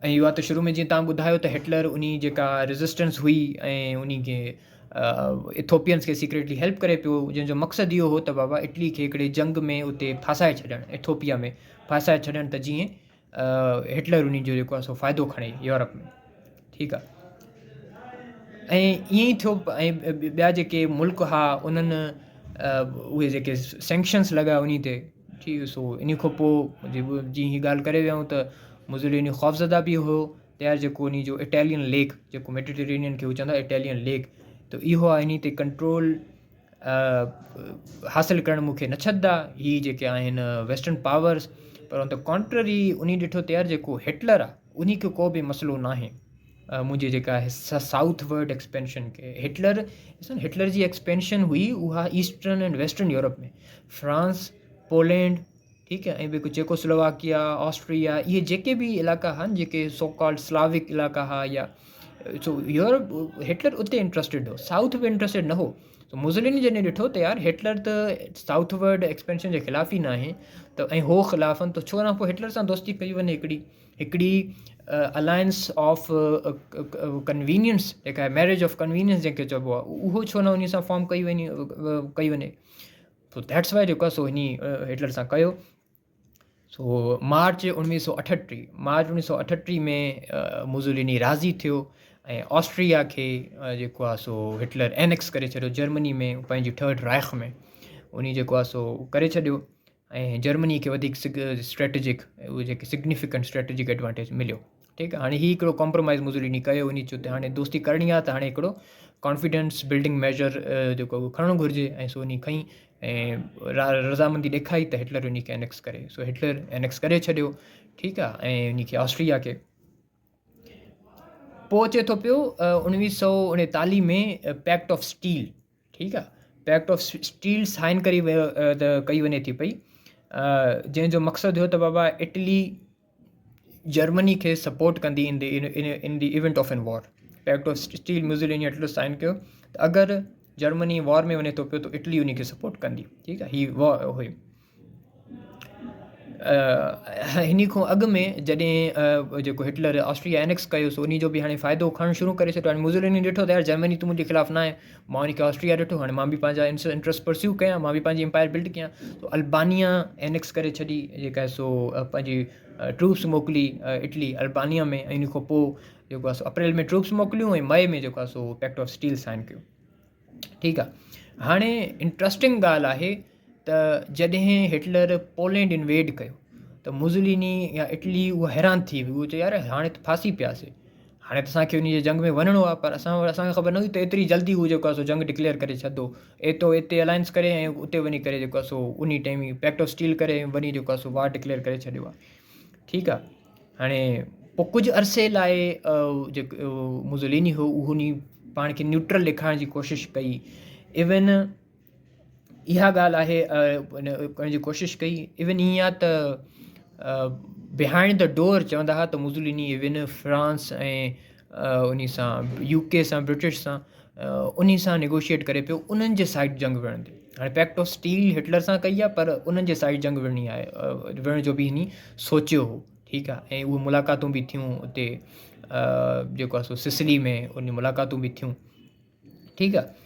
۽ اها ته شروع ۾ جيئن توهان ٻڌايو ته هٽلر انهي جيڪا ريزسٽنس هئي ۽ انهي کي ايٿوپينس کي سيڪريٽلي هيلپ ڪري پيو جنهن جو مقصد اهو هو ته بابا اٽلي کي هڪڙي جنگ ۾ اتي ڦاسائي ڇڏڻ ايٿوپيا ۾ ڦاسائي ڇڏڻ ته جيئن هٽلر انهي جو جيڪو آهي سو فائدو کڻي يورپ ۾. ٺيڪ آهي، ۽ ائين ئي ٿيو ۽ ٻيا جيڪي ملڪ هئا انهن اهي جيڪي سينڪشنس لڳا انهي تي. ٺيڪ، سو انهي کان پوء جيئن هي ڳالهه ڪري ويا آهيون ته موزوليني خوفزده به هيو ته يار جيڪو انهي جو اٽالين ليڪ جيڪو ميڊيٽرينين کي هو چوندا اٽالين ليڪ ته اهو آهي انهي تي ڪنٽرول حاصل ڪرڻ مون کي نه ڇڏدا هي جيڪي آهن western powers per on the contrary انهي ڏٺو ته يار جيڪو هٽلر آهي انهي کي ڪو به مسئلو ناهي منهنجي جيڪا سائوٿ ورڊ ايڪسپينشن کي هٽلر ڏسو نه هٽلر جي ايڪسپينشن هئي اها eastern and western Europe ۾ France Poland ٺيڪ آهي ۽ ٻيو چيڪو سلوواڪيا آسٽريا اهي جيڪي به علائقا هئا جيڪي سو ڪالڊ سلاوڪ علائقا هئا يا سو يورپ هٽلر اتي انٽرسٽيڊ هو سائوٿ ۾ انٽرسٽيڊ نه هو سو موسوليني جڏهن ڏٺو ته يار هٽلر ته سائوٿ ورڊ ايڪسپينشن جي خلاف ئي ناهي ته ۽ هو خلاف آهن ته ڇو نه پوء هٽلر سان دوستي ڪئي وڃي هڪڙي هڪڙي الائنس آف ڪنوينينس جيڪا ميريج آف ڪنوينينس جنهن کي چئبو آهي اهو ڇو نه ان سان فارم ڪئي وڃي ڪئي وڃي سو that's why جيڪو آهي سو هني هٽلر سان ڪيو سو مارچ 1938 مارچ 1938 ۾ موزوليني راضي ٿيو ۽ آسٽريا کي جيڪو آهي سو هٽلر اينيڪس ڪري ڇڏيو جرمني ۾ پنهنجي ٿرڊ رائخ ۾ انهي جيڪو آهي سو ڪري ڇڏيو ۽ جرمني کي وڌيڪ اسٽريٽجڪ اهي جيڪي سگنيفڪنٽ اسٽريٽجڪ ايڊوانٽيج مليو ٺيڪ آهي هاڻي هي هڪڙو ڪمپرومائز موزوليني ڪيو انهي چيو ته هاڻي دوستي ڪرڻي آهي ته هاڻي هڪڙو ڪانفيڊنس بلڊنگ ميجر جيڪو اهو کڻڻ گهرجي ۽ سو انهي کئي ۽ رضامندي ڏيکاري ته هٽلر انهي کي انيڪس ڪري سو هٽلر انيڪس ڪري ڇڏيو ٺيڪ آهي ۽ انهي کي آسٽريا کي پوء اچي ٿو پيو 1939 ۾ پيڪٽ آف اسٽيل ٺيڪ آ پيڪٽ آف اسٽيل سائن ڪري ڪئي وڃي ٿي پئي جنهن جو مقصد هيو ته بابا اٽلي جرمني کي سپورٽ ڪندي in the in the event of an war pact of steel Mussolini Hitler sign ڪيو ته اگر جرمني وار ۾ وڃي ٿو پيو ته اٽلي ان کي سپورٽ ڪندي ٺيڪ آ هي وار هئي هن کان اڳ ۾ جڏهن جيڪو هٽلر آسٽريا اينيڪس ڪيو سو انهي جو به هاڻي فائدو کڻڻ شروع ڪري ڇڏيو هاڻي موزوليني ڏٺو ته يار جرمني ته منهنجي خلاف ناهي مان ان کي آسٽريا ڏٺو هاڻي مان به پنهنجا انٽرسٽ پرسيو ڪيان مان به پنهنجي امپائر بلڊ ڪيان تو البانيا اينيڪس ڪري ڇڏي جيڪا سو پنهنجي ٽروپس موڪلي اٽلي البانيا ۾ ۽ ان کان پوء جيڪو آهي سو اپريل ۾ ٽروپس موڪليون ۽ مئي ۾ جيڪو آهي سو پيڪٽ آف اسٽيل سائن ڪيو ٺيڪ آ هاڻي انٽرسٽنگ ڳالهه آهي ته جڏهن هٽلر پولينڊ انويڊ ڪيو ته موزوليني يا اٽلي اهو حيران ٿي ويو اهو چيو يار هاڻي ته ڦاسي پياسي هاڻي ته اسانکي ان جي جنگ ۾ وڃڻو آهي پر اسان اسانکي خبر نه هئي ته ايتري جلدي هو جيڪو آهي سو جنگ ڊڪليئر ڪري ڇڏندو ايتو اتي الائنس ڪري ۽ اتي وڃي ڪري جيڪو آهي سو ان ٽائيم ئي پيڪٽ آف اسٽيل ڪري وڃي جيڪو آهي سو وار ڊڪليئر ڪري ڇڏيو آهي ٺيڪ آهي هاڻي پوء ڪجهه عرصي لاء جيڪو موزوليني هو اهو انهي پاڻ کي نيوٽرل ڏيکارڻ جي ڪوشش ڪئي ايون اها ڳالهه آهي ڪرڻ جي ڪوشش ڪئي ايون ائين آهي ته بهائنڊ the ڊور چوندا هئا ته موزوليني ايون فرانس ۽ انهي سان يو ڪي سان برٽش سان انهي سان نيگوشيئيٽ ڪري پيو انهن جي سائيڊ جنگ وڙهندي هاڻي پيڪٽ آف اسٽيل هٽلر سان ڪئي آهي پر انهن جي سائيڊ جنگ وڙهڻي آهي وڙهڻ جو به هني سوچيو هو ٺيڪ آهي ۽ اهي ملاقاتون به ٿيون اتي جيڪو آهي سو سسلي ۾ ان ملاقاتون به ٿيون ٺيڪ آهي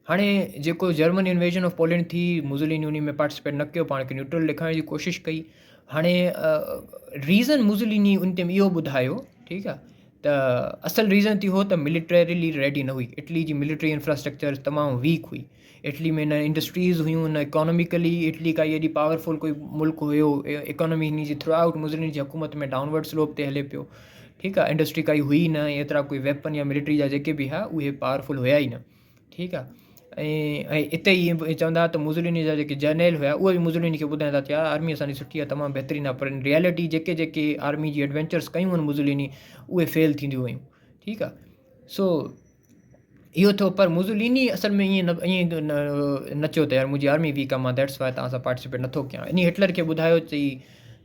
هاڻي جيڪو جرمن انويزن آف پولينڊ ٿي موزوليني انهي ۾ پارٽيسپيٽ نه ڪيو پاڻ کي نيوٽرل ڏيکارڻ جي ڪوشش ڪئي هاڻي ريزن موزوليني ان ٽائيم اهو ٻڌايو ٺيڪ آهي ته اصل ريزن ته اهو ته ملٽريلي ريڊي نه هئي اٽلي جي ملٽري انفراسٽرڪچر تمام ويڪ هئي اٽلي ۾ نه انڊسٽريز هيون نه اڪاناميڪلي اٽلي ڪائي ايڏي پاورفل ڪوئي ملڪ هيو اڪانامي هن جي ٿرو آئوٽ موزوليني جي حڪومت ۾ ڊائونورڊ سلوپ تي هلي پيو ٺيڪ آ انڊسٽري ڪائي هئي نه ۽ ايترا ڪوئي ويپن يا ملٽري جا جيڪي به هيا اهي پاورفل هيا ئي نه ٺيڪ آ ۽ ۽ اتي ائين به چوندا ته موزوليني جا جيڪي جرنيل هيا اهي به موزوليني کي ٻڌائيندا ته يار آرمي اسان جي سٺي آ تمام بهترين آ پر ان ريئلٽي جيڪي جيڪي آرمي جي ايڊوينچرس ڪيون آهن موزوليني اهي فيل ٿينديون ويون ٺيڪ آ سو اهو ٿيو پر موزوليني اصل ۾ ائين نه ائين نه چيو ته يار منهنجي آرمي ويڪ آ مان that's why توهان سان پارٽيسپيٽ نٿو ڪيان انهي هٽلر کي ٻڌايو چئي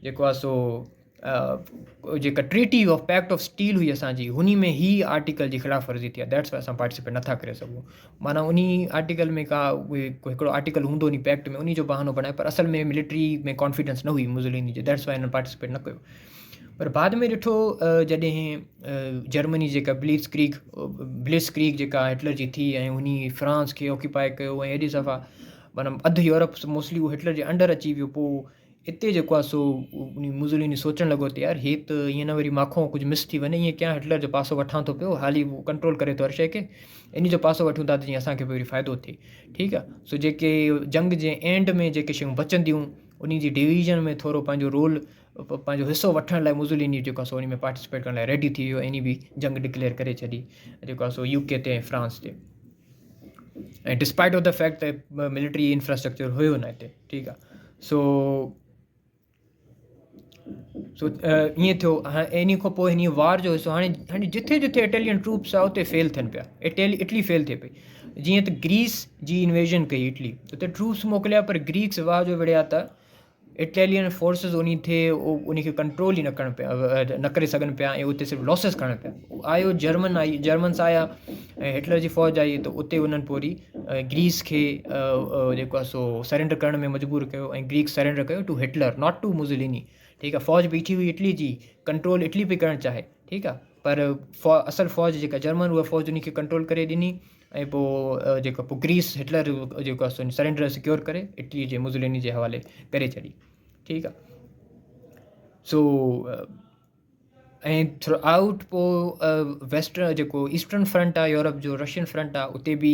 جيڪو آ سو جيڪا treaty of pact of steel هئي اسان جي انهي ۾ هي آرٽيڪل جي خلاف ورزي ٿي آهي that's why اسان پارٽيسپيٽ نٿا ڪري سگهون معنيٰ انهي آرٽيڪل ۾ ڪا هڪڙو آرٽيڪل هوندو انهي پيڪٽ ۾ انهي جو بهانو بڻائي پر اصل ۾ ملٽري ۾ ڪانفيڊنس نه هئي موزوليني جي that's why هنن پارٽيسپيٽ نه ڪيو پر بعد ۾ ڏٺو جڏهن جرمني جيڪا بليٽس ڪريڪ بليٽس ڪريڪ جيڪا هٽلر جي ٿي ۽ انهي فرانس کي آڪيوپائي ڪيو ۽ ايڏي صفا معنيٰ اڌ يورپ موسٽلي اهو هٽلر جي انڊر اچي ويو پوء اتي جيڪو آهي سو موزوليني سوچڻ لڳو ته يار هي ته ائين نه وري ماکون ڪجهه مس ٿي وڃي ائين ڪيان هٽلر جو پاسو وٺان ٿو پيو حالي هو ڪنٽرول ڪري ٿو هر شيء کي ان جو پاسو وٺون ٿا ته جيئن اسان کي به وري فائدو ٿئي ٺيڪ آهي سو جيڪي جنگ جي اينڊ ۾ جيڪي شيون بچنديون ان جي ڊويزن ۾ ٿورو پنهنجو رول پنهنجو حصو وٺڻ لاء موزوليني جيڪو آهي سو ان ۾ پارٽيسپيٽ ڪرڻ لاء ريڊي ٿي ويو ۽ ان به جنگ ڊڪليئر ڪري ڇڏي جيڪو آهي سو يو ڪي تي ۽ فرانس تي. ۽ ڊسپائٽ آف the fact ته ملٽري انفراسٽرڪچر هيو نه هتي ٺيڪ آ سو سو ائين ٿيو هاڻي انهي کان پوء انهي وار جو حصو هاڻي هاڻي جٿي جٿي اٽيلين ٽروپس آ اتي فيل ٿين پيا اٽيلي اٽلي فيل ٿئي پئي جيئن ته گريس جي انويزن ڪئي اٽلي اتي ٽروپس موڪليا پر گريڪس واهه جو وڙهيا ته اٽيلين فورسز انهي تي انهي کي ڪنٽرول ئي نه ڪرڻ پيا نه ڪري سگهن پيا ۽ اتي صرف لاسز کڻن پيا آيو جرمن آئي جرمنس آيا ۽ هٽلر جي فوج آئي ته اتي انهن پوء وري گريس کي جيڪو آهي سو سرينڊر ڪرڻ ۾ مجبور ڪيو ۽ گريڪ سرينڊر ڪيو to Hitler not to Mussolini ٺيڪ آهي فوج بيٺي هئي اٽلي جي ڪنٽرول اٽلي پئي ڪرڻ چاهي ٺيڪ آهي پر اصل فوج جيڪا جرمن اها فوج انهي کي ڪنٽرول ڪري ڏني ۽ پوء جيڪو پوء گريس هٽلر جيڪو آهي سو سرينڊر سيڪيور ڪري اٽلي جي موزوليني جي حوالي ڪري ڇڏي ٺيڪ آهي سو ۽ ٿرو آئوٽ پوء ويسٽرن جيڪو ايسٽرن فرنٽ آهي يورپ جو رشين فرنٽ آهي اتي به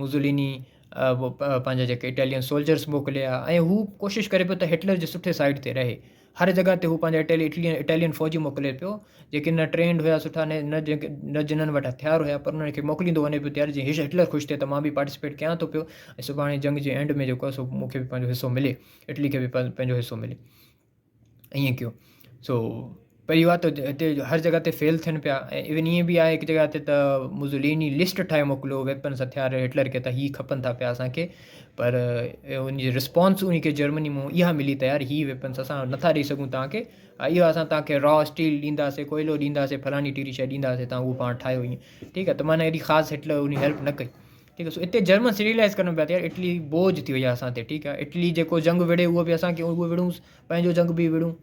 موزوليني پنهنجا جيڪي اٽالين سولجرس موڪليا ۽ هو ڪوشش ڪري پيو ته هٽلر جي سٺي سائيڊ تي رهي هر جڳهه تي هو پنهنجا اٽيلي اٽلين اٽالين فوجي موڪلي پيو جيڪي نه ٽرينڊ هيا سٺا نه نه جيڪي نه جنن وٽ هٿيار هيا پر انهن کي موڪليندو وڃي پيو تيار جيئن هٽلر خوش ٿئي ته مان به پارٽيسپيٽ ڪيان ٿو پيو ۽ سڀاڻي جنگ جي اينڊ ۾ جيڪو آهي سو مون کي به پنهنجو حصو ملي اٽلي کي به پنهنجو حصو ملي ائين ڪيو سو پر اهو آهي ته هتي هر جڳهه تي فيل ٿين پيا ۽ ايون ائين به آهي هڪ جڳهه تي ته موزوليني لسٽ ٺاهي موڪليو ويپنس هٿيار هٽلر کي ته هي کپن ٿا پيا اسانکي پر ان جي رسپانس ان کي جرمني مون اها ملي ته يار هي ويپنس اسان نٿا ڏئي سگهون توهان کي اهو اسان توهان کي را اسٽيل ڏينداسي ڪوئلو ڏينداسي فلاڻي ٽيري شيء ڏينداسي توهان اهو پاڻ ٺاهيو ائين ٺيڪ آهي ته معنيٰ ايڏي خاص هٽلر ان هيلپ نه ڪئي ٺيڪ آهي سو اتي جرمنس ريئلائز ڪن پيا ته يار اٽلي بوجھ ٿي وئي آهي اسان تي ٺيڪ آهي اٽلي جيڪو جنگ وڙهي اهو به اسان کي اهو وڙهونس پنهنجو جنگ به وڙهون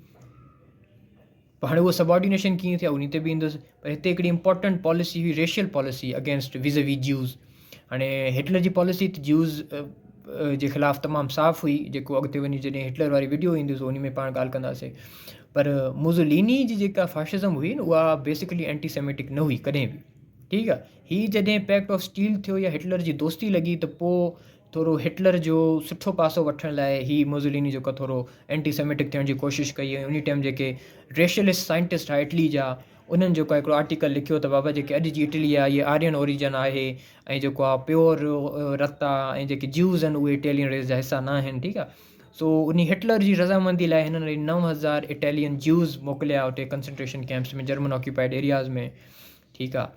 پر هاڻي اهو سبارڊينيشن ڪيئن ٿيو انهي تي به ايندس پر هتي هڪڙي امپورٽنٽ پاليسي هئي racial policy against vis a vis Jews هاڻي هٽلر جي پاليسي ته جيوز جي خلاف تمام صاف هئي جيڪو اڳتي وڃي جڏهن هٽلر واري وڊيو ايندي سو انهي ۾ پاڻ ڳالهه ڪنداسي پر موزوليني جي جيڪا فاشزم هئي نه اها بيسڪلي اينٽي سيميٽڪ نه هئي ڪڏهن به ٺيڪ آهي هي جڏهن پيڪٽ آف اسٽيل ٿيو يا هٽلر جي دوستي لڳي ته پوء ٿورو هٽلر جو سٺو پاسو وٺڻ لاء هي موزوليني جيڪو ٿورو اينٽي سيميٽڪ ٿيڻ جي ڪوشش ڪئي ۽ انهي ٽائيم جيڪي ريشلسٽ سائنٽسٽ هئا اٽلي جا انهن جيڪو هڪڙو آرٽيڪل لکيو ته بابا جيڪي اڄ جي اٽلي آهي اهي آرين اوريجن آهي ۽ جيڪو آهي پيور رت آهي ۽ جيڪي جيوز آهن اهي اٽيلين ريس جا حصا نه آهن ٺيڪ آهي سو انهي هٽلر جي رضامندي لاء هنن 9000 اٽيلين جيوز موڪليا اتي concentration campus ۾ German occupied areas ۾ ٺيڪ آهي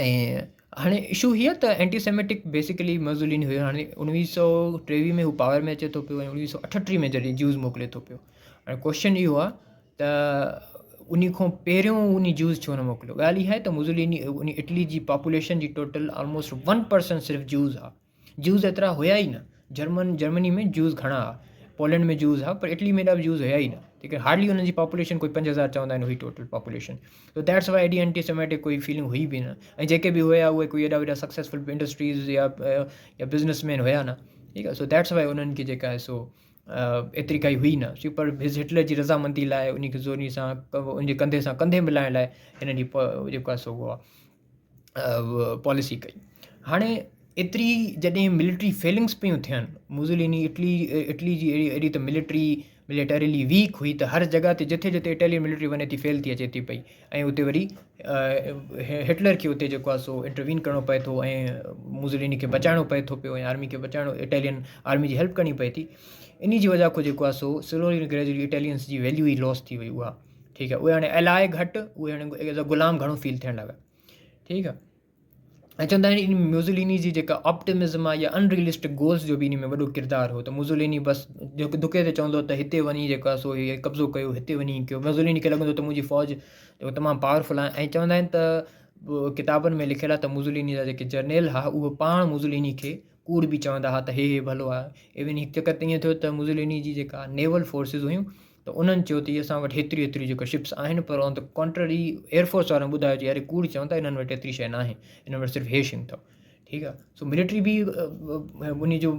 ۽ هاڻي اشو هي آهي ته اينٽي سيميٽڪ بيسڪلي موزوليني هيو هاڻي 1923 ۾ هو پاور ۾ اچي ٿو پيو ۽ 1938 ۾ جڏهن جيوز موڪلي ٿو پيو هاڻي ڪوشچن اهو آهي ته ان کان پهريون ان جيوز ڇو نه موڪليو ڳالهه اها آهي ته موزوليني ان اٽلي جي پاپوليشن جي ٽوٽل آلموسٽ 1% صرف جيوز آهي جيوز ايترا هيا ئي نه جرمن جرمني ۾ جيوز گهڻا ها پولينڊ ۾ جيوز ها پر اٽلي ۾ ايڏا جيوز هيا ئي نه ٺيڪ آهي هارڊلي انهن جي پاپوليشن ڪوئي 5000 چوندا آهن هئي ٽوٽل پاپوليشن تو that's why ايڏي اينٽي سيميٽڪ ڪوئي فيلنگ هئي به نه ۽ جيڪي به هيا اهي ڪوئي ايڏا وڏا سڪسيسفل انڊسٽريز يا يا بزنس مين هيا نه ٺيڪ آهي سو that's why انهن کي جيڪا آهي سو ايتري ڪائي هئي نه سو پر his Hitler جي رضامندي لاء ان کي زوري سان ان جي ڪنڌي سان ڪنڌي ملائڻ لاء هنن جي جيڪو آهي سو اها پاليسي ڪئي. هاڻي ايتري جڏهن ملٽري فيلنگس پيون ٿين موزوليني اٽلي اٽلي جي اهڙي اهڙي ته ملٽري ملٽرلي ويڪ هئي ته هر جڳهه تي جٿي جٿي اٽالين ملٽري وڃي ٿي فيل ٿي اچي ٿي پئي ۽ اتي وري هٽلر کي اتي جيڪو آهي سو انٽروين ڪرڻو پئي ٿو ۽ موزوليني کي بچائڻو پئي ٿو پيو ۽ آرمي کي بچائڻو اٽالين آرمي جي هيلپ ڪرڻي پئي ٿي انهي جي وجه کان جيڪو آهي سو سلولي گريجولي اٽالينس جي ويليو ئي لاس ٿي وئي اها ٺيڪ آهي اهي هاڻي الاء گهٽ اهي هاڻي ايز اي غلام گهڻو فيل ٿيڻ لڳا ٺيڪ آهي ۽ چوندا آهن ان موزوليني جي جيڪا آپٽمزم آهي يا ان ريئلسٽڪ گولز جو به ان ۾ وڏو ڪردار هو ته موزوليني بس ڌڪي تي چوندو ته هتي وڃي جيڪو آهي سو هي قبضو ڪيو هتي وڃي ڪيو موزوليني کي لڳندو ته منهنجي فوج جيڪو تمام پاورفل آهي ۽ چوندا آهن ته ڪتابن ۾ لکيل آهي ته موزوليني جا جيڪي جرنيل هئا اهي پاڻ موزوليني کي ڪوڙ به چوندا هئا ته هي هي ڀلو آهي ايون هڪ چڪر ته ائين ٿيو ته موزوليني جي جيڪا نيول فورسز هيون ته انهن چيو ته اسان وٽ هيتري هيتري جيڪا شپس آهن پر on the contrary air force وارن ٻڌايو ته يار هي ڪوڙ چون ٿا انهن وٽ ايتري شيء ناهي انهن وٽ صرف هي شيون اٿو ٺيڪ آهي سو ملٽري به ان جو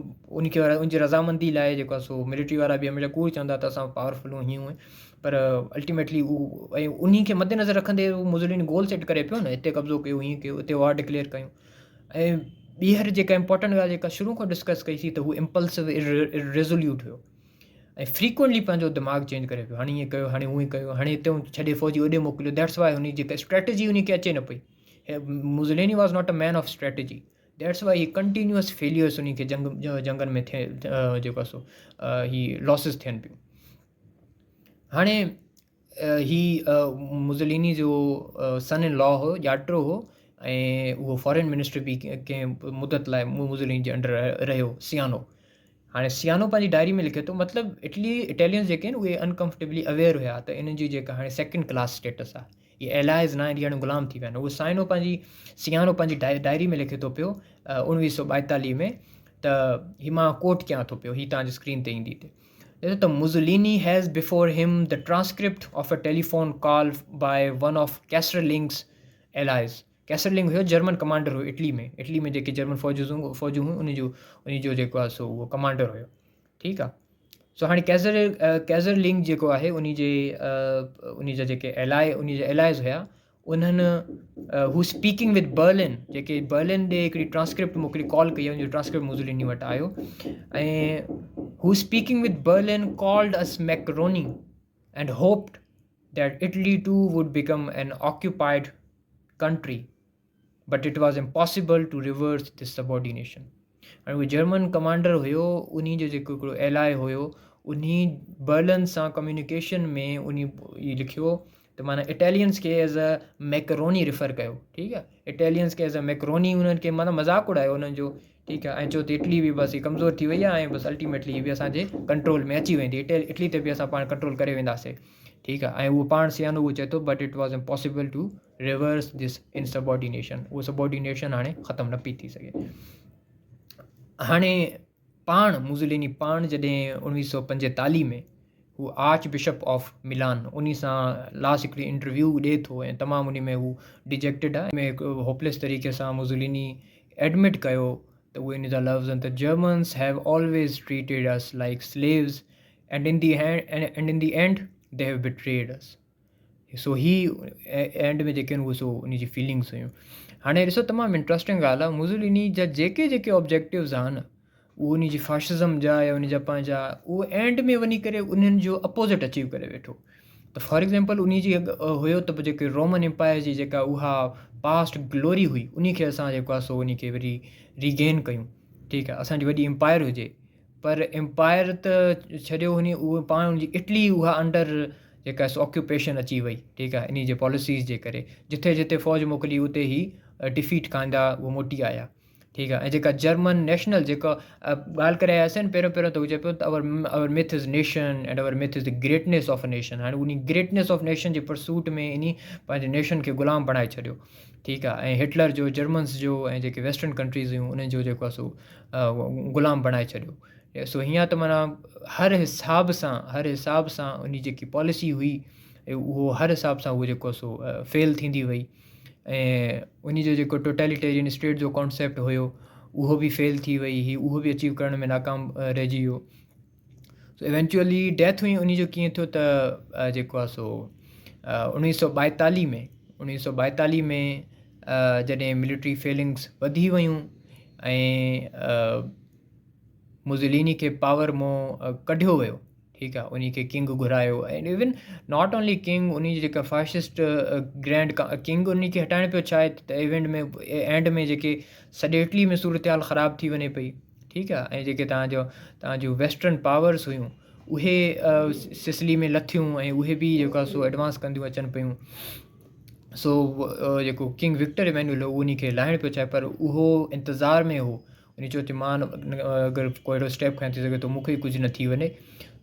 ان کي ان جي رضامندي لاء جيڪو آهي سو ملٽري وارا به هميشه ڪوڙ چوندا ته اسان پاورفل آهيون هيئن پر الٽيميٽلي هو ۽ انهي کي مد نظر رکندي هو موزوليني گول سيٽ ڪري پيو نه هتي قبضو ڪيو هيئن ڪيو اتي وار ڊڪليئر ڪيون ۽ ٻيهر جيڪا امپورٽنٽ ڳالهه جيڪا شروع کان ڊسڪس ڪئي سي ته هو امپلسو ارريزوليوٽ هيو ۽ فريڪوئنٽلي پنهنجو دماغ چينج ڪري پيو هاڻي هيئن ڪيو هاڻي هونئن ڪيو هاڻي هتي ڇڏي فوجي اوڏي موڪليو that's why هن جي جيڪا اسٽريٽجي هن کي اچي نه پئي Mussolini was not a man of strategy. That's why he continuous failures انهي کي جنگ جنگن ۾ ٿئي جيڪو آهي سو هي لاسز ٿين پيون. هاڻي هي موزوليني جو سن ان لا هو، ڄاٽرو هو ۽ اهو فارين منسٽر به ڪنهن مدت لاء موزوليني جي انڊر رهيو سيانو. هاڻي سيانو پنهنجي ڊائري ۾ لکي ٿو مطلب اٽلي اٽالينز جيڪي آهن اهي انڪمفرٽيبلي اويئر هيا ته انهن جي جيڪا هاڻي سيڪنڊ ڪلاس اسٽيٽس آهي اهي الائز نه آهن اهي هاڻي غلام ٿي ويا آهن. اهو سائنو پنهنجي سيانو پنهنجي ڊائري ۾ لکي ٿو پيو 1942 ۾ ته هي مان ڪوٽ ڪيان ٿو پيو هي توهان جي اسڪرين تي ايندي هتي چئي ٿو ته Mussolini has before him the transcript of a telephone call by one of Kesselring's allies. Kesselring have German commander have Italy ۾ Italy ۾ جيڪي جرمن فوجون فوجون هيون ان جو ان جو جيڪو آهي سو اهو ڪمانڊر هيو ٺيڪ آهي سو هاڻي ڪيزر ڪيزرلنگ جيڪو آهي ان جي ان جا جيڪي الائي ان جا الائز هيا انهن هو اسپيڪنگ وٿ برلن جيڪي برلن ڏي هڪڙي ٽرانسڪرپٽ موڪلي ڪال ڪئي ان جو ٽرانسڪرپٽ موزوليني وٽ آيو ۽ هو speaking with Berlin called us macaroni and hoped that Italy too would become an occupied country but it was impossible to reverse this subordination. هاڻي اهو جرمن ڪمانڊر هيو انهي جو جيڪو هڪڙو ايلائي هيو انهي برلن سان ڪميونيڪيشن ۾ انهي هي لکيو ته معنيٰ اٽالينس کي ايز اي ميڪروني ريفر ڪيو ٺيڪ آهي اٽالينس کي ايز اي ميڪروني انهن کي معنيٰ مذاق اڏايو انهن جو ٺيڪ آهي ۽ چيو ته اٽلي به بس هي ڪمزور ٿي وئي آهي ۽ بس الٽيميٽلي هي به اسانجي ڪنٽرول ۾ اچي ويندي اٽلي تي به اسان پاڻ ڪنٽرول ڪري وينداسي ٺيڪ آهي ۽ اهو پاڻ سيانو اهو چئي ٿو but it was impossible to reverse this insubordination اهو سبارڊينيشن هاڻي ختم نه پئي ٿي سگهي. هاڻي پاڻ موزوليني پاڻ جڏهن 1945 ۾ هو آرچ بشپ آف ملان انهي سان لاسٽ هڪڙي انٽرويو ڏي ٿو ۽ تمام انهي ۾ هو ڊجيڪٽيڊ آهي ۾ هڪ هوپليس طريقي سان موزوليني ايڊمٽ ڪيو ته اهي ان جا لفظ آهن ته Germans have always treated us like slaves and in the and in the end they have betrayed us. So he and ۾ جيڪي آهن اهي سو ان جي فيلنگس هيون. هاڻي ڏسو تمام انٽرسٽنگ ڳالهه آهي موزوليني جا جيڪي جيڪي آبجيڪٽوز آهن اهو ان جي فاشزم جا يا ان جا پنهنجا اهو اينڊ ۾ وڃي ڪري انهن جو اپوزٽ اچيو ڪري ويٺو ته فار ايگزامپل ان جي هيو ته جيڪي رومن امپائر جي جيڪا اها پاسٽ گلوري هئي ان کي اسان جيڪو آهي سو ان کي وري ريگين ڪيون ٺيڪ آهي اسانجي وڏي امپائر هجي پر امپائر ته ڇڏيو هني اهو پاڻ ان جي اٽلي اها انڊر جيڪا سو آڪيوپيشن اچي وئي ٺيڪ آهي انهي جي پاليسيز جي ڪري جٿي جٿي فوج موڪلي اتي هي ڊفيٽ کائيندا اهو موٽي آيا ٺيڪ آهي ۽ جيڪا جرمن نيشنل جيڪا ڳالهه ڪري آياسين پهريون پهريون ته هو چئي پيو ته our our myth is nation and our myth is the greatness of nation هاڻي انهي گريٽنيس آف نيشن جي پرسوٽ ۾ انهي پنهنجي نيشن کي غلام بڻائي ڇڏيو ٺيڪ آهي ۽ هٽلر جو جرمنس جو ۽ جيڪي ويسٽرن ڪنٽريز هيون انهن جو جيڪو آهي سو غلام بڻائي ڇڏيو سو هيئن ته معنيٰ هر حساب سان هر حساب سان ان جيڪي پاليسي هئي اهو هر حساب سان اهو جيڪو سو فيل ٿيندي وئي ۽ ان جو جيڪو ٽوٽيليٽيرين اسٽيٽ جو ڪانسيپٽ هيو اهو به فيل ٿي وئي هي اهو به اچيو ڪرڻ ۾ ناڪام رهجي ويو سو ايونچوئلي ڊيٿ هئي ان جو ڪيئن ٿيو ته جيڪو آهي سو 1942 ۾ 1942 ۾ جڏهن ملٽري فيلنگس وڌي ويون ۽ موزوليني کي پاور مون ڪڍيو ويو ٺيڪ آهي ان کي ڪنگ گهرايو ۽ ايون not only king ان جي جيڪا فاشسٽ گرينڊ ڪنگ ان کي هٽائڻ پيو چاهي ته ايونٽ ۾ اينڊ ۾ جيڪي سڄي اٽلي ۾ صورتحال خراب ٿي وڃي پئي ٺيڪ آهي ۽ جيڪي تهان جو تهان جون ويسٽرن پاورس هيون اهي سسلي ۾ لٿيون ۽ اهي به جيڪو آهي سو ايڊوانس ڪنديون اچن پيون سو جيڪو ڪنگ وڪٽر ايمينوئل هو انهي کي لاهڻ پيو چاهي پر اهو انتظار ۾ هو ان چيو ته مان اگر ڪو اهڙو اسٽيپ کڻي ٿي سگهي ٿو مون کي ڪجهه نه ٿي وڃي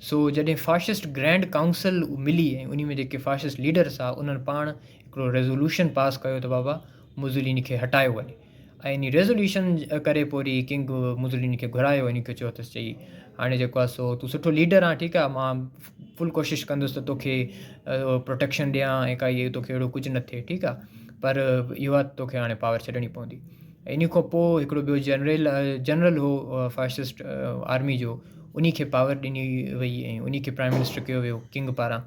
سو جڏهن فاشسٽ گرينڊ ڪائونسل ملي ۽ انهي ۾ جيڪي فاشسٽ ليڊرس هئا انهن پاڻ هڪڙو ريزولوشن پاس ڪيو ته بابا موزوليني کي هٽايو وڃي ۽ انهي ريزوليوشن ڪري پوء وري ڪنگ موزوليني کي گهرايو انهي کي چيو اٿس چئي هاڻي جيڪو آهي سو تون سٺو ليڊر آهين ٺيڪ آهي مان فل ڪوشش ڪندس ته توکي پروٽيڪشن ڏيان ۽ ڪائي توکي اهڙو ڪجهه نه ٿئي ٺيڪ آهي پر اهو آهي توکي هاڻي پاور ڇڏڻي پوندي انهي کان پوء هڪڙو ٻيو جنرل جنرل هو فاشسٽ آرمي جو انهي کي پاور ڏني وئي ۽ انهي کي پرائم منسٽر ڪيو ويو ڪنگ پاران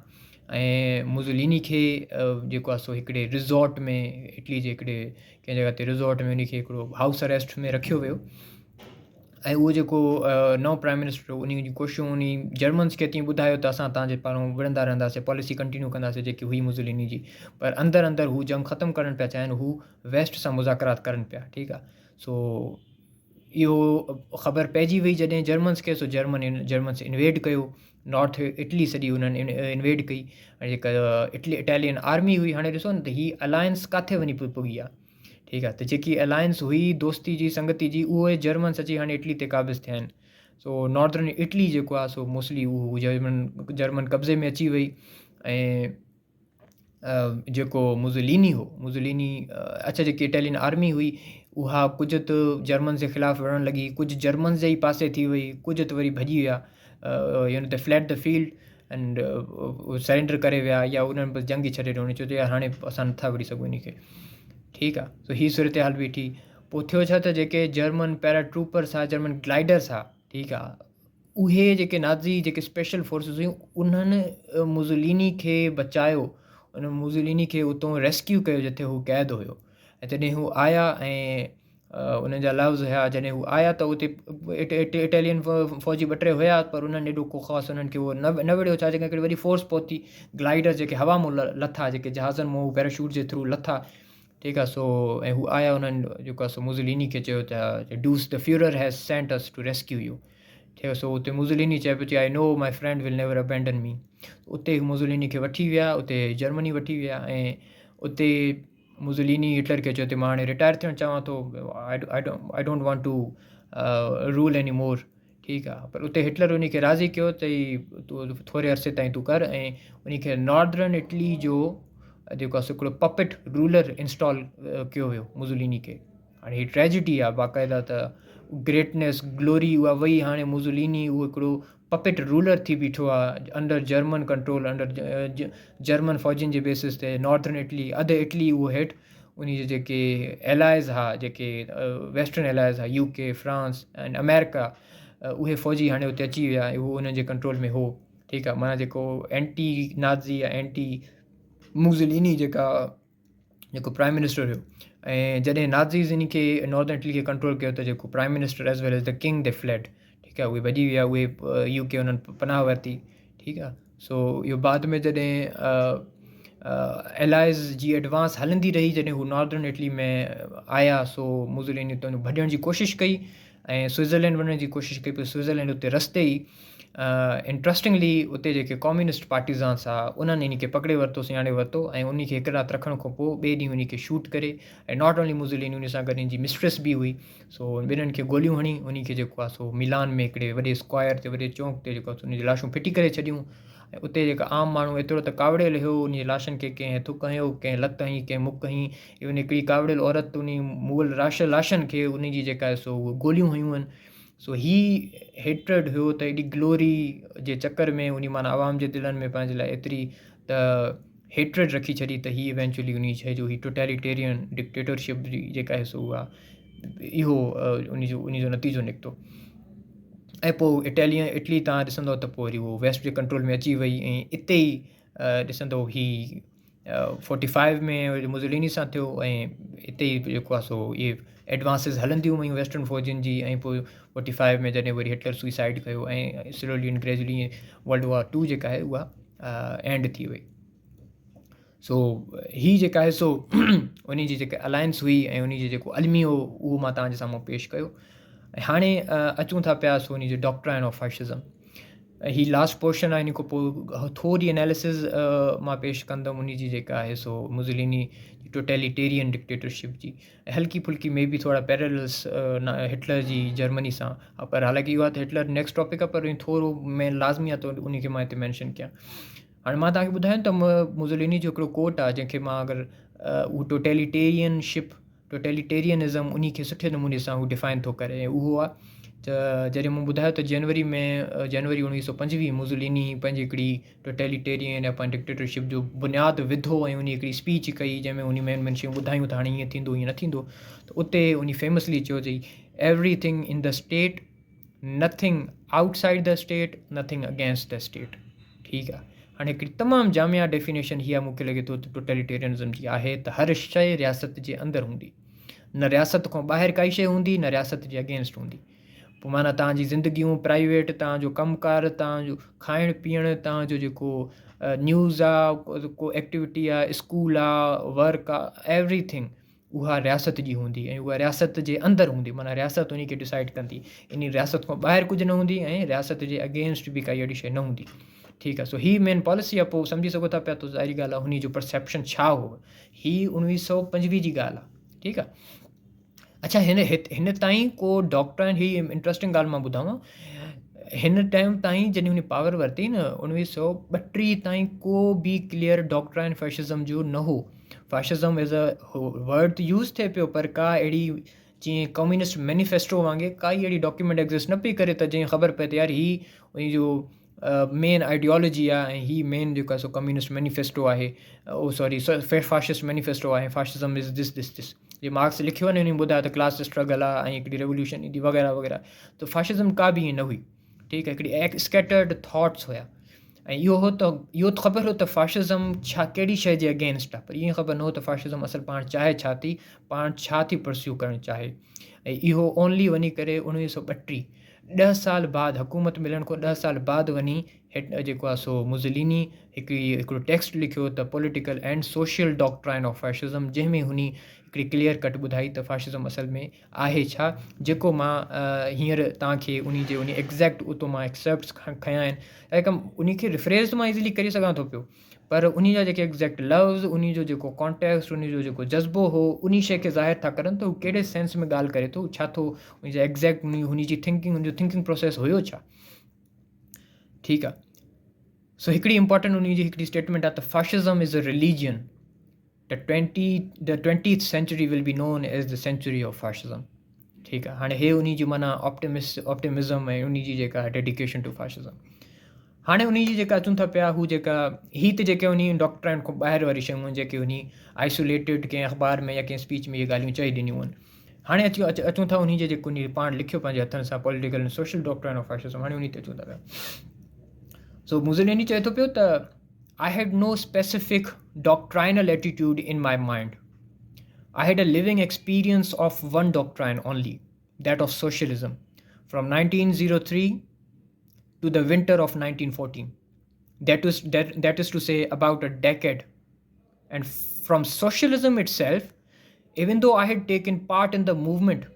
۽ موزوليني کي جيڪو آهي سو هڪڙي ريزورٽ ۾ اٽلي جي هڪڙي ڪنهن جڳهه تي ريزورٽ ۾ ان کي هڪڙو هائوس اريسٽ ۾ رکيو ويو ۽ اهو جيڪو نئون پرائم منسٽر هو ان جون ڪوششون ان جرمنس کي تيئن ٻڌايو ته اسان تان جي پاران وڙهندا رهنداسين پاليسي ڪنٽينيو ڪنداسين جيڪي هئي موزوليني جي پر اندر اندر هو جنگ ختم ڪرڻ پيا چاهين هو ويسٽ سان مذاڪرات ڪرن پيا ٺيڪ آهي. سو اهو خبر پئجي وئي جڏهن جرمنس کي سو جرمن جرمنس انويڊ ڪيو نارٿ اٽلي سڄي انهن انويڊ ڪئي ۽ جيڪا اٽلي اٽالين آرمي هئي هاڻي ڏسو نه ته هي الائنس ڪاٿي وڃي پڳي آهي ٺيڪ آهي ته جيڪي الائنس هئي دوستي جي سنگتي جي اهي جرمنس اچي هاڻي اٽلي تي قابض ٿيا آهن سو ناردرن اٽلي جيڪو آهي سو موسٽلي اهو جرمن جرمن قبضي ۾ اچي وئي ۽ جيڪو موزوليني هو موزوليني اڇا جيڪي اٽالين آرمي هئي اها ڪجهه ته جرمنز جي خلاف وڙهڻ لڳي ڪجهه جرمنز جي ئي پاسي ٿي وئي ڪجهه ته وري ڀڄي ويا يعني ته fled the field and surrender ڪري ويا يا انهن بس جنگ ئي ڇڏي ڏني ڇو ته يار هاڻي اسان نٿا وڙهي سگهون ان کي ٺيڪ آهي سو هي صورتحال بيٺي پوء ٿيو ڇا ته جيڪي جرمن پيراٽروپرس ها جرمن گلائيڊرس ها ٺيڪ آهي اهي جيڪي نازي جيڪي اسپيشل فورسز هيون انهن موزوليني کي بچايو ان موزوليني کي اتو ريسڪيو ڪيو جتي هو قيد هيو ۽ جڏهن هو آيا ۽ انهن جا لفظ هيا جڏهن هو آيا ته اتي اٽالين فوجي ٻه ٽي هيا پر انهن ايڏو ڪو خاص انهن کي اهو نه وڙهيو ڇا جي ڪري هڪڙي وڏي فورس پهتي گلائيڊر جيڪي هوا مون لٿا جيڪي جهازن مون پيراشوٽ جي ٿرو لٿا ٺيڪ آ سو ۽ هو آيا انهن جيڪو آ سو موزوليني کي چيو ته Duce the Fuhrer has sent us to rescue you ٺيڪ آ سو اتي موزوليني چئي پيو چي I know my friend will never abandon me اتي موزوليني کي وٺي ويا اتي جرمني وٺي ويا ۽ اتي موزوليني هٽلر کي چيو ته مان هاڻي رٽائر ٿيڻ چاهيان ٿو I don't want to rule any more ٺيڪ آ پر اتي هٽلر انهي کي راضي ڪيو ته هي ٿوري عرصي تائين تون ڪر ۽ انهي کي ناردرن اٽلي جو جيڪو آ سو هڪڙو پپٽ رولر انسٽال ڪيو ويو موزوليني کي هاڻي هي ٽريجڊي آ باقاعده ته گريٽنيس گلوري اها وئي هاڻي موزوليني اهو هڪڙو پپٽ رولر ٿي بيٺو آ under German control under German فوجين جي بيسس تي ناردرن اٽلي اڌ اٽلي اهو هيٺ انهي جي جيڪي الائز ها جيڪي ويسٽرن الائز ها يو ڪي فرانس ۽ آمريڪا اهي فوجي هاڻي اتي اچي ويا ۽ اهو انهن جي ڪنٽرول ۾ هو ٺيڪ آهي معنيٰ جيڪو اينٽي نازي يا اينٽي موزليني جيڪا جيڪو پرائم منسٽر هيو ۽ جڏهن نازيز ان کي ناردرن اٽلي کي ڪنٽرول ڪيو ته جيڪو prime minister as well as the king the fled ٺيڪ آهي اهي ڀڄي ويا اهي يو ڪي انهن پناهه ورتي ٺيڪ آهي سو اهو بعد ۾ جڏهن الائز جي ايڊوانس هلندي رهي جڏهن هو ناردرن اٽلي ۾ آيا سو موزوليني اتان ڀڄڻ جي ڪوشش ڪئي ۽ سوئزرلينڊ وڃڻ جي ڪوشش ڪئي پر سوئزرلينڊ اتي رستي ئي انٽرسٽنگلي اتي جيڪي ڪميونسٽ پارٽيزانس ها انهن ان کي پڪڙي ورتو سڃاڻي ورتو ۽ ان کي هڪ رات رکڻ کان پوء ٻئي ڏينهن ان کي شوٽ ڪري ۽ not only موزوليني ان سان گڏ ان جي مسٽرس به هئي سو ٻنهن کي گوليون هڻي انهي کي جيڪو آهي سو ميلان ۾ هڪڙي وڏي اسڪوائر تي وڏي چونڪ تي جيڪو آهي سو انهن جون لاشون ڦٽي ڪري ڇڏيون ۽ اتي جيڪا عام ماڻهو ايترو ته ڪاوڙيل هيو انهي جي لاشن کي ڪنهن ٿڪ هنيو ڪنهن لت هنئي ڪنهن مڪ هنئي ايون هڪڙي ڪاوڙيل عورت انهي مئل راش لاشن کي انهي جي جيڪا آهي سو گوليون هنيون آهن سو هي هيٽرڊ هيو ته ايڏي گلوري جي چڪر ۾ انهي معنيٰ عوام جي دلن ۾ پنهنجي لاء ايتري ته هيٽرڊ رکي ڇڏي ته هي ايونچولي انهي شيء جو هي ٽوٽيليٽيرين ڊڪٽيٽرشپ جي جيڪا آهي سو اها اهو ان جو ان جو نتيجو نڪتو ۽ پوء اٽالين اٽلي تان ڏسندو ته پوء وري اهو ويسٽ جي ڪنٽرول ۾ اچي وئي ۽ اتي ئي ڏسندو هي فورٽي فائيو ۾ وري موزوليني سان ٿيو ۽ اتي ئي جيڪو آهي سو اهي ايڊوانسز هلنديون ويون ويسٽرن فوجن جي ۽ پوء فورٽي فائيو ۾ جڏهن وري هٽلر سوئسائيڊ ڪيو ۽ slowly and gradually world war two جيڪا آهي اها اينڊ ٿي وئي سو هي جيڪا آهي سو ان جي جيڪا الائنس هئي ۽ ان جي جيڪو الميو اهو مان توهان جي سامهون پيش ڪيو ۽ هاڻي اچون ٿا پيا سو ان جي doctrine of fascism he last portion آهي ان کان پوء ٿوري اناليسز مان پيش ڪندم ان جي جيڪا آهي سو موزوليني ٽوٽيليٽيرين ڊڪٽيٽرشپ جي هلڪي ڦلڪي مي بي ٿورا پيرللس هٽلر جي جرمني سان پر حالانڪه اهو آهي ته هٽلر نيڪسٽ ٽاپڪ آهي پر ٿورو مين لازمي آهي ته ان کي مان هتي مينشن ڪيان هاڻي مان توهان کي ٻڌايان ته موزوليني جو هڪڙو ڪوٽ آهي جنهن کي مان اگر اهو ٽوٽيليٽيرين شپ ٽوٽيليٽيرينزم انهي کي سٺي نموني سان هو ڊفائن ٿو ڪري ۽ اهو آهي ته جڏهن مون ٻڌايو ته جنوري ۾ جنوري اڻويهه سو پنجويهه موزوليني پنهنجي هڪڙي ٽوٽيليٽيرين يا پنهنجي ڊڪٽيٽرشپ جو بنياد وڌو ۽ انهي هڪڙي اسپيچ ڪئي جنهن ۾ انهي مين مين شيون ٻڌايون ته هاڻي هيئن ٿيندو هيئن نه ٿيندو ته اتي انهي فيمسلي چيو چئي everything in the state nothing outside the state nothing against the state ٺيڪ آ هاڻي هڪڙي تمام جامع ڊيفينيشن هي مون کي لڳي ٿو ته ٽوٽيليٽيرينزم جي آهي ته هر شيء رياست جي اندر هوندي نه رياست کان ٻاهر ڪائي شيء هوندي نه رياست جي اگينسٽ هوندي پوء معنيٰ توهان جي زندگيون پرائيويٽ توهان جو ڪم ڪار توهان جو کائڻ پيئڻ توهان جو جيڪو نيوز آ ڪو ايڪٽيوٽي آ اسڪول آ ورڪ آ ايوري ٿنگ اها رياست جي هوندي ۽ اها رياست جي اندر هوندي معنيٰ رياست انهي کي ڊسائيڊ ڪندي انهي رياست کان ٻاهر ڪجهه نه هوندي ۽ رياست جي اگينسٽ به ڪائي اهڙي شيء نه هوندي ٺيڪ آهي سو هي مين پاليسي آهي پوء سمجهي سگهو ٿا پيا ته ظاهري ڳالهه آهي انهي جو پرسيپشن ڇا هو هي 1925 جي ڳالهه آهي ٺيڪ آهي اڇا هن هن تائين ڪو ڊاڪٽر هي انٽرسٽنگ ڳالهه مان ٻڌاوان هن ٽائيم تائين جڏهن هن پاور ورتي نه 1932 تائين ڪو به ڪليئر ڊاڪٽرائن فيشزم جو نه هو فيشزم ايز ا ورڊ ته يوز ٿئي پيو پر ڪا اهڙي جيئن ڪميونسٽ مينيفيسٽو وانگي ڪائي اهڙي ڊاڪيومينٽ ايگزسٽ نه پئي ڪري ته جيئن خبر پئي ته يار هي ان جو مين آئيڊيالوجي آهي ۽ هي مين جيڪو آهي سو ڪميونسٽ مينيفيسٽو آهي او سوري فاشسٽ مينيفيسٽو آهي فاشزم از دس دس دس جي مارڪس لکيو آهي انهن ٻڌايو ته ڪلاس اسٽرگل آهي ۽ هڪڙي ريوليوشن ايندي وغيره وغيره ته فاشزم ڪا به ائين نه هئي ٺيڪ آهي هڪڙي اسڪيٽرڊ ٿاٽس هيا ۽ اهو هو ته اهو ته خبر هو ته فاشزم ڇا ڪهڙي شيء جي اگينسٽ آهي پر ائين خبر نه هو ته فاشزم اصل پاڻ چاهي ڇا ٿي پاڻ ڇا ٿي پرسيو ڪرڻ چاهي ۽ اهو اونلي وڃي ڪري 1932 ڏهه سال بعد حڪومت ملڻ کان ڏهه سال بعد وڃي هيٺ جيڪو آهي سو موزليني هڪڙي هڪڙو ٽيڪسٽ لکيو ته political and social doctrine of fascism جنهن ۾ هني هڪڙي ڪليئر ڪٽ ٻڌائي ته فاشزم اصل ۾ آهي ڇا جيڪو مان هينئر توهان کي انهي جي انهي ايگزيڪٽ اتو مان ايڪسرپٽس کنيا آهن ۽ انهي کي ريفريز ته مان ايزلي ڪري سگهان ٿو پيو پر انهي جا جيڪي ايگزيڪٽ لفظ، انهي جو جيڪو ڪانٽيڪسٽ، انهي جو جيڪو جذبو هو، انهي شيء کي ظاهر ٿا ڪرن ته هو ڪهڙي سينس ۾ ڳالهه ڪري ٿو، ڇا ٿو انهي جا ايگزيڪٽ انهي جي ٿنڪنگ، انهي جو ٿنڪنگ پروسيس هيو ڇا؟ ٺيڪ آ. سو هڪڙي امپارٽنٽ انهي جي هڪڙي اسٽيٽمينٽ آ ته fascism is a religion, the twenty the twentieth century will be known as the century of fascism. ٺيڪ آ هاڻي هي انهي جي معنيٰ آپٽمس آپٽمزم ۽ انهي جي جيڪا ڊيڊيڪيشن ٽو فاشزم. هاڻي انهي جي جيڪا اچون ٿا پيا هو جيڪا هي ته جيڪي انهي ڊاڪٽرائن کان ٻاهر واري شيون آهن جيڪي انهي آئسوليٽيڊ ڪنهن اخبار ۾ يا ڪنهن اسپيچ ۾ اهي ڳالهيون چئي ڏنيون آهن هاڻي اچي اچون ٿا انهي جي جيڪو انهي پاڻ لکيو پنهنجي هٿن سان political and social doctrine of fascism هاڻي انهي تي اچون ٿا پيا سو موزوليني چئي ٿو پيو ته I had no specific doctrinal attitude in my mind I had a living experience of one doctrine only that of socialism from 1903 to the winter of 1914 that is that, that is to say about a decade and from socialism itself even though I had taken part in the movement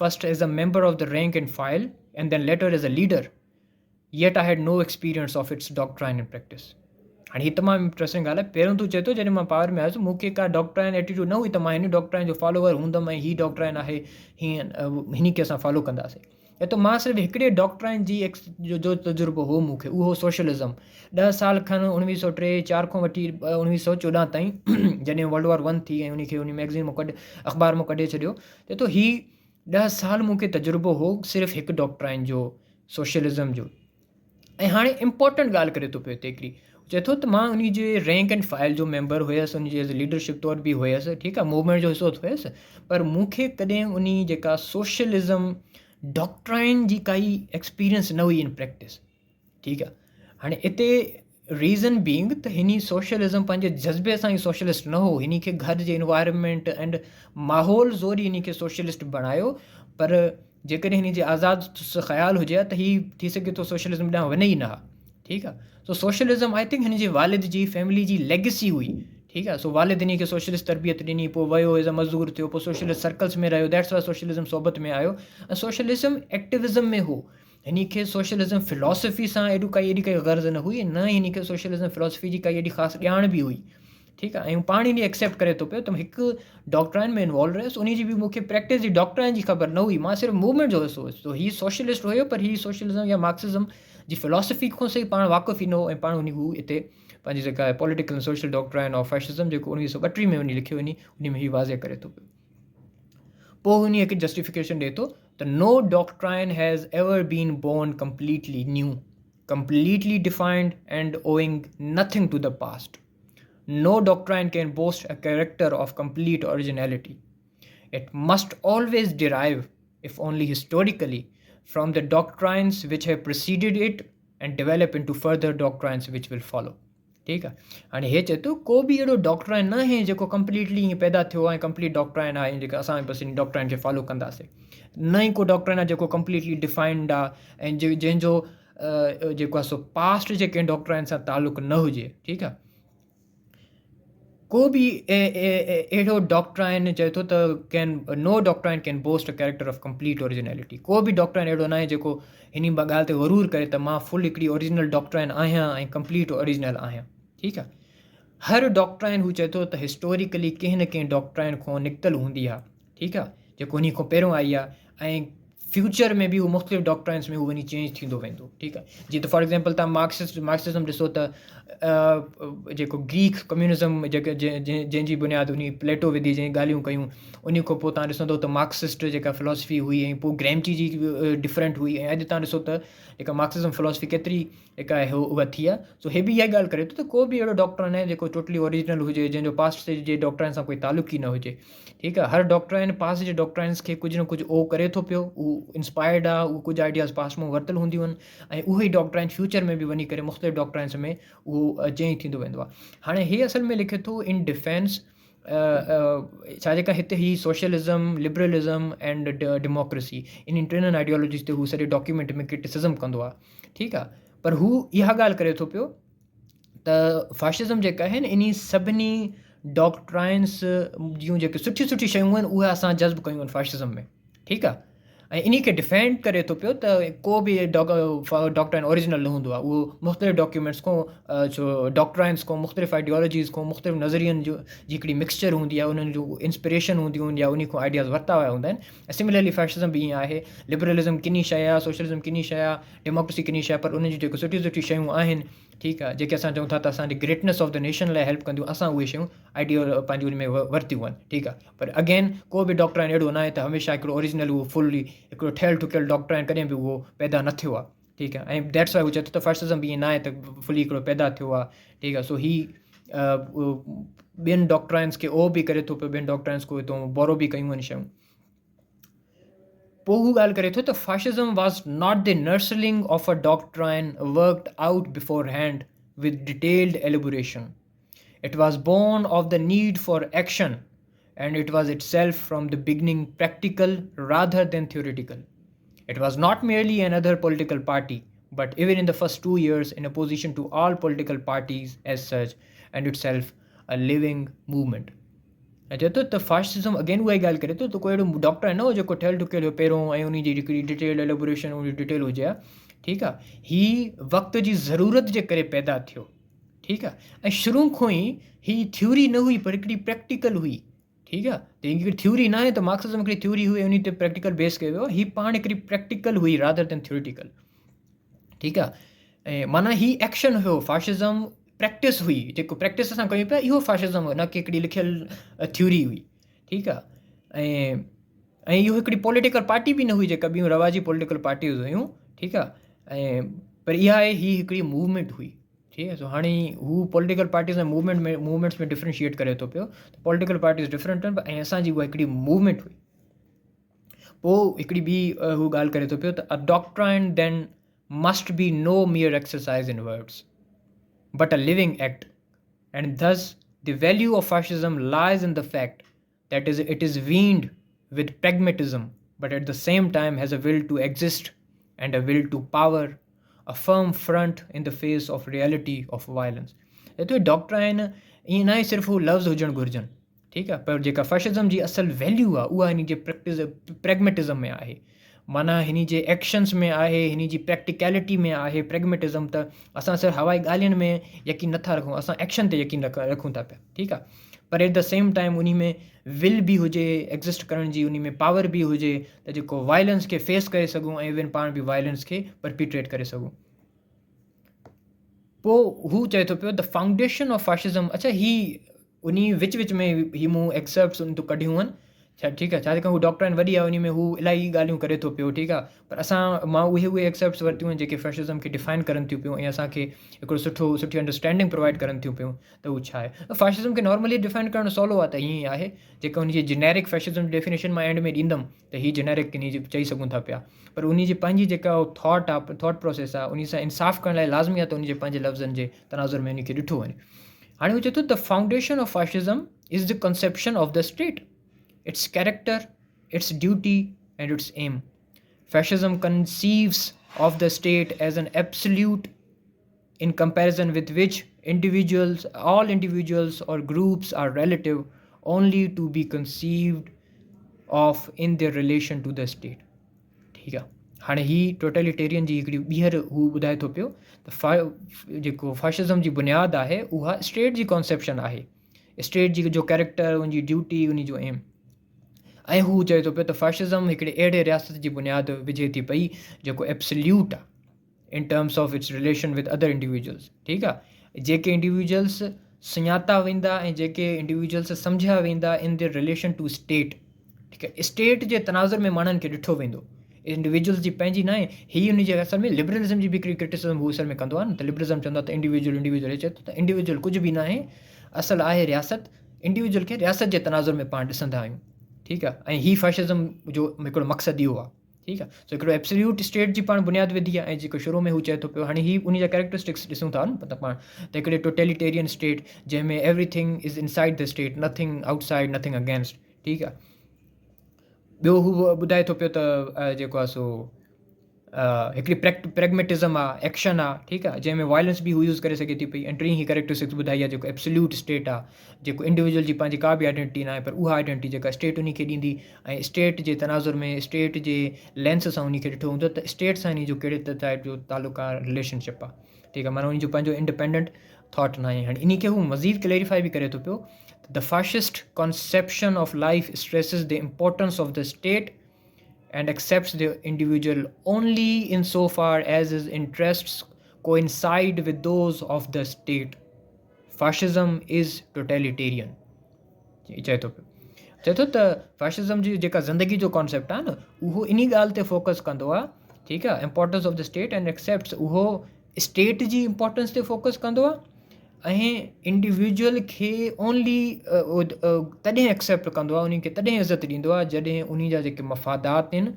first as a member of the rank and file and then later as a leader yet I had no experience of its doctrine and practice هاڻي هي تمام interesting ڳالهه آهي پهريون تون چئي ٿو جڏهن مان پاور ۾ آيس مون کي ڪا ڊاڪٽرائن ايٽيٽيوڊ نه هئي ته مان هن ڊاڪٽرائن جو فالوور هوندم ۽ هي ڊاڪٽرائن آهي هيئن هن کي اسان فالو ڪنداسين يا ته مان صرف هڪڙي ڊاڪٽرائن جي جو تجربو هو مون کي اهو هو سوشلزم ڏهه سال کن اڻويهه سو ٽي چار کان وٺي اڻويهه سو چوڏهن تائين جڏهن ورلڊ وار ون ٿي ۽ ان کي ان ميگزين مان ڪڍ اخبار مان ڪڍي ڇڏيو ته تو هي ڏهه سال مون کي تجربو هو صرف هڪ ڊاڪٽرائن جو سوشلزم جو ۽ هاڻي امپورٽنٽ ڳالهه ڪري ٿو پيو هتي هڪڙي چئي ٿو ته مان انهي جي رينڪ اينڊ فائل جو ميمبر هيس ان جي ليڊرشپ طور به هيس ٺيڪ آهي موومينٽ جو حصو هيس پر مون کي ڪڏهن انهي جيڪا سوشلزم ڊاڪٽرائن جي ڪائي ايڪسپيرينس نه هئي ان پريڪٽس ٺيڪ آهي هاڻي اتي ريزن بينگ ته هني سوشلزم پنهنجي جذبي سان ئي سوشلسٽ نه هو هني کي گهر جي انوائرمينٽ اينڊ ماحول زوري هني کي سوشلسٽ بڻايو پر جيڪڏهن هن جي آزاد خيال هجي ها ته هي ٿي سگهي ٿو سوشلزم ڏانهن وڃي ئي نه ها ٺيڪ آ سو سوشلزم I think هن جي والد جي فيملي جي ليگسي هئي ٺيڪ آ سو والد هن کي سوشلسٽ تربيت ڏني پوء ويو ايز ا مزدور ٿيو پوء سوشلسٽ سرڪلس ۾ رهيو that's why socialism صحبت ۾ آيو ۽ سوشلزم ايڪٽوزم ۾ هو هن کي سوشلزم فلاسفي سان ايڏو ڪائي ايڏي ڪائي غرض نه هئي نه هن کي سوشلزم فلاسفي جي ڪائي ايڏي خاص ڄاڻ به هئي ٺيڪ آهي ۽ پاڻ انهي ايڪسيپٽ ڪري ٿو پيو ته هڪ ڊاڪٽرائن ۾ انوالو رهيس انهي جي به مون کي پريڪٽس جي ڊاڪٽرائن جي خبر نه هئي مان صرف موومينٽ جو حصو هيس تو هي سوشلسٽ هيو پر هي سوشلزم يا مارڪسزم جي فلاسفي کان صحيح پاڻ واقف ئي نه هو ۽ پاڻ انهي هو اتي پنهنجي جيڪا political social doctrine of fascism جيڪو 1932 ۾ انهي لکيو انهي انهي ۾ هي واضح ڪري ٿو پيو پوء انهي هڪ جسٽيفڪيشن ڏئي ٿو ته no doctrine has ever been born completely new completely defined and owing nothing to the past. No doctrine can boast a character of complete originality. It must always derive, if only historically, from the doctrines which have preceded it and develop into further doctrines which will follow. ٺيڪ آ هاڻي هي چئي ٿو ڪو به اهڙو doctrine نه آهي جيڪو ڪمپليٽلي ائين پيدا ٿيو آهي ڪمپليٽ ڊاڪٽرائن آهي جيڪا اسان بس ان ڊاڪٽرائن کي فالو ڪنداسين نه ئي ڪو ڊاڪٽرائن آهي جيڪو ڪمپليٽلي ڊفائنڊ آهي ۽ جنهن جو جيڪو آهي سو پاسٽ جي ڪنهن ڊاڪٽرائن سان تعلق نه هجي ٺيڪ آهي. ڪو به اهڙو ڊاڪٽرائن چئي ٿو ته can no doctrine can boast a character of complete originality ڪو به ڊاڪٽرائن اهڙو ناهي جيڪو هن ڳالهه تي غرور ڪري ته مان فل هڪڙي اوريجنل ڊاڪٽرائن آهيان ۽ ڪمپليٽ اوريجنل آهيان ٺيڪ آهي هر ڊاڪٽرائن هو چئي ٿو ته هسٽوريڪلي ڪنهن نه ڪنهن ڊاڪٽرائن کان نڪتل هوندي آهي ٺيڪ آهي جيڪو انهي کان پهريون آئي آهي ۽ فيوچر ۾ به هو مختلف ڊاڪٽرائنس ۾ هو وڃي چينج ٿيندو ويندو ٺيڪ آهي جيئن ته فار ايگزامپل تان مارڪسسٽ مارڪسزم ڏسو ته جيڪو گريڪ ڪميونزم جيڪي جنهن جي بنياد انهي پليٽو وڌي جنهن ڳالهيون ڪيون انهي کان پوء تان ڏسندو ته مارڪسسٽ جيڪا فلاسفي هئي ۽ پوء گريمچي جي ڊفرنٽ هئي ۽ اڄ تان ڏسو ته جيڪا مارڪسزم فلاسفي ڪيتري جيڪا آهي اها ٿي آهي سو هي به اها ڳالهه ڪري ٿو ته ڪو به اهڙو ڊاڪٽر ناهي جيڪو ٽوٽلي اوريجنل هجي جنهن جو پاسٽ جي ڊاڪٽرن سان ڪوئي تعلق ئي نه هجي ٺيڪ آهي هر ڊاڪٽرائن پاسٽ جي ڊاڪٽرائنس کي ڪجهه نه ڪجهه او ڪري ٿو پيو اهو انسپائرڊ آهي اهو ڪجهه آئيڊياز پاسٽ مان ورتل هونديون آهن ۽ اهي ئي ڊاڪٽرائن فيوچر ۾ به وڃي ڪري مختلف ڊاڪٽرائنس ۾ اهو چينج ٿيندو ويندو آهي هاڻي هي اصل ۾ لکي ٿو ان ڊفينس ڇا جيڪا هتي هي سوشلزم لبرلزم اينڊ ڊيموڪريسي انهن ٽنهن آئيڊيالوجيز تي هو سڄي ڊاڪيومينٽ ۾ ڪرٽيسزم ڪندو آهي ٺيڪ آهي پر هو اها ڳالهه ڪري ٿو پيو ته فاشزم جيڪا آهن انهي سڀني ڊاڪٽرائنس جون جيڪي سٺيون سٺيون شيون آهن اهي اسان جذب ڪيون آهن فاشزم ۾ ٺيڪ آهي ۽ انهي کي ڊفينڊ ڪري ٿو پيو ته ڪو به ڊاڪٽرائن اوريجنل نه هوندو آهي اهو مختلف ڊاڪيومينٽس کان ڇو ڊاڪٽرائنس کان مختلف آئيڊيالوجيز کان مختلف نظرين جو جي هڪڙي مڪسچر هوندي آهي انهن جون انسپريشن هونديون آهن يا انهي کان آئيڊياز ورتا ويا هوندا آهن ۽ سملرلي فيشزم به ائين آهي لبرلزم ڪني شيء آهي سوشلزم ڪني شيء آهي ڊيموڪريسي ڪني شيء آهي پر انهن جون جيڪي سٺيون سٺيون شيون آهن ٺيڪ آهي جيڪي اسان چئون ٿا ته اسان جي گريٽنس آف the nation لاء هيلپ ڪنديون اسان اهي شيون آئيڊيا پنهنجي ان ۾ ورتيون آهن ٺيڪ آهي پر اگين ڪو به ڊاڪٽرائن اهڙو ناهي ته هميشه هڪڙو اوريجنل اهو فلي هڪڙو ٺهيل ٺڪيل ڊاڪٽرائن ڪڏهن به اهو پيدا نه ٿيو آهي ٺيڪ آهي ۽ that's why هو چئي ٿو ته فاشزم به ائين ناهي ته فلي هڪڙو پيدا ٿيو آهي ٺيڪ آهي سو هي ٻين ڊاڪٽرائنس کي او به ڪري ٿو پيو ٻين ڊاڪٽرائنس کي هتو بورو به ڪيون آهن شيون پوء هو ڳالهه ڪري ٿو ته fascism was not the nursling of a doctrine worked out beforehand with detailed elaboration it was born of the need for action and it was itself from the beginning practical rather than theoretical it was not merely another political party but even in the first 2 years in opposition to all political parties as such and itself a living movement. ۽ چئي ٿو ته fascism again اها ئي ڳالهه ڪري ٿو ته ڪو اهڙو ڊاڪٽر نه هو جيڪو ٺهيل ٺڪيل هيو پهريون ۽ ان جي هڪڙي ڊيٽيل ايليبوريشن ان جي ڊيٽيل هجي ها ٺيڪ آهي هي وقت جي ضرورت جي ڪري پيدا ٿيو ٺيڪ آهي ۽ شروع کان ئي هي ٿيوري نه هئي پر هڪڙي پريڪٽيڪل هئي ٺيڪ آهي ته هي هڪڙي ٿيوري نه آهي ته مارڪسزم هڪڙي ٿيوري هئي ان تي پريڪٽيڪل بيس ڪيو ويو هي پاڻ هڪڙي پريڪٽيڪل هئي رادر دين ٿيوريٽيڪل ٺيڪ آهي ۽ معنيٰ هي ايڪشن هيو فاشزم پريڪٽس هئي جيڪو پريڪٽس اسان ڪيون پيا اهو فاشزم هو نه ڪي هڪڙي لکيل ٿيوري هئي ٺيڪ آ ۽ ۽ اهو هڪڙي پوليٽيڪل پارٽي به نه هئي جيڪا ٻيون رواجي پوليٽيڪل پارٽيز هيون ٺيڪ آ ۽ پر اها آهي هي هڪڙي موومينٽ هئي ٺيڪ آ سو هاڻي هو political parties ۽ movement ۾ movements ۾ differentiate ڪري ٿو پيو ته پوليٽيڪل پارٽيز ڊفرنٽ آهن ۽ اسان جي اها هڪڙي موومينٽ هئي پوء هڪڙي ٻي هو ڳالهه ڪري ٿو پيو ته a doctrine then must be no mere exercise in words but a living act and thus the value of fascism lies in the fact that is it is veined with pragmatism but at the same time has a will to exist and a will to power a firm front in the face of reality of violence هتي doctrine ائين ناهي صرف هو لفظ هجڻ گهرجن ٺيڪ آ پر جيڪا فاشزم جي اصل ويليو آ اها هن جي پريڪٽس پريگميٽزم ۾ آهي معنيٰ هن جي ايڪشنس ۾ آهي هن جي پريڪٽيڪلٽي ۾ آهي پريگميٽزم ته اسان صرف هوائي ڳالهين ۾ يقين نٿا رکون اسان ايڪشن تي يقين رکون ٿا پيا ٺيڪ آ پر ايٽ the same time انهي ۾ ول به هجي ايگزسٽ ڪرڻ جي انهي ۾ پاور به هجي ته جيڪو وائلنس کي فيس ڪري سگهون ۽ ايون پاڻ به وائلنس کي پرپيٽريٽ ڪري سگهون پوء هو چئي ٿو پيو ته فائونڊيشن آف فاشزم اڇا هي انهي وچ وچ ۾ هي مون ايڪسرپٽس ان تون ڪڍيون آهن ڇا ٺيڪ آهي ڇا جيڪا هو ڊاڪٽرائن وڏي آهي انهي ۾ هو الاهي ڳالهيون ڪري ٿو پيو ٺيڪ آهي پر اسان مان اهي اهي ايڪسرپٽس ورتيون آهن جيڪي فاشزم کي ڊفائن ڪرن ٿيون پيون ۽ اسان کي هڪڙو سٺو سٺي انڊرسٽينڊنگ پرووائڊ ڪرن ٿيون پيون ته هو ڇا آهي فاشزم کي نارملي ڊفائن ڪرڻ سولو آهي ته ائين ئي آهي جيڪا ان جي جينيرڪ فاشزم ڊيفينيشن مان اينڊ ۾ ڏيندم ته هي جينيرڪ انهي جي چئي سگهون ٿا پيا پر انهي جي پنهنجي جيڪا ٿاٽ آ ٿاٽ پروسيس آ انهي سان انصاف ڪرڻ لاء لازمي آ ته انهي جي پنهنجي لفظن جي تناظر ۾ انهي کي ڏٺو وڃي هاڻي هو چئي ٿو the foundation of fascism is the conception of the state its character its duty and its aim fascism conceives of the state as an absolute in comparison with which Individuals, all individuals or groups are relative only to be conceived of in their relation to the state. ٺيڪ آ هاڻي هي totalitarian جي هڪڙي ٻيهر هو ٻڌائي ٿو پيو ته فا جيڪو فاشزم جي بنياد آهي اها اسٽيٽ جي ڪانسيپشن آهي اسٽيٽ جي جو ڪيريڪٽر ان جي ڊيوٽي ان جو ايم ۽ هو چئي ٿو پيو ته فاشزم هڪڙي اهڙي رياست جي بنياد وجهي ٿي پئي جيڪو ايبسليوٽ آ in terms of its relation with other individuals ٺيڪ آ جيڪي انڊيويجولس سڃاتا ويندا ۽ جيڪي انڊيويجولس سمجهيا ويندا in their relation to state ٺيڪ آ اسٽيٽ جي تناظر ۾ ماڻهن کي ڏٺو ويندو انڊيويجولس جي پنهنجي ناهي هي ان جي اصل ۾ لبرلزم جي به هڪڙي ڪرٽيسزم هو اصل ۾ ڪندو آ نه ته لبرلزم چوندو آ ته انڊيويجول انڊيويجول هي چئي ٿو ته انڊيويجول ڪجهه به ناهي اصل آهي رياست انڊيويجول کي رياست جي تناظر ۾ پاڻ ڏسندا آهيون ٺيڪ آ ۽ هي فاشزم جو هڪڙو مقصد اهو آ ٺيڪ آ سو هڪڙو ايبسليوٽ اسٽيٽ جي پاڻ بنياد وڌي آ ۽ جيڪو شروع ۾ هو چئي ٿو پيو هاڻي هي انهي جا ڪيريڪٽرسٽڪس ڏسون ٿا نه پاڻ ته هڪڙي ٽوٽيليٽيرين اسٽيٽ جنهن ۾ everything is inside the state nothing outside nothing against ٺيڪ آ ٻيو هو ٻڌائي ٿو پيو ته جيڪو آ سو هڪڙي پريگميٽزم آ ايڪشن آ ٺيڪ آ جنهن ۾ وائلنس به هو يوز ڪري سگهي ٿي پئي ۽ ٽين هي ڪيريڪٽرسٽڪس ٻڌائي آ جيڪو ايبسليوٽ اسٽيٽ آ جيڪو انڊيويجول جي پنهنجي ڪا به آئيڊينٽي ناهي پر اها آئيڊينٽي جيڪا اسٽيٽ انهي کي ڏيندي ۽ اسٽيٽ جي تناظر ۾ اسٽيٽ جي لينس سان انهي کي ڏٺو ويندو ته اسٽيٽ سان انهي جو ڪهڙي ٽائپ جو تعلق آ رليشن شپ آ ٺيڪ آ معنيٰ انهي جو پنهنجو انڊيپينڊنٽ ٿاٽ ناهي هاڻي انهي کي هو مزيد ڪليريفائي به ڪري ٿو پيو ته the fascist conception of life stresses the importance of the state and accepts the individual only in so far as his interests coincide with those of the state. Fascism is totalitarian. چئي ٿو پيو چئي ٿو ته fascism جي جيڪا زندگي جو ڪانسيپٽ آهي نه اهو انهي ڳالهه تي فوڪس ڪندو آهي ٺيڪ آهي importance of the state and accepts اهو اسٽيٽ جي امپورٽنس تي فوڪس ڪندو آهي ۽ انڊيويجول کي اونلي تڏهن ايڪسيپٽ ڪندو آهي انهي کي تڏهن عزت ڏيندو آهي جڏهن انهي جا جيڪي مفادات آهن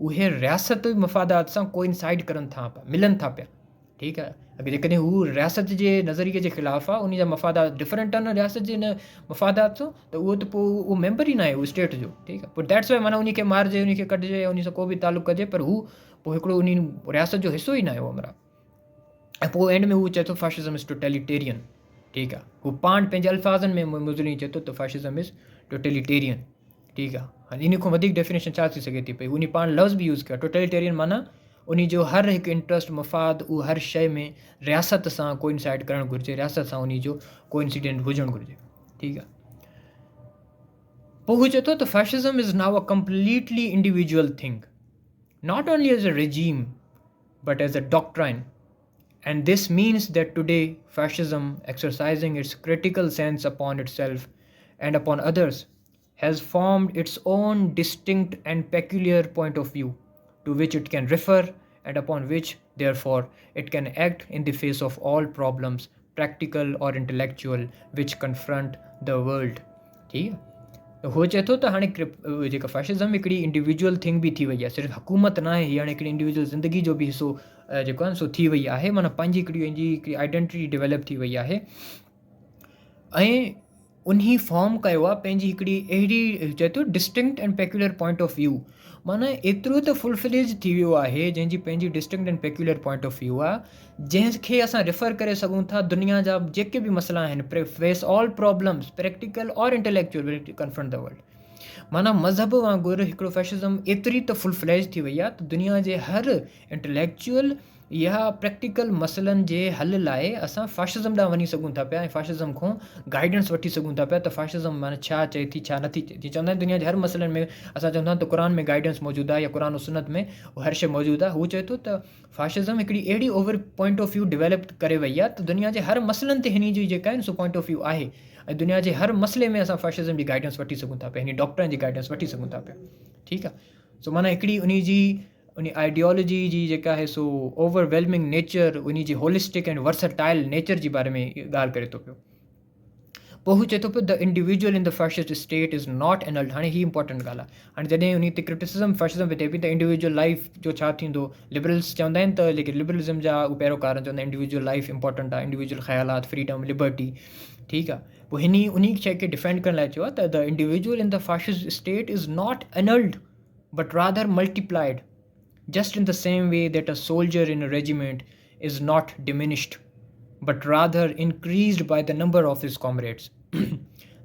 اهي رياست مفادات سان ڪوئنسائڊ ڪرن ٿا پيا ملن ٿا پيا ٺيڪ آهي اگر جيڪڏهن هو رياست جي نظريي جي خلاف آهي ان جا مفادات ڊفرنٽ آهن رياست جي مفادات سان ته اهو ته پوء اهو ميمبر ئي ناهي اسٽيٽ جو ٺيڪ آهي پوء that's Y معنيٰ ان کي مارجي ان کي ڪڍجي ان سان ڪو به تعلق ڪجي پر هو پوء هڪڙو ان رياست جو حصو ئي ناهي اهو همراهه ۽ پوء اينڊ ۾ هو چئي ٿو فاشزم از ٽوٽيليٽيرين ٺيڪ آهي هو پاڻ پنهنجي الفاظن ۾ مزلين چئي ٿو ته فاشزم از ٽوٽيليٽيرين ٺيڪ آ هاڻي انهي کان وڌيڪ ڊيفينيشن ڇا ٿي سگهي ٿي پئي انهي پاڻ لفظ به يوز ڪيو ٽوٽليٽيرين معنيٰ انهي جو هر هڪ انٽرسٽ مفاد اهو هر شيء ۾ رياست سان ڪوئنسائڊ ڪرڻ گهرجي رياست سان انهي جو ڪوئنسيڊنٽ هجڻ گهرجي ٺيڪ آ پوء هو چئي ٿو ته fascism is now a completely individual thing not only as a regime but as a doctrine and this means that today fascism exercising its critical sense upon itself and upon others has formed its own distinct and peculiar point of view to which it can refer and upon which therefore it can act in the face of all problems practical or intellectual which confront the world ٺيڪ آ ته هو چئي ٿو ته هاڻي جيڪا fascism هڪڙي انڊيويجوئل ٿنگ به ٿي وئي آهي صرف حڪومت نه آهي هي هاڻي هڪڙي انڊيويجوئل زندگي جو به حصو جيڪو آهي سو ٿي وئي آهي معنيٰ پنهنجي هڪڙي پنهنجي هڪڙي آئيڊينٽي ڊيولپ ٿي وئي آهي ۽ انهي فارم ڪيو آهي پنهنجي هڪڙي اهڙي چئي ٿو distinct and peculiar point of view معنيٰ ايترو ته فل فليج ٿي ويو آهي جنهن جي پنهنجي distinct and peculiar point of view آهي جنهن کي اسان ريفر ڪري سگهون ٿا دنيا جا جيڪي به مسئلا آهن face all problems practical or intellectual confront the world معنيٰ مذهب وانگر هڪڙو فيشزم ايتري ته فل فليج ٿي وئي آهي ته دنيا جي هر انٽليڪچوئل يا پريڪٽيڪل مسئلن جي حل لاء اسان فاشزم ڏانهن وڃي سگهون ٿا پيا ۽ فاشزم کان گائيڊنس وٺي سگهون ٿا پيا ته فاشزم معنيٰ ڇا چئي ٿي ڇا نٿي چئي جيئن چوندا آهن دنيا جي هر مسئلن ۾ اسان چوندا آهيون ته قرآن ۾ گائيڊنس موجود آهي يا قرآن و سنت ۾ هر شيء موجود آهي هو چئي ٿو ته فاشزم هڪڙي اهڙي over point of view develop ڪري وئي آهي ته دنيا جي هر مسئلن تي هن جي جيڪا آهي سو پوائنٽ آف ويو آهي ۽ دنيا جي هر مسئلي ۾ اسان فاشزم جي گائيڊنس وٺي سگهون ٿا پيا هن ڊاڪٽرن جي گائيڊنس وٺي سگهون ٿا پيا ٺيڪ آهي سو معنيٰ هڪڙي انهي جي انهي آئيڊيالوجي جي جيڪا آهي سو اوور ويلمنگ نيچر انهي جي هولسٽڪ اينڊ ورسٽائل نيچر جي باري ۾ ڳالهه ڪري ٿو پيو. پوء هو چئي ٿو پيو the individual in the fascist state is not annulled هاڻي هي امپورٽنٽ ڳالهه آهي هاڻي جڏهن انهي تي ڪرٽيسزم فاشزم پئي ٿئي پئي ته انڊيويجوئل لائيف جو ڇا ٿيندو لبرلس چوندا آهن ته جيڪي لبرلزم جا پيروڪار آهن چوندا آهن انڊيويجوئل لائيف امپورٽنٽ آهي انڊيويجوئل خيالات فريڊم لبرٽي ٺيڪ آهي پوء هن انهي شيء کي ڊفينڊ ڪرڻ لاء چيو آهي ته the individual in the fascist state is not annulled but rather multiplied, just in the same way that a soldier in a regiment is not diminished. But rather increased by the number of his comrades.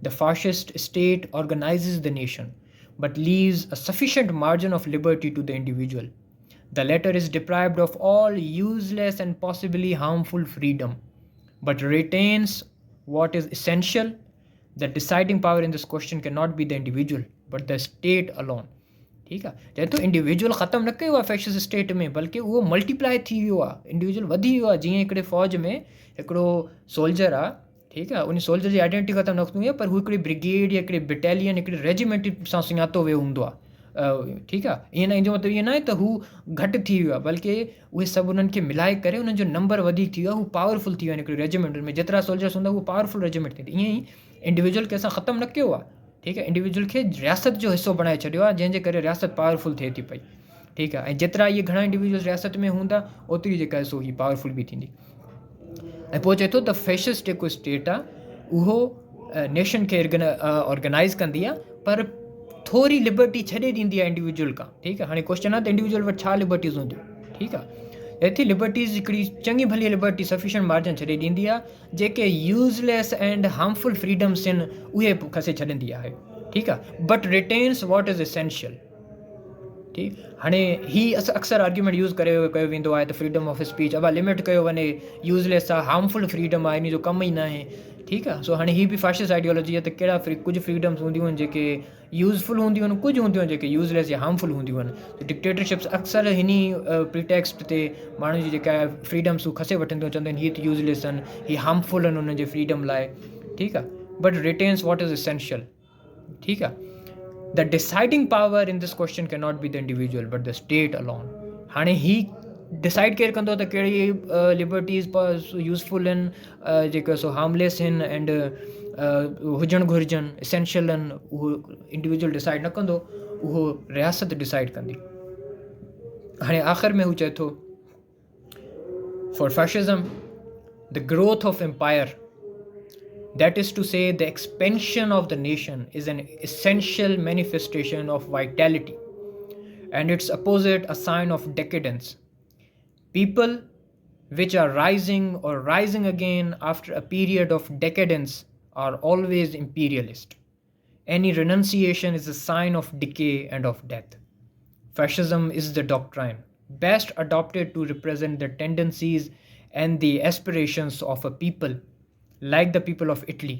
The fascist state organizes the nation, but leaves a sufficient margin of liberty to the individual. The latter is deprived of all useless and possibly harmful freedom, but retains what is essential. The deciding power in this question cannot be the individual, but the state alone. ٺيڪ آ چئي ٿو individual ختم نه ڪيو آ فيشسٽ state ۾ بلڪه اهو ملٽيپلائي ٿي ويو آ انڊيويجوئل وڌي ويو آ جيئن هڪڙي فوج ۾ هڪڙو سولجر آ ٺيڪ آ ان سولجر جي آئيڊينٽي ختم نه ٿيندي آ پر هو هڪڙي برگيڊ يا هڪڙي بٽالين هڪڙي ريجمينٽ سان سڃاتو ويو هوندو آ ٺيڪ آ ائين نه ان جو مطلب ائين نه آهي ته هو گهٽ ٿي ويو آ بلڪه اهي سڀ انهن کي ملائي ڪري انهن جو نمبر وڌيڪ ٿي ويو آ هو پاورفل ٿي ويا آهن هڪڙي ريجمينٽ ۾ جيترا سولجرس هوندا اهو پاورفل ريجمينٽ ٿيندي ائين ئي انڊيويجوئل کي اسان ختم نه ڪيو آ ٺيڪ آهي انڊيويجوئل کي رياست جو حصو بڻائي ڇڏيو آهي جنهن جي ڪري رياست پاورفل ٿئي ٿي پئي ٺيڪ آهي ۽ جيترا اهي گهڻا انڊيويجوئل رياست ۾ هوندا اوتري جيڪا سو هي پاورفل به ٿيندي ۽ پوء چئي ٿو ته فيشسٽ جيڪو اسٽيٽ آهي اهو نيشن کي آرگنائز ڪندي آهي پر ٿوري لبرٽي ڇڏي ڏيندي آهي انڊيويجوئل کان ٺيڪ آهي هاڻي ڪوشچن آهي ته انڊيويجوئل وٽ ڇا لبرٽيز هونديون ٺيڪ آهي چئي ٿي لبرٽيز هڪڙي چڱي ڀلي لبرٽي سفيشنٽ مارجن ڇڏي ڏيندي آهي جيڪي يوز ليس اينڊ هارمفل فريڊمس آهن اهي به کسي ڇڏيندي آهي ٺيڪ آهي but retains what is essential ٺيڪ هاڻي هي اڪثر آرگيومينٽ يوز ڪري ڪيو ويندو آهي ته فريڊم آف اسپيچ ابا لمٽ ڪيو وڃي يوز ليس آهي هارمفل فريڊم آهي ان جو ڪم ئي ناهي ٺيڪ آهي سو هاڻي هي به فاشسٽ آئيڊيالوجي آهي ته ڪهڙا ڪجهه فريڊمس هونديون آهن جيڪي يوزفل هونديون آهن ڪجهه هونديون آهن جيڪي يوزليس يا هارمفل هونديون آهن ته ڊڪٽيٽرشپس اڪثر هن پريٽيڪسٽ تي ماڻهن جي جيڪا فريڊمس هو کسي وٺنديون چونديون آهن هي ته يوزليس آهن هي هارمفل آهن انهن جي فريڊم لاء ٺيڪ آهي but retains what is essential ٺيڪ آهي the deciding power in this question can not be the individual but the state alone هاڻي هي ڊسائيڊ ڪير ڪندو ته ڪهڙي لبرٽيز يوزفل آهن جيڪا سو هارمليس آهن اينڊ هجڻ گهرجن اسينشل آهن اهو انڊيويجول ڊسائيڊ نه ڪندو اهو رياست ڊسائيڊ ڪندي هاڻي آخر ۾ هو چئي ٿو for fascism the growth of empire that is to say the expansion of the nation is an essential manifestation of vitality and its opposite a sign of decadence people which are rising or rising again after a period of decadence are always imperialist. Any renunciation is a sign of decay and of death. Fascism is the doctrine best adopted to represent the tendencies and the aspirations of a people like the people of Italy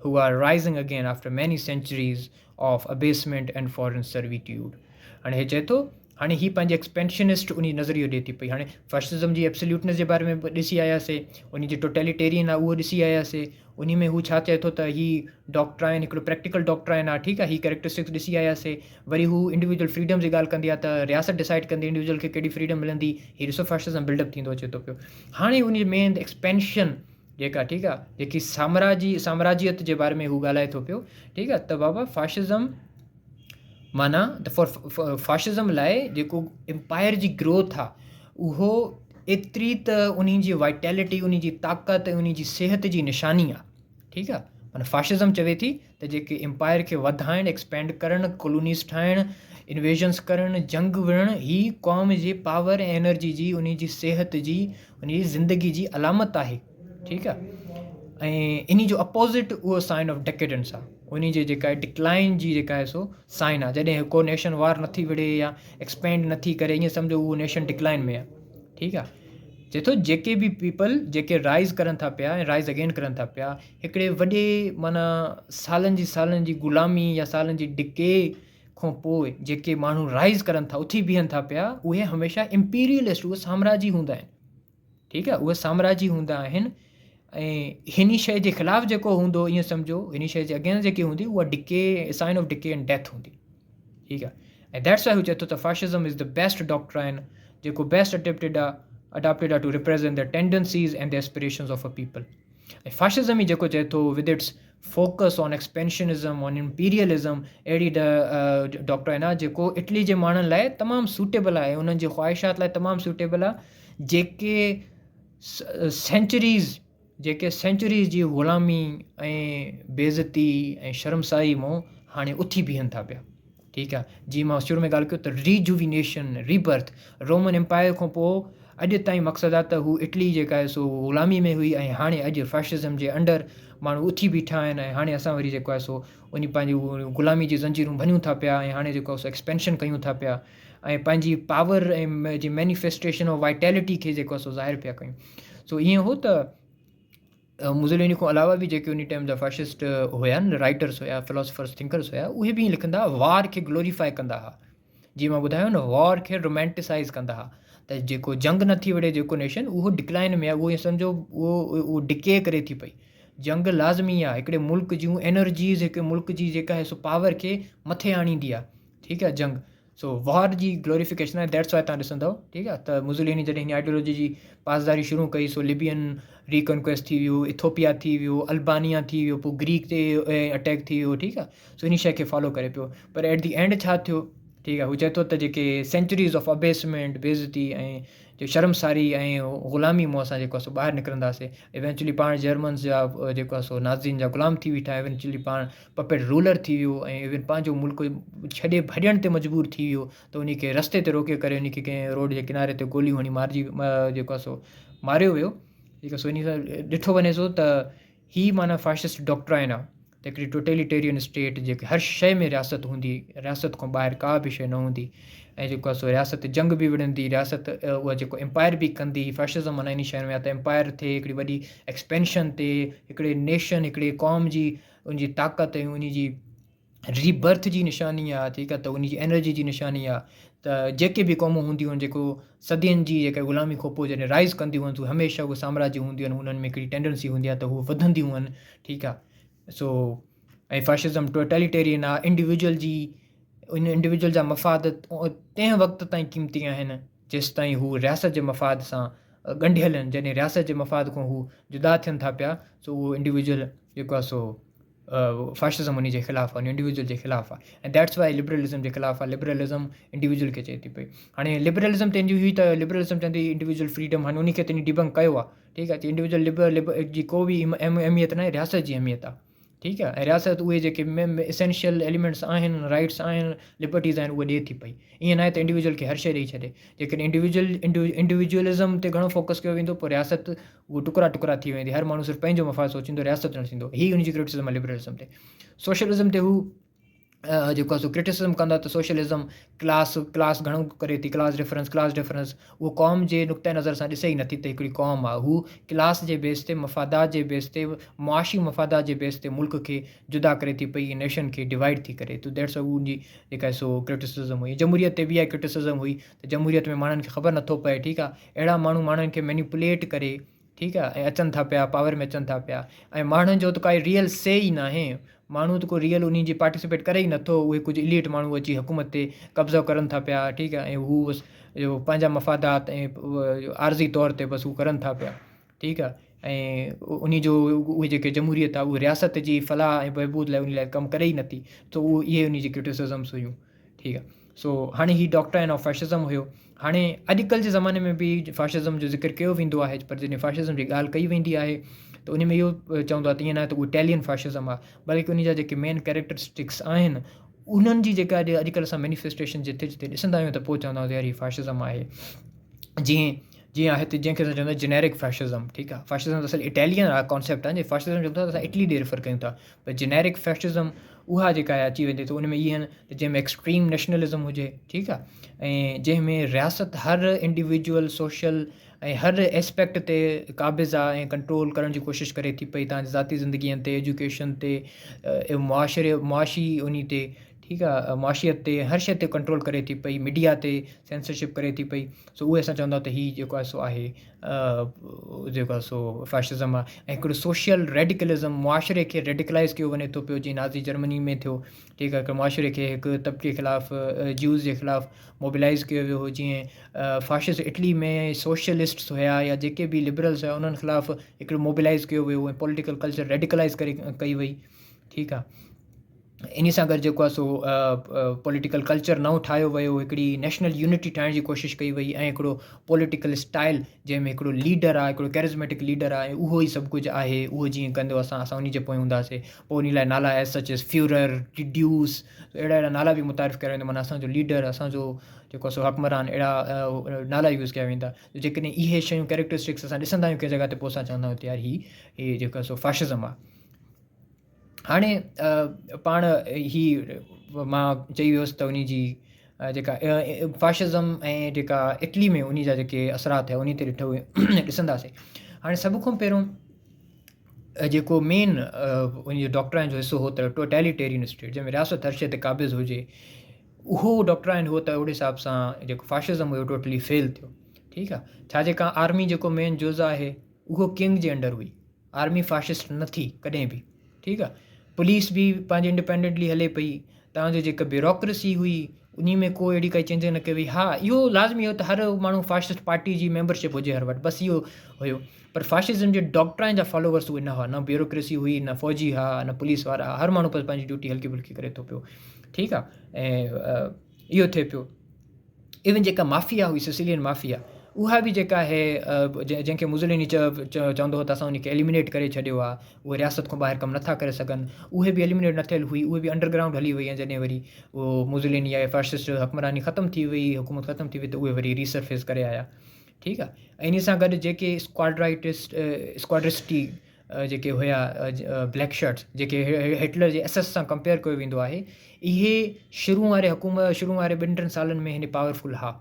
who are rising again after many centuries of abasement and foreign servitude. هاڻي هي چئي ٿو هاڻي هي پنهنجي ايڪسپينشنسٽ انهي نظريو ڏي ٿي پئي هاڻي فاشزم جي ايبسوليوٽنس جي باري ۾ به ڏسي آياسي انهي جي ٽوٽيليٽيرين آهي اهو ڏسي آياسي انهي ۾ هو ڇا چئي ٿو ته هي ڊاڪٽرائن هڪڙو پريڪٽيڪل ڊاڪٽرائن آهي ٺيڪ آهي هي ڪيريڪٽرسٽڪس ڏسي آياسي وري هو انڊيويجول فريڊم جي ڳالهه ڪندي آهي ته رياست ڊسائيڊ ڪندي انڊيويجول کي ڪهڙي فريڊم ملندي هي ڏسو فاشزم بلڊ اپ ٿيندو اچي ٿو پيو هاڻي انهي مين ايڪسپينشن جيڪا ٺيڪ آ جيڪي سامراجي سامراجيت جي باري ۾ هو ڳالهائي ٿو پيو ٺيڪ آ ته بابا فاشزم معنيٰ ته فار فاشزم لاء جيڪو امپائر جي گروٿ آ اهو ايتري ته انهي جي وائٽيلٽي انهي جي طاقت انهي جي صحت جي نشاني آ ٺيڪ آ معنيٰ فاشزم چوي ٿي ته جيڪي امپائر کي وڌائڻ ايڪسپينڊ ڪرڻ ڪالونيز ٺاهڻ انويزنس ڪرڻ جنگ وڙهڻ هي قوم جي پاور ۽ انرجي جي انهي جي صحت جي انهي جي زندگي جي علامت آهي ٺيڪ آ ۽ انهي جو اپوزٽ اهو سائن آف ڊيڪيڊنس آ انهي جي جيڪا ڊڪلائن جي جيڪا آهي سو سائن آ جڏهن ڪو نيشن وار نٿي وڙهي يا ايڪسپينڊ نٿي ڪري ائين سمجهو اهو نيشن ڊڪلائن ۾ آ ٺيڪ آ چئي ٿو جيڪي به پيپل جيڪي رائز ڪرن ٿا پيا ۽ رائز اگين ڪرن ٿا پيا هڪڙي وڏي معنيٰ سالن جي سالن جي غلامي يا سالن جي ڊڪي کان پوء جيڪي ماڻهو رائز ڪرن ٿا اٿي بيهن ٿا پيا اهي هميشه امپيريلسٽ اهي سامراجي هوندا آهن ٺيڪ آهي اهي سامراجي هوندا آهن ۽ هن شيء جي خلاف جيڪو هوندو ائين سمجهو هن شيء جي اگينسٽ جيڪي هوندي اها decay sign of decay and death هوندي ٺيڪ آهي ۽ that's why هو چئي ٿو ته fascism is the best doctrine جيڪو بيسٽ اڊيپٽيڊ آهي اڊاپٽيڊ آهي to represent the tendencies and the aspirations of a people ۽ fascism ئي جيڪو چئي ٿو with its focus on expansionism on imperialism اهڙي ڊاڪٽرائن آهي جيڪو اٽلي جي ماڻهن لاء تمام سوٽيبل آهي انهن جي خواهشات لاء تمام سوٽيبل آهي جيڪي سينچريز جيڪي سينچريز جي غلامي ۽ بيعزتي ۽ شرمساري مون هاڻي اٿي بيهن ٿا پيا ٺيڪ آهي جيئن مان شروع ۾ ڳالهه ڪيو ته ريجووينيشن ريبرٿ رومن امپائر کان پوء اڄ تائين مقصد آهي ته هو اٽلي جيڪا آهي سو غلامي ۾ هئي ۽ هاڻي اڄ فاشزم جي انڊر ماڻهو اٿي بيٺا آهن ۽ هاڻي اسان وري جيڪو آهي سو انهي پنهنجي غلامي جي زنجيرون ڀڃون ٿا پيا ۽ هاڻي جيڪو آهي سو ايڪسپينشن ڪيون ٿا پيا ۽ پنهنجي پاور ۽ جي مينيفيسٽيشن آف وائٽيلٽي کي جيڪو آهي سو ظاهر پيا ڪيون. سو ائين هو ته موزوليني کان علاوه به جيڪي انهي ٽائيم جا فاشسٽ هيا نه رائٽرس هيا فلاسفرس ٿنڪرس هيا اهي به ائين لکندا هئا وار کي گلوريفائي ڪندا هئا جيئن مان ٻڌايو نه وار کي رومانٽيسائز ڪندا هئا ته جيڪو جنگ نٿي وڙهي جيڪو نيشن اهو ڊڪلائن ۾ آهي اهو ائين سمجهو اهو اهو ڊڪي ڪري ٿي پئي جنگ لازمي آهي هڪڙي ملڪ جون انرجيز هڪ ملڪ جي جيڪا آهي سو پاور کي مٿي آڻيندي آهي ٺيڪ آهي جنگ سو وار جي گلوريفڪيشن آهي that's why تان ڏسندؤ ٺيڪ آهي ته موزوليني جڏهن هن آئيڊيولوجي جي پاسداري شروع ڪئي سو لبين ريڪنڪويسٽ ٿي ويو ايٿوپيا ٿي ويو البانيا ٿي ويو پوء گريڪ تي اٽيڪ ٿي ويو ٺيڪ آهي سو ان شيء کي فالو ڪري پيو پر ايٽ the and ڇا ٿيو ٺيڪ آهي هو چئي ٿو ته جيڪي سينچريز آف ابيسمينٽ بيعزتي ۽ جو شرمساري ۽ غلامي مون اسان جيڪو آهي سو ٻاهر نڪرنداسي ايونچولي پاڻ جرمنز جا جيڪو آهي سو نازين جا غلام ٿي ويٺا ايونچولي پاڻ پپيٽ رولر ٿي ويو ۽ ايون پنهنجو ملڪ ڇڏي ڀڄڻ تي مجبور ٿي ويو ته انهي کي رستي تي روڪي ڪري انهي کي ڪنهن روڊ جي ڪناري تي گوليون هڻي مارجي جيڪو آهي سو ماريو ويو جيڪو سو انهي سان ڏٺو وڃي ٿو ته هي معنيٰ فاشسٽ ڊاڪٽرائن آهي ته هڪڙي ٽوٽيليٽيرين اسٽيٽ جيڪي هر شيء ۾ رياست هوندي رياست کان ٻاهر ڪا به شيء نه هوندي ۽ جيڪو آهي سو رياست جنگ به وڙهندي رياست اها جيڪو امپائر به ڪندي فاشزم معنيٰ انهي شيء ۾ آهي ته امپائر ٿئي هڪڙي وڏي ايڪسپينشن تي هڪڙي نيشن هڪڙي قوم جي ان جي طاقت ۽ ان جي ري برٿ جي نشاني آ ٺيڪ آ ته ان جي انرجي جي نشاني آ ته جيڪي به قومون هونديون آهن جيڪو صدين جي جيڪا غلامي کان پوء جڏهن رائز ڪنديون آهن ته هميشه اهي سامراجي هونديون آهن انهن ۾ هڪڙي ٽينڊنسي هوندي آ ته هو وڌنديون آهن ٺيڪ آ سو ۽ فاشزم ٽوٽليٽيرين آ انڊيويجول جي ان انڊيويجول جا مفاد تنهن وقت تائين قيمتي آهن جيستائين هو رياست جي مفاد سان ڳنڍيل آهن جڏهن رياست جي مفاد کان هو جدا ٿين ٿا پيا سو اهو انڊيويجول جيڪو آهي سو فاشزم ان جي خلاف آهي انڊيويجول جي خلاف آهي ۽ that's why liberalism جي خلاف آهي لبرلزم انڊيويجول کي چئي ٿي پئي هاڻي لبرلزم تنهنجي هئي ته لبرلزم چوندي انڊيويجول فريڊم هاڻي ان کي تنهنجي ڊبنگ ڪيو آهي ٺيڪ آهي انڊيويجول لبر جي ڪو به اهميت ناهي رياست جي اهميت آهي ٺيڪ آهي ۽ رياست اهي جيڪي اسينشل ايليمينٽس آهن رائٽس آهن لبرٽيز آهن اهي ڏي ٿي پئي ائين ناهي ته انڊيويجول کي هر شيء ڏئي ڇڏي جيڪڏهن انڊيويجول انڊيويجولزم تي گهڻو فوڪس ڪيو ويندو پوء رياست اهو ٽڪرا ٽڪرا ٿي ويندي هر ماڻهو صرف پنهنجو مفاد سوچيندو رياست نه ٿيندو هي ان جي ڪرٽسزم آهي لبرلزم تي سوشلزم تي هو جيڪو آهي سو ڪرٽيسزم ڪندا ته سوشلزم ڪلاس ڪلاس گهڻو ڪري ٿي ڪلاس ڊفرنس ڪلاس ڊفرنس اهو قوم جي نقطه نظر سان ڏسي ئي نٿي ته هڪڙي قوم آهي هو ڪلاس جي بيس تي مفادات جي بيس تي معاشي مفادات جي بيس تي ملڪ کي جدا ڪري ٿي پئي نيشن کي ڊوائيڊ ٿي ڪري ته that's ان جي جيڪا سو ڪرٽيسزم هئي جمهوريت تي به اها ڪرٽيسزم هئي ته جمهوريت ۾ ماڻهن کي خبر نٿو پئي ٺيڪ آهي اهڙا ماڻهو ماڻهن کي مينيپوليٽ ڪري ٺيڪ آ ۽ اچن ٿا پيا پاور ۾ اچن ٿا پيا ۽ ماڻهن جو ته ڪائي ريئل سي ئي ناهي ماڻهو ته ڪو ريئل انهي جي پارٽيسپيٽ ڪري ئي نٿو اهي ڪجهه اليٽ ماڻهو اچي حڪومت تي قبضو ڪرن ٿا پيا ٺيڪ آ ۽ هو بس اهو پنهنجا مفادات ۽ عارضي طور تي بس هو ڪرن ٿا پيا ٺيڪ آ ۽ انهي جو اهي جيڪي جمهوريت آ اهي رياست جي فلاح ۽ بهبود لاء انهي لاء ڪم ڪري ئي نٿي ته اهو اهي انهي جي ڪرٽيسزمس هيون ٺيڪ آ سو هاڻي هي ڊاڪٽرائن آف فاشزم هيو هاڻي اڄڪلهه جي زماني ۾ به فاشزم جو ذڪر ڪيو ويندو آهي پر جڏهن فاشزم جي ڳالهه ڪئي ويندي آهي ته ان ۾ اهو چوندو آهي ته ائين ناهي ته اهو اٽالين فاشزم آهي بلڪه ان جا جيڪي مين ڪيريڪٽرسٽڪس آهن انهن جي جيڪا اڄ اڄڪلهه اسان مينيفيسٽيشن جتي جتي ڏسندا آهيون ته پوء چوندا آهيون ته يار هي فاشزم آهي جيئن جيئن آهي ته جنهن کي اسان چوندا آهيون جينيرڪ فاشزم ٺيڪ آهي فاشزم اصل اٽالين ڪانسيپٽ آهي فاشزم چون ٿا اسان اٽلي ڏي ريفر ڪيون ٿا پر جينيرڪ فاشزم اها جيڪا آهي اچي ويندي ته ان ۾ اهي آهن ته جنهن ۾ ايڪسٽريم نيشنلزم هجي ٺيڪ آهي ۽ جنهن ۾ رياست هر انڊيويجول سوشل ۽ هر اسپيڪٽ تي قابض آهي ۽ ڪنٽرول ڪرڻ جي ڪوشش ڪري ٿي پئي تان جي ذاتي زندگين تي ايجوڪيشن تي معاشري معاشي انهي تي ٺيڪ آهي معاشيت تي هر شيء تي ڪنٽرول ڪري ٿي پئي ميڊيا تي سينسرشپ ڪري ٿي پئي سو اهي اسان چوندا ته هي جيڪو آهي سو آهي جيڪو آهي سو فاشزم آهي ۽ هڪڙو سوشل ريڊيڪلزم معاشري کي ريڊيڪلائز ڪيو وڃي ٿو پيو جيئن نازي جرمني ۾ ٿيو ٺيڪ آهي هڪ معاشري کي هڪ طبقي خلاف جيوز جي خلاف موبلائز ڪيو ويو هو جيئن فاشسٽ اٽلي ۾ سوشلسٽس هيا يا جيڪي به لبرلس هيا انهن خلاف هڪڙو موبلائز ڪيو ويو ۽ پوليٽيڪل ڪلچر ريڊيڪلائز ڪري ڪئي وئي ٺيڪ آهي. انهي سان گڏ جيڪو آهي سو پوليٽيڪل ڪلچر نئون ٺاهيو ويو هڪڙي نيشنل يونٽي ٺاهڻ جي ڪوشش ڪئي وئي ۽ هڪڙو پوليٽيڪل اسٽائل جنهن ۾ هڪڙو ليڊر آهي هڪڙو ڪيرزميٽڪ ليڊر آهي اهو ئي سڀ ڪجهه آهي اهو جيئن ڪندو اسان اسان انهي جي پويان هونداسي پوء انهي لاء نالا ايز سچ ايز فيورر ڊيوس اهڙا اهڙا نالا به متعارف ڪرايا ويندا معنيٰ اسانجو ليڊر اسانجو جيڪو آهي سو حڪمران اهڙا نالا يوز ڪيا ويندا جيڪڏهن اهي شيون ڪيريڪٽرسٽڪس اسان ڏسندا آهيون ڪنهن جڳهه تي پوء اسان چوندا آهيون ته يار هي هي جيڪو آهي سو فاشزم آهي هاڻي پاڻ هي مان چئي ويس ته انهي جي جيڪا فاشزم ۽ جيڪا اٽلي ۾ انهي جا جيڪي اثرات هيا انهي تي ڏٺو ڏسنداسين هاڻي سڀ کان پهريون جيڪو مين ان جو ڊاڪٽرائن جو حصو هو ته ٽوٽيليٽيرين اسٽيٽ جنهن ۾ رياست هر شي تي قابض هجي اهو ڊاڪٽرائن هو ته اهڙي حساب سان جيڪو فاشزم هيو ٽوٽلي فيل ٿيو ٺيڪ آهي ڇا جيڪا آرمي جيڪو مين جز آهي اهو ڪنگ جي انڊر هئي آرمي فاشسٽ نه ٿي ڪڏهن به ٺيڪ آ پوليس به پنهنجي انڊيپينڊنٽلي هلي پئي تان جو جيڪا بيوروڪريسي هئي انهي ۾ ڪو اهڙي ڪائي چينج نه ڪئي وئي ها اهو لازمي هو ته هر ماڻهو فاشسٽ پارٽي جي ميمبرشپ هجي هر وٽ بس اهو هيو پر فاشزم جي ڊاڪٽرائن جا فالوورس اهي نه هئا نه بيوروڪريسي هئي نه فوجي هئا نه پوليس وارا هئا هر ماڻهو بس پنهنجي ڊيوٽي هلڪي ڦلڪي ڪري ٿو پيو ٺيڪ آ ۽ اهو ٿئي پيو ايون جيڪا مافيا هئي سسيلين مافيا اها به جيڪا آهي جنهن کي موزوليني چوندو هو ته اسان ان کي ايليمنيٽ ڪري ڇڏيو آهي اهي رياست کان ٻاهر ڪم نٿا ڪري سگهن اهي به ايليمنيٽ نه ٿيل هئي اهي به انڊر گرائونڊ هلي وئي ۽ جڏهن وري اهو موزوليني يا فاشسٽ حڪمراني ختم ٿي وئي حڪومت ختم ٿي وئي ته اهي وري ريسرفيس ڪري آيا ٺيڪ آهي ۽ ان سان گڏ جيڪي اسڪواڊرائٽسٽ اسڪواڊرسٽي جيڪي هيا بليڪ شرٽس جيڪي هٽلر جي ايس ايس سان ڪمپيئر ڪيو ويندو آهي اهي شروع واري حڪومت شروع واري ٻن ٽن سالن ۾ هن پاورفل ها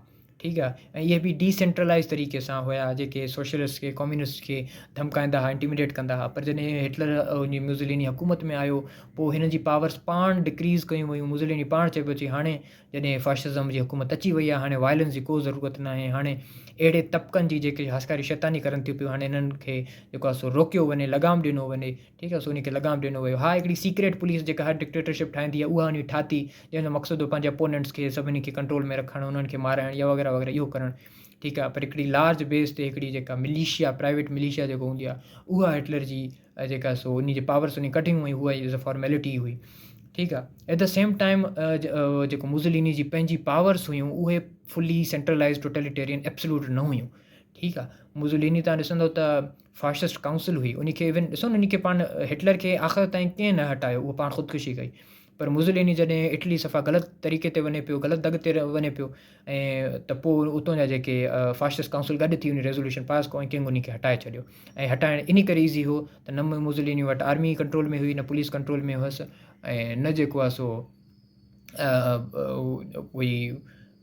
ٺيڪ آهي ۽ اهي به ڊي سينٽرلائز طريقي سان هيا جيڪي سوشلسٽ کي ڪميونسٽ کي ڌمڪائيندا هئا انٽيميڊيٽ ڪندا هئا پر جڏهن هٽلر ان موزوليني حڪومت ۾ آيو پوء هن جي پاورس پاڻ ڊڪريز ڪيون ويون موزوليني پاڻ چئي پيو چي هاڻي جڏهن فاشزم جي حڪومت اچي وئي آهي هاڻي وائلنس جي ڪو ضرورت ناهي هاڻي اهڙي طبقن جي جيڪي هاسڪاري شيطاني ڪرن ٿيون پيون هاڻي انهن کي جيڪو آهي سو روڪيو وڃي لغام ڏنو وڃي ٺيڪ آهي سو انهي کي لغام ڏنو ويو ها هڪڙي سيڪريٽ پوليس جيڪا هر ڊڪٽيٽرشپ ٺاهيندي آهي اها انهي ٺاهي جنهن جو مقصد هو پنهنجي اپوننٽس کي سڀني کي ڪنٽرول ۾ رکڻ انهن کي مارائڻ يا وغيره وغيره اهو ڪرڻ ٺيڪ آهي پر هڪڙي لارج بيس تي هڪڙي جيڪا مليشيا پرائيويٽ مليشيا جيڪو هوندي آهي اها هٽلر جي جيڪا سو انهي جي پاورس انهي ڪڍيون هئي اها ايز اي فارميلٽي هئي ٺيڪ آ ايٽ the same time جيڪو موزوليني جي پنهنجي پاورس هيون اهي فلي سينٽرلائز ٽوٽليٽيرين ايبسلوٽ نه هيون ٺيڪ آ موزوليني تان ڏسندو ته فاشسٽ ڪائونسل هئي انهي کي ايون ڏسو نه انهي کي پاڻ هٽلر کي آخر تائين ڪنهن نه هٽايو اهو پاڻ خودڪشي ڪئي پر موزوليني جڏهن اٽلي صفا غلط طريقي تي وڃي پيو غلط دڳ تي وڃي پيو ۽ ته پوء اتان جا جيڪي فاشسٽ ڪائونسل گڏ ٿي ان ريزوليوشن پاس ڪيو ۽ ڪنگ ان کي هٽائي ڇڏيو ۽ هٽائڻ ان ڪري ايزي هو ته نه موزوليني وٽ آرمي ڪنٽرول ۾ هئي نه پوليس ڪنٽرول ۾ هئس ۽ نه جيڪو آهي سو ڪوئي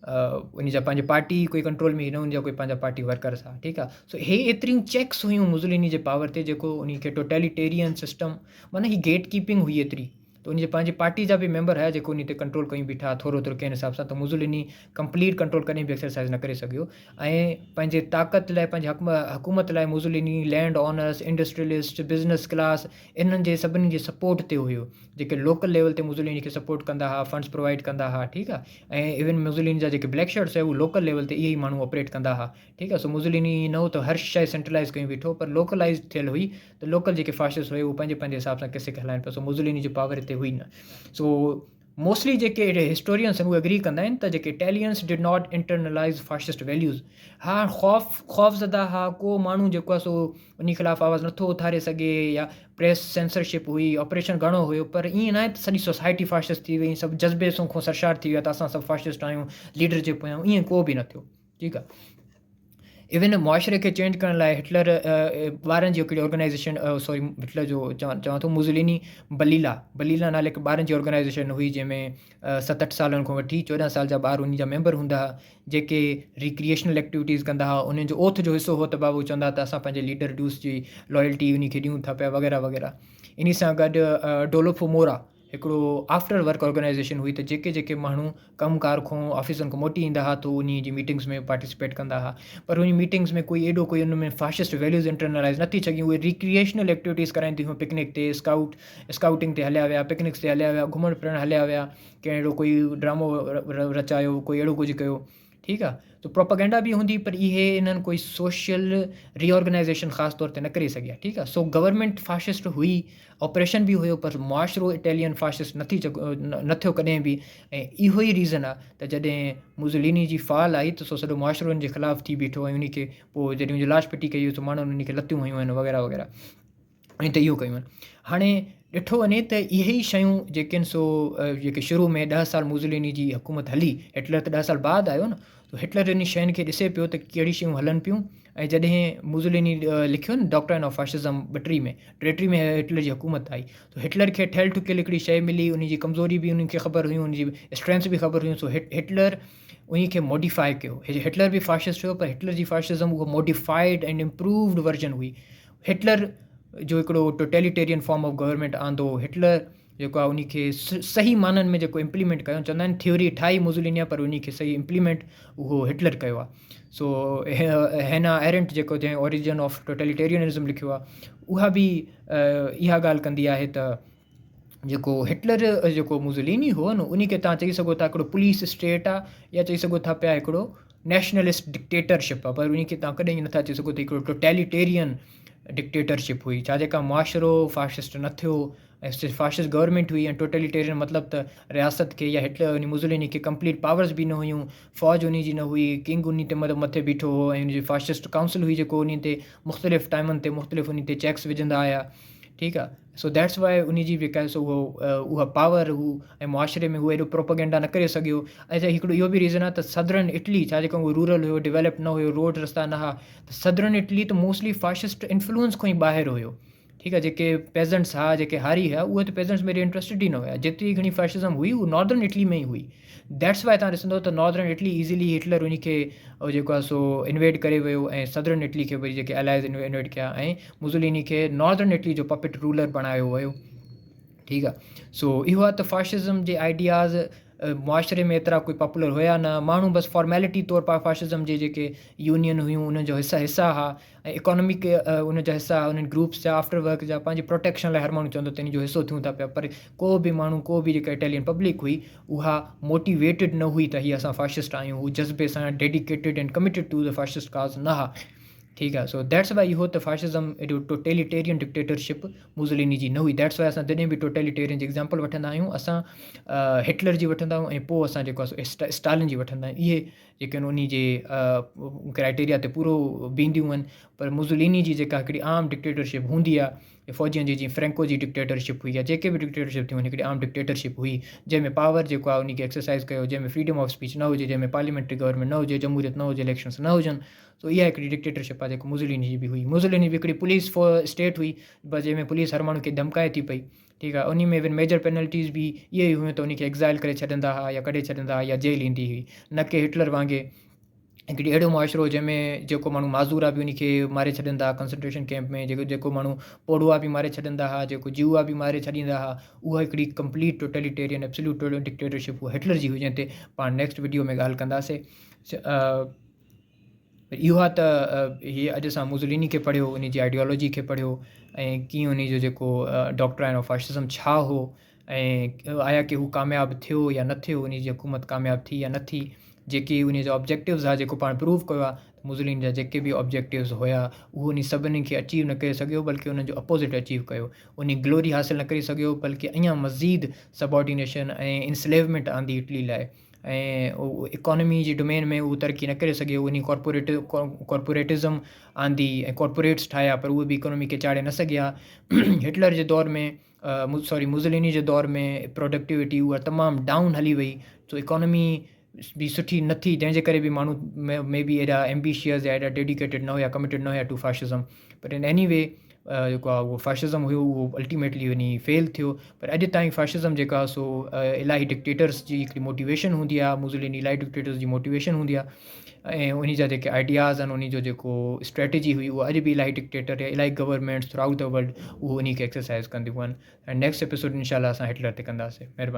ان جا پنهنجي پارٽي ڪوئي ڪنٽرول ۾ نه ان جا ڪوئي پنهنجا پارٽي ورڪرس ها ٺيڪ آهي سو هي ايتريون چيڪس هيون موزوليني جي پاور تي جيڪو ان کي ٽوٽيليٽيرين سسٽم معنی هي گيٽ ڪيپنگ هئي ايتري ته ان جي پنهنجي پارٽي جا به ميمبر هيا جيڪو ان تي ڪنٽرول ڪيون بيٺا ٿورو ٿورو ڪنهن حساب سان ته موزوليني ڪمپليٽ ڪنٽرول ڪڏهن به ايڪسرسائز نه ڪري سگهيو ۽ پنهنجي طاقت لاء پنهنجي حڪم حڪومت لاء Mussolini land owners industrialist business class انهن جي سڀني جي سپورٽ تي هيو جيڪي لوڪل ليول تي موزوليني کي سپورٽ ڪندا هئا فنڊس پرووائڊ ڪندا هئا ٺيڪ آهي ۽ ايون موزوليني جا جيڪي بليڪ شرٽس هيا اهي لوڪل ليول تي اهي ئي ماڻهو آپريٽ ڪندا هئا ٺيڪ آهي سو موزوليني ائين نه هو ته هر شيء سينٽرلائز ڪيون بيٺو پر لوڪلائز ٿيل هئي ته لوڪل جيڪي فاشسٽ هيا اهي پنهنجي پنهنجي حساب سان قصي کي هلائين پيا سو موزوليني جي پاور هتي هئي نه سو موسٽلي جيڪي اهڙي هسٽورينس آهن اهي اگري ڪندا آهن ته جيڪي Italians did not internalise fascist values ها خوف خوف زده ها ڪو ماڻهو جيڪو آهي سو انهي خلاف آواز نٿو اٿاري سگهي يا پريس سينسرشپ هئي آپريشن گهڻو هيو پر ائين ناهي ته سڄي سوسائٽي فاشسٽ ٿي وئي سڀ جذبي سان کان سرشار ٿي ويا ته اسان سڀ فاشسٽ آهيون ليڊر جي پويان ائين ڪو به نه ٿيو ٺيڪ آ ايون معاشري کي چينج ڪرڻ لاء هٽلر ٻارن جي هڪڙي آرگنائزيشن سوري هٽلر جو چوان چوان ٿو موزوليني بليلا بليلا نالي هڪ ٻارن جي آرگنائزيشن هئي جنهن ۾ ست اٺ سالن کان وٺي 14 سال جا ٻار ان جا ميمبر هوندا هئا جيڪي ريڪريئيشنل ايڪٽيوٽيز ڪندا هئا انهن جو اوٿ جو حصو هو ته بابو چوندا ته اسان پنهنجي ليڊر ڊوس جي لائلٽي ان کي ڏيون ٿا پيا وغيره وغيره ان سان گڏ ڊولوفو مورا هڪڙو آفٽر ورڪ آرگنائيزيشن هئي ته جيڪي جيڪي ماڻهو ڪم ڪار کان آفيسن کان موٽي ايندا ها ته انهي جي ميٽنگس ۾ پارٽيسپيٽ ڪندا ها پر انهي ميٽنگس ۾ ڪوئي ايڏو ڪوئي ان ۾ فاشسٽ ويليوز انٽرنلائز نه ٿي سگهيون اهي ريڪريئيشنل ايڪٽيوٽيز ڪرائينديون هيون پڪنڪ تي اسڪائوٽ اسڪائوٽنگ تي هليا ويا پڪنڪس تي هليا ويا گهمڻ ڦرڻ هليا ويا ڪنهن اهڙو ڪوئي ڊرامو رچايو ڪوئي اهڙو ڪجهه ڪيو ٺيڪ آ. ته پروپاگينڊا به هوندي پر اهي انهن ڪوئي سوشل ري آرگنائيزيشن خاص طور تي نه ڪري سگهيا ٺيڪ آهي سو گورنمينٽ فاشسٽ هئي آپريشن به هيو پر معاشرو اٽالين فاشسٽ نه ٿي چڪو نه ٿيو ڪڏهن به ۽ اهو ئي ريزن آهي ته جڏهن موزوليني جي فال آئي ته سو سڄو معاشرو ان جي خلاف ٿي بيٺو ۽ ان کي پوء جڏهن ان جو لاش ڦٽي ڪئي ويو ته ماڻهن ان کي لتيون هنيون آهن وغيره وغيره ۽ ته اهو ڪيون آهن هاڻي ڏٺو وڃي ته اهي ئي شيون جيڪي آهن سو جيڪي شروع ۾ ڏهه سال موزوليني جي حڪومت هلي هٽلر ته ڏهه سال بعد آيو نه ته هٽلر انهن شين کي ڏسي پيو ته ڪهڙي شيون هلن پيون ۽ جڏهن موزوليني لکيو نه ڊاڪٽرائن آف فاشزم ٻٽيهه ۾ ٽيٽيهه ۾ هٽلر جي حڪومت آئي ته هٽلر کي ٺهيل ٺڪيل هڪڙي شيء ملي ان جي ڪمزوري به انهن کي خبر هيون ان جي اسٽرينٿس به خبر هيون سو هٽلر انهي کي موڊيفائي ڪيو هٽلر به فاشسٽ هيو پر هٽلر جي فاشزم اهو موڊيفائيڊ ۽ امپرووڊ ورجن هئي هٽلر جو هڪڙو ٽوٽيليٽيرين فارم آف گورنمينٽ آندو هٽلر جيڪو آهي انهي کي صحيح معنن ۾ جيڪو امپليمينٽ ڪيو چوندا آهن ٿيوري ٺاهي موزولينيا پر انهي کي صحيح امپليمينٽ اهو هٽلر ڪيو آهي سو هينا ايرنٽ جيڪو جنهن اوريجن آف ٽوٽيليٽيرينزم لکيو آهي اها به اها ڳالهه ڪندي آهي ته جيڪو هٽلر جيڪو موزوليني هو نه انهي کي تان چئي سگهو ٿا هڪڙو پوليس اسٽيٽ آهي يا چئي سگهو ٿا پيا هڪڙو نيشنلسٽ ڊڪٽيٽرشپ آهي پر انهي کي تان ڪڏهن نٿا چئي سگهو ته هڪڙو ٽوٽيليٽيرين ڊڪٽيٽرشپ هئي ڇا جيڪا معاشرو فاشسٽ نه ٿيو ۽ فاشسٽ گورنمينٽ هئي ۽ ٽوٽيليٽيرين مطلب ته رياست کي يا هٽلر يعني موزوليني کي ڪمپليٽ پاورز به نه هيون فوج انهي جي نه هئي ڪنگ انهي تي مطلب مٿي بيٺو هو ۽ ان جي فاشسٽ ڪائونسل هئي جيڪو انهي تي مختلف ٽائمن تي مختلف انهي تي چيڪس وجهندا آيا ٺيڪ آ سو that's why انهي جي جيڪا سو اهو اها پاور هو ۽ معاشري ۾ هو ايڏو پروپگينڊا نه ڪري سگهيو ۽ هڪڙو اهو به ريزن آ ته سدرن اٽلي ڇا جيڪو هو رورل هيو ڊيولپ نه هيو روڊ رستا نه ها ته سدرن اٽلي ته موسٽلي فاشسٽ انفلوئنس کان ئي ٻاهر هيو ٺيڪ آ جيڪي پيزنٽس ها جيڪي هاري هيا اهي ته پيزنٽس ۾ انٽرسٽيڊ ئي نه هيا جيتري گهڻي فاشزم هئي اهو ناردرن اٽلي ۾ ئي هئي that's why تان ڏسندو ته ناردرن اٽلي ايزيلي هٽلر ان کي جيڪو آ سو انويڊ ڪري ويو ۽ سدرن اٽلي کي وري جيڪي الائز انويڊ ڪيا ۽ موزوليني کي ناردرن اٽلي جو پپٽ رولر بڻايو ويو ٺيڪ آ سو اهو آ ته فاشزم جي آئيڊياز معاشري ۾ ايترا ڪوئي پاپولر هيا نه ماڻهو بس فارميلٽي طور پر فاشزم جي جيڪي يونين هيون انهن جو حصا حصا ها ۽ اڪانومڪ ان جا حصا انهن گروپس جا آفٽر ورڪ جا پنهنجي پروٽيڪشن لاء هر ماڻهو چوندو ته ان جو حصو ٿيون ٿا پيا پر ڪو به ماڻهو ڪو به جيڪا اٽالين پبلڪ هئي اها موٽيويٽيڊ نه هئي ته هي اسان فاشسٽ آهيون هو جذبي سان dedicated and committed to the fascist cause نه ها ٺيڪ آهي سو that's why اهو ته فاشزم ايڏو ٽوٽيليٽيرين ڊڪٽيٽرشپ موزوليني جي نه هئي that's why اسان جڏهن به ٽوٽيليٽيرين جي ايگزامپل وٺندا آهيون اسان هٽلر جي وٺندا آهيون ۽ پوء اسان جيڪو آهي سو اسٽالن جي وٺندا آهيون اهي جيڪي آهن انهي جي ڪرائيٽيريا تي پورو بيهنديون آهن پر موزوليني جي جيڪا هڪڙي عام ڊڪٽيٽرشپ هوندي آهي فوجين جي جيئن فرينڪو جي ڊڪٽيٽرشپ هئي يا جيڪي به ڊڪٽيٽرشپ ٿيون آهن هڪڙي عام ڊڪٽيٽرشپ هئي جنهن ۾ پاور جيڪو آهي انهي کي ايڪسرسائز ڪيو جنهن ۾ فريڊم آف اسپيچ نه هجي جنهن ۾ پارليامينٽري گورنمينٽ نه هجي جمهوريت نه هجي اليڪشنس نه هجن سو اها هڪڙي ڊڪٽيٽرشپ آهي جيڪو موزوليني جي به هئي موزوليني به هڪڙي پوليس اسٽيٽ هئي بس جنهن ۾ پوليس هر ماڻهو کي ڌمڪائي ٿي پئي ٺيڪ آهي انهي ۾ ايون ميجر پينلٽيز به اهي ئي هيون ته انهي کي ايگزائل ڪري ڇڏندا هئا يا ڪڍي ڇڏندا هئا يا جيل ايندي هئي نه ڪي هٽلر وانگي هڪڙي اهڙو معاشرو جنهن ۾ جيڪو ماڻهو معذور آهي به ان کي ماري ڇڏيندا هئا ڪنسنٽريشن ڪيمپ ۾ جيڪو جيڪو ماڻهو پوڙهو آهي به ماري ڇڏيندا هئا جيڪو جيو آهي به ماري ڇڏيندا هئا اها هڪڙي ڪمپليٽ ٽوٽليٽيرين ايبسليوٽ ڊڪٽيٽرشپ اها هٽلر جي هئي جنهن تي پاڻ نيڪسٽ وڊيو ۾ ڳالهه ڪنداسي اهو آهي ته هي اڄ اسان موزوليني کي پڙهيو ان جي آئيڊيالوجي کي پڙهيو ۽ ڪيئن ان جو جيڪو ڊاڪٽرائن آف فاشزم ڇا هو ۽ آيا ڪي هو ڪامياب ٿيو يا نه ٿيو ان جي حڪومت ڪامياب ٿي يا نه ٿي جيڪي ان جا آبجيڪٽوز ها جيڪو پاڻ پروف ڪيو آهي ته موزولين جا جيڪي به آبجيڪٽوز هيا اهو ان سڀني کي اچيو نه ڪري سگهيو بلڪه انهن جو اپوزٽ اچيو ڪيو ان گلوري حاصل نه ڪري سگهيو بلڪه اڃا مزيد سبارڊينيشن ۽ انسليومينٽ آندي اٽلي لاء ۽ اڪانومي جي ڊومين ۾ اهو ترقي نه ڪري سگهيو ان ڪارپوريٽ ڪارپوريٽزم آندي ۽ ڪارپوريٽس ٺاهيا پر اهي به اڪانومي کي چاڙهي نه سگهيا هٽلر جي دور ۾ سوري موزوليني جي دور ۾ پروڊڪٽيوٽي اها تمام ڊائون هلي وئي سو اڪانومي به سٺي نه ٿي جنهن جي ڪري به ماڻهو مي بي ايڏا ايمبيشيس يا ايڏا ڊيڊيڪيٽيڊ نه هيا ڪميٽيڊ نه هيا ٽو فاشزم پر ان ايني وي جيڪو آهي اهو فاشزم هيو اهو الٽيميٽلي وڃي فيل ٿيو پر اڄ تائين فاشزم جيڪو آهي سو الاهي ڊڪٽيٽرس جي هڪڙي موٽيويشن هوندي آهي موزوليني الاهي ڊڪٽيٽرس جي موٽيويشن هوندي آهي ۽ انهي جا جيڪي آئيڊياز آهن انهي جو جيڪو اسٽريٽجي هئي اها اڄ به الاهي ڊڪٽيٽر يا الاهي governments through out the world اهو انهي کي ايڪسرسائز ڪنديون آهن ۽ نيڪسٽ ايپيسوڊ انشاء الله اسان هٽلر تي ڪنداسين مهرباني.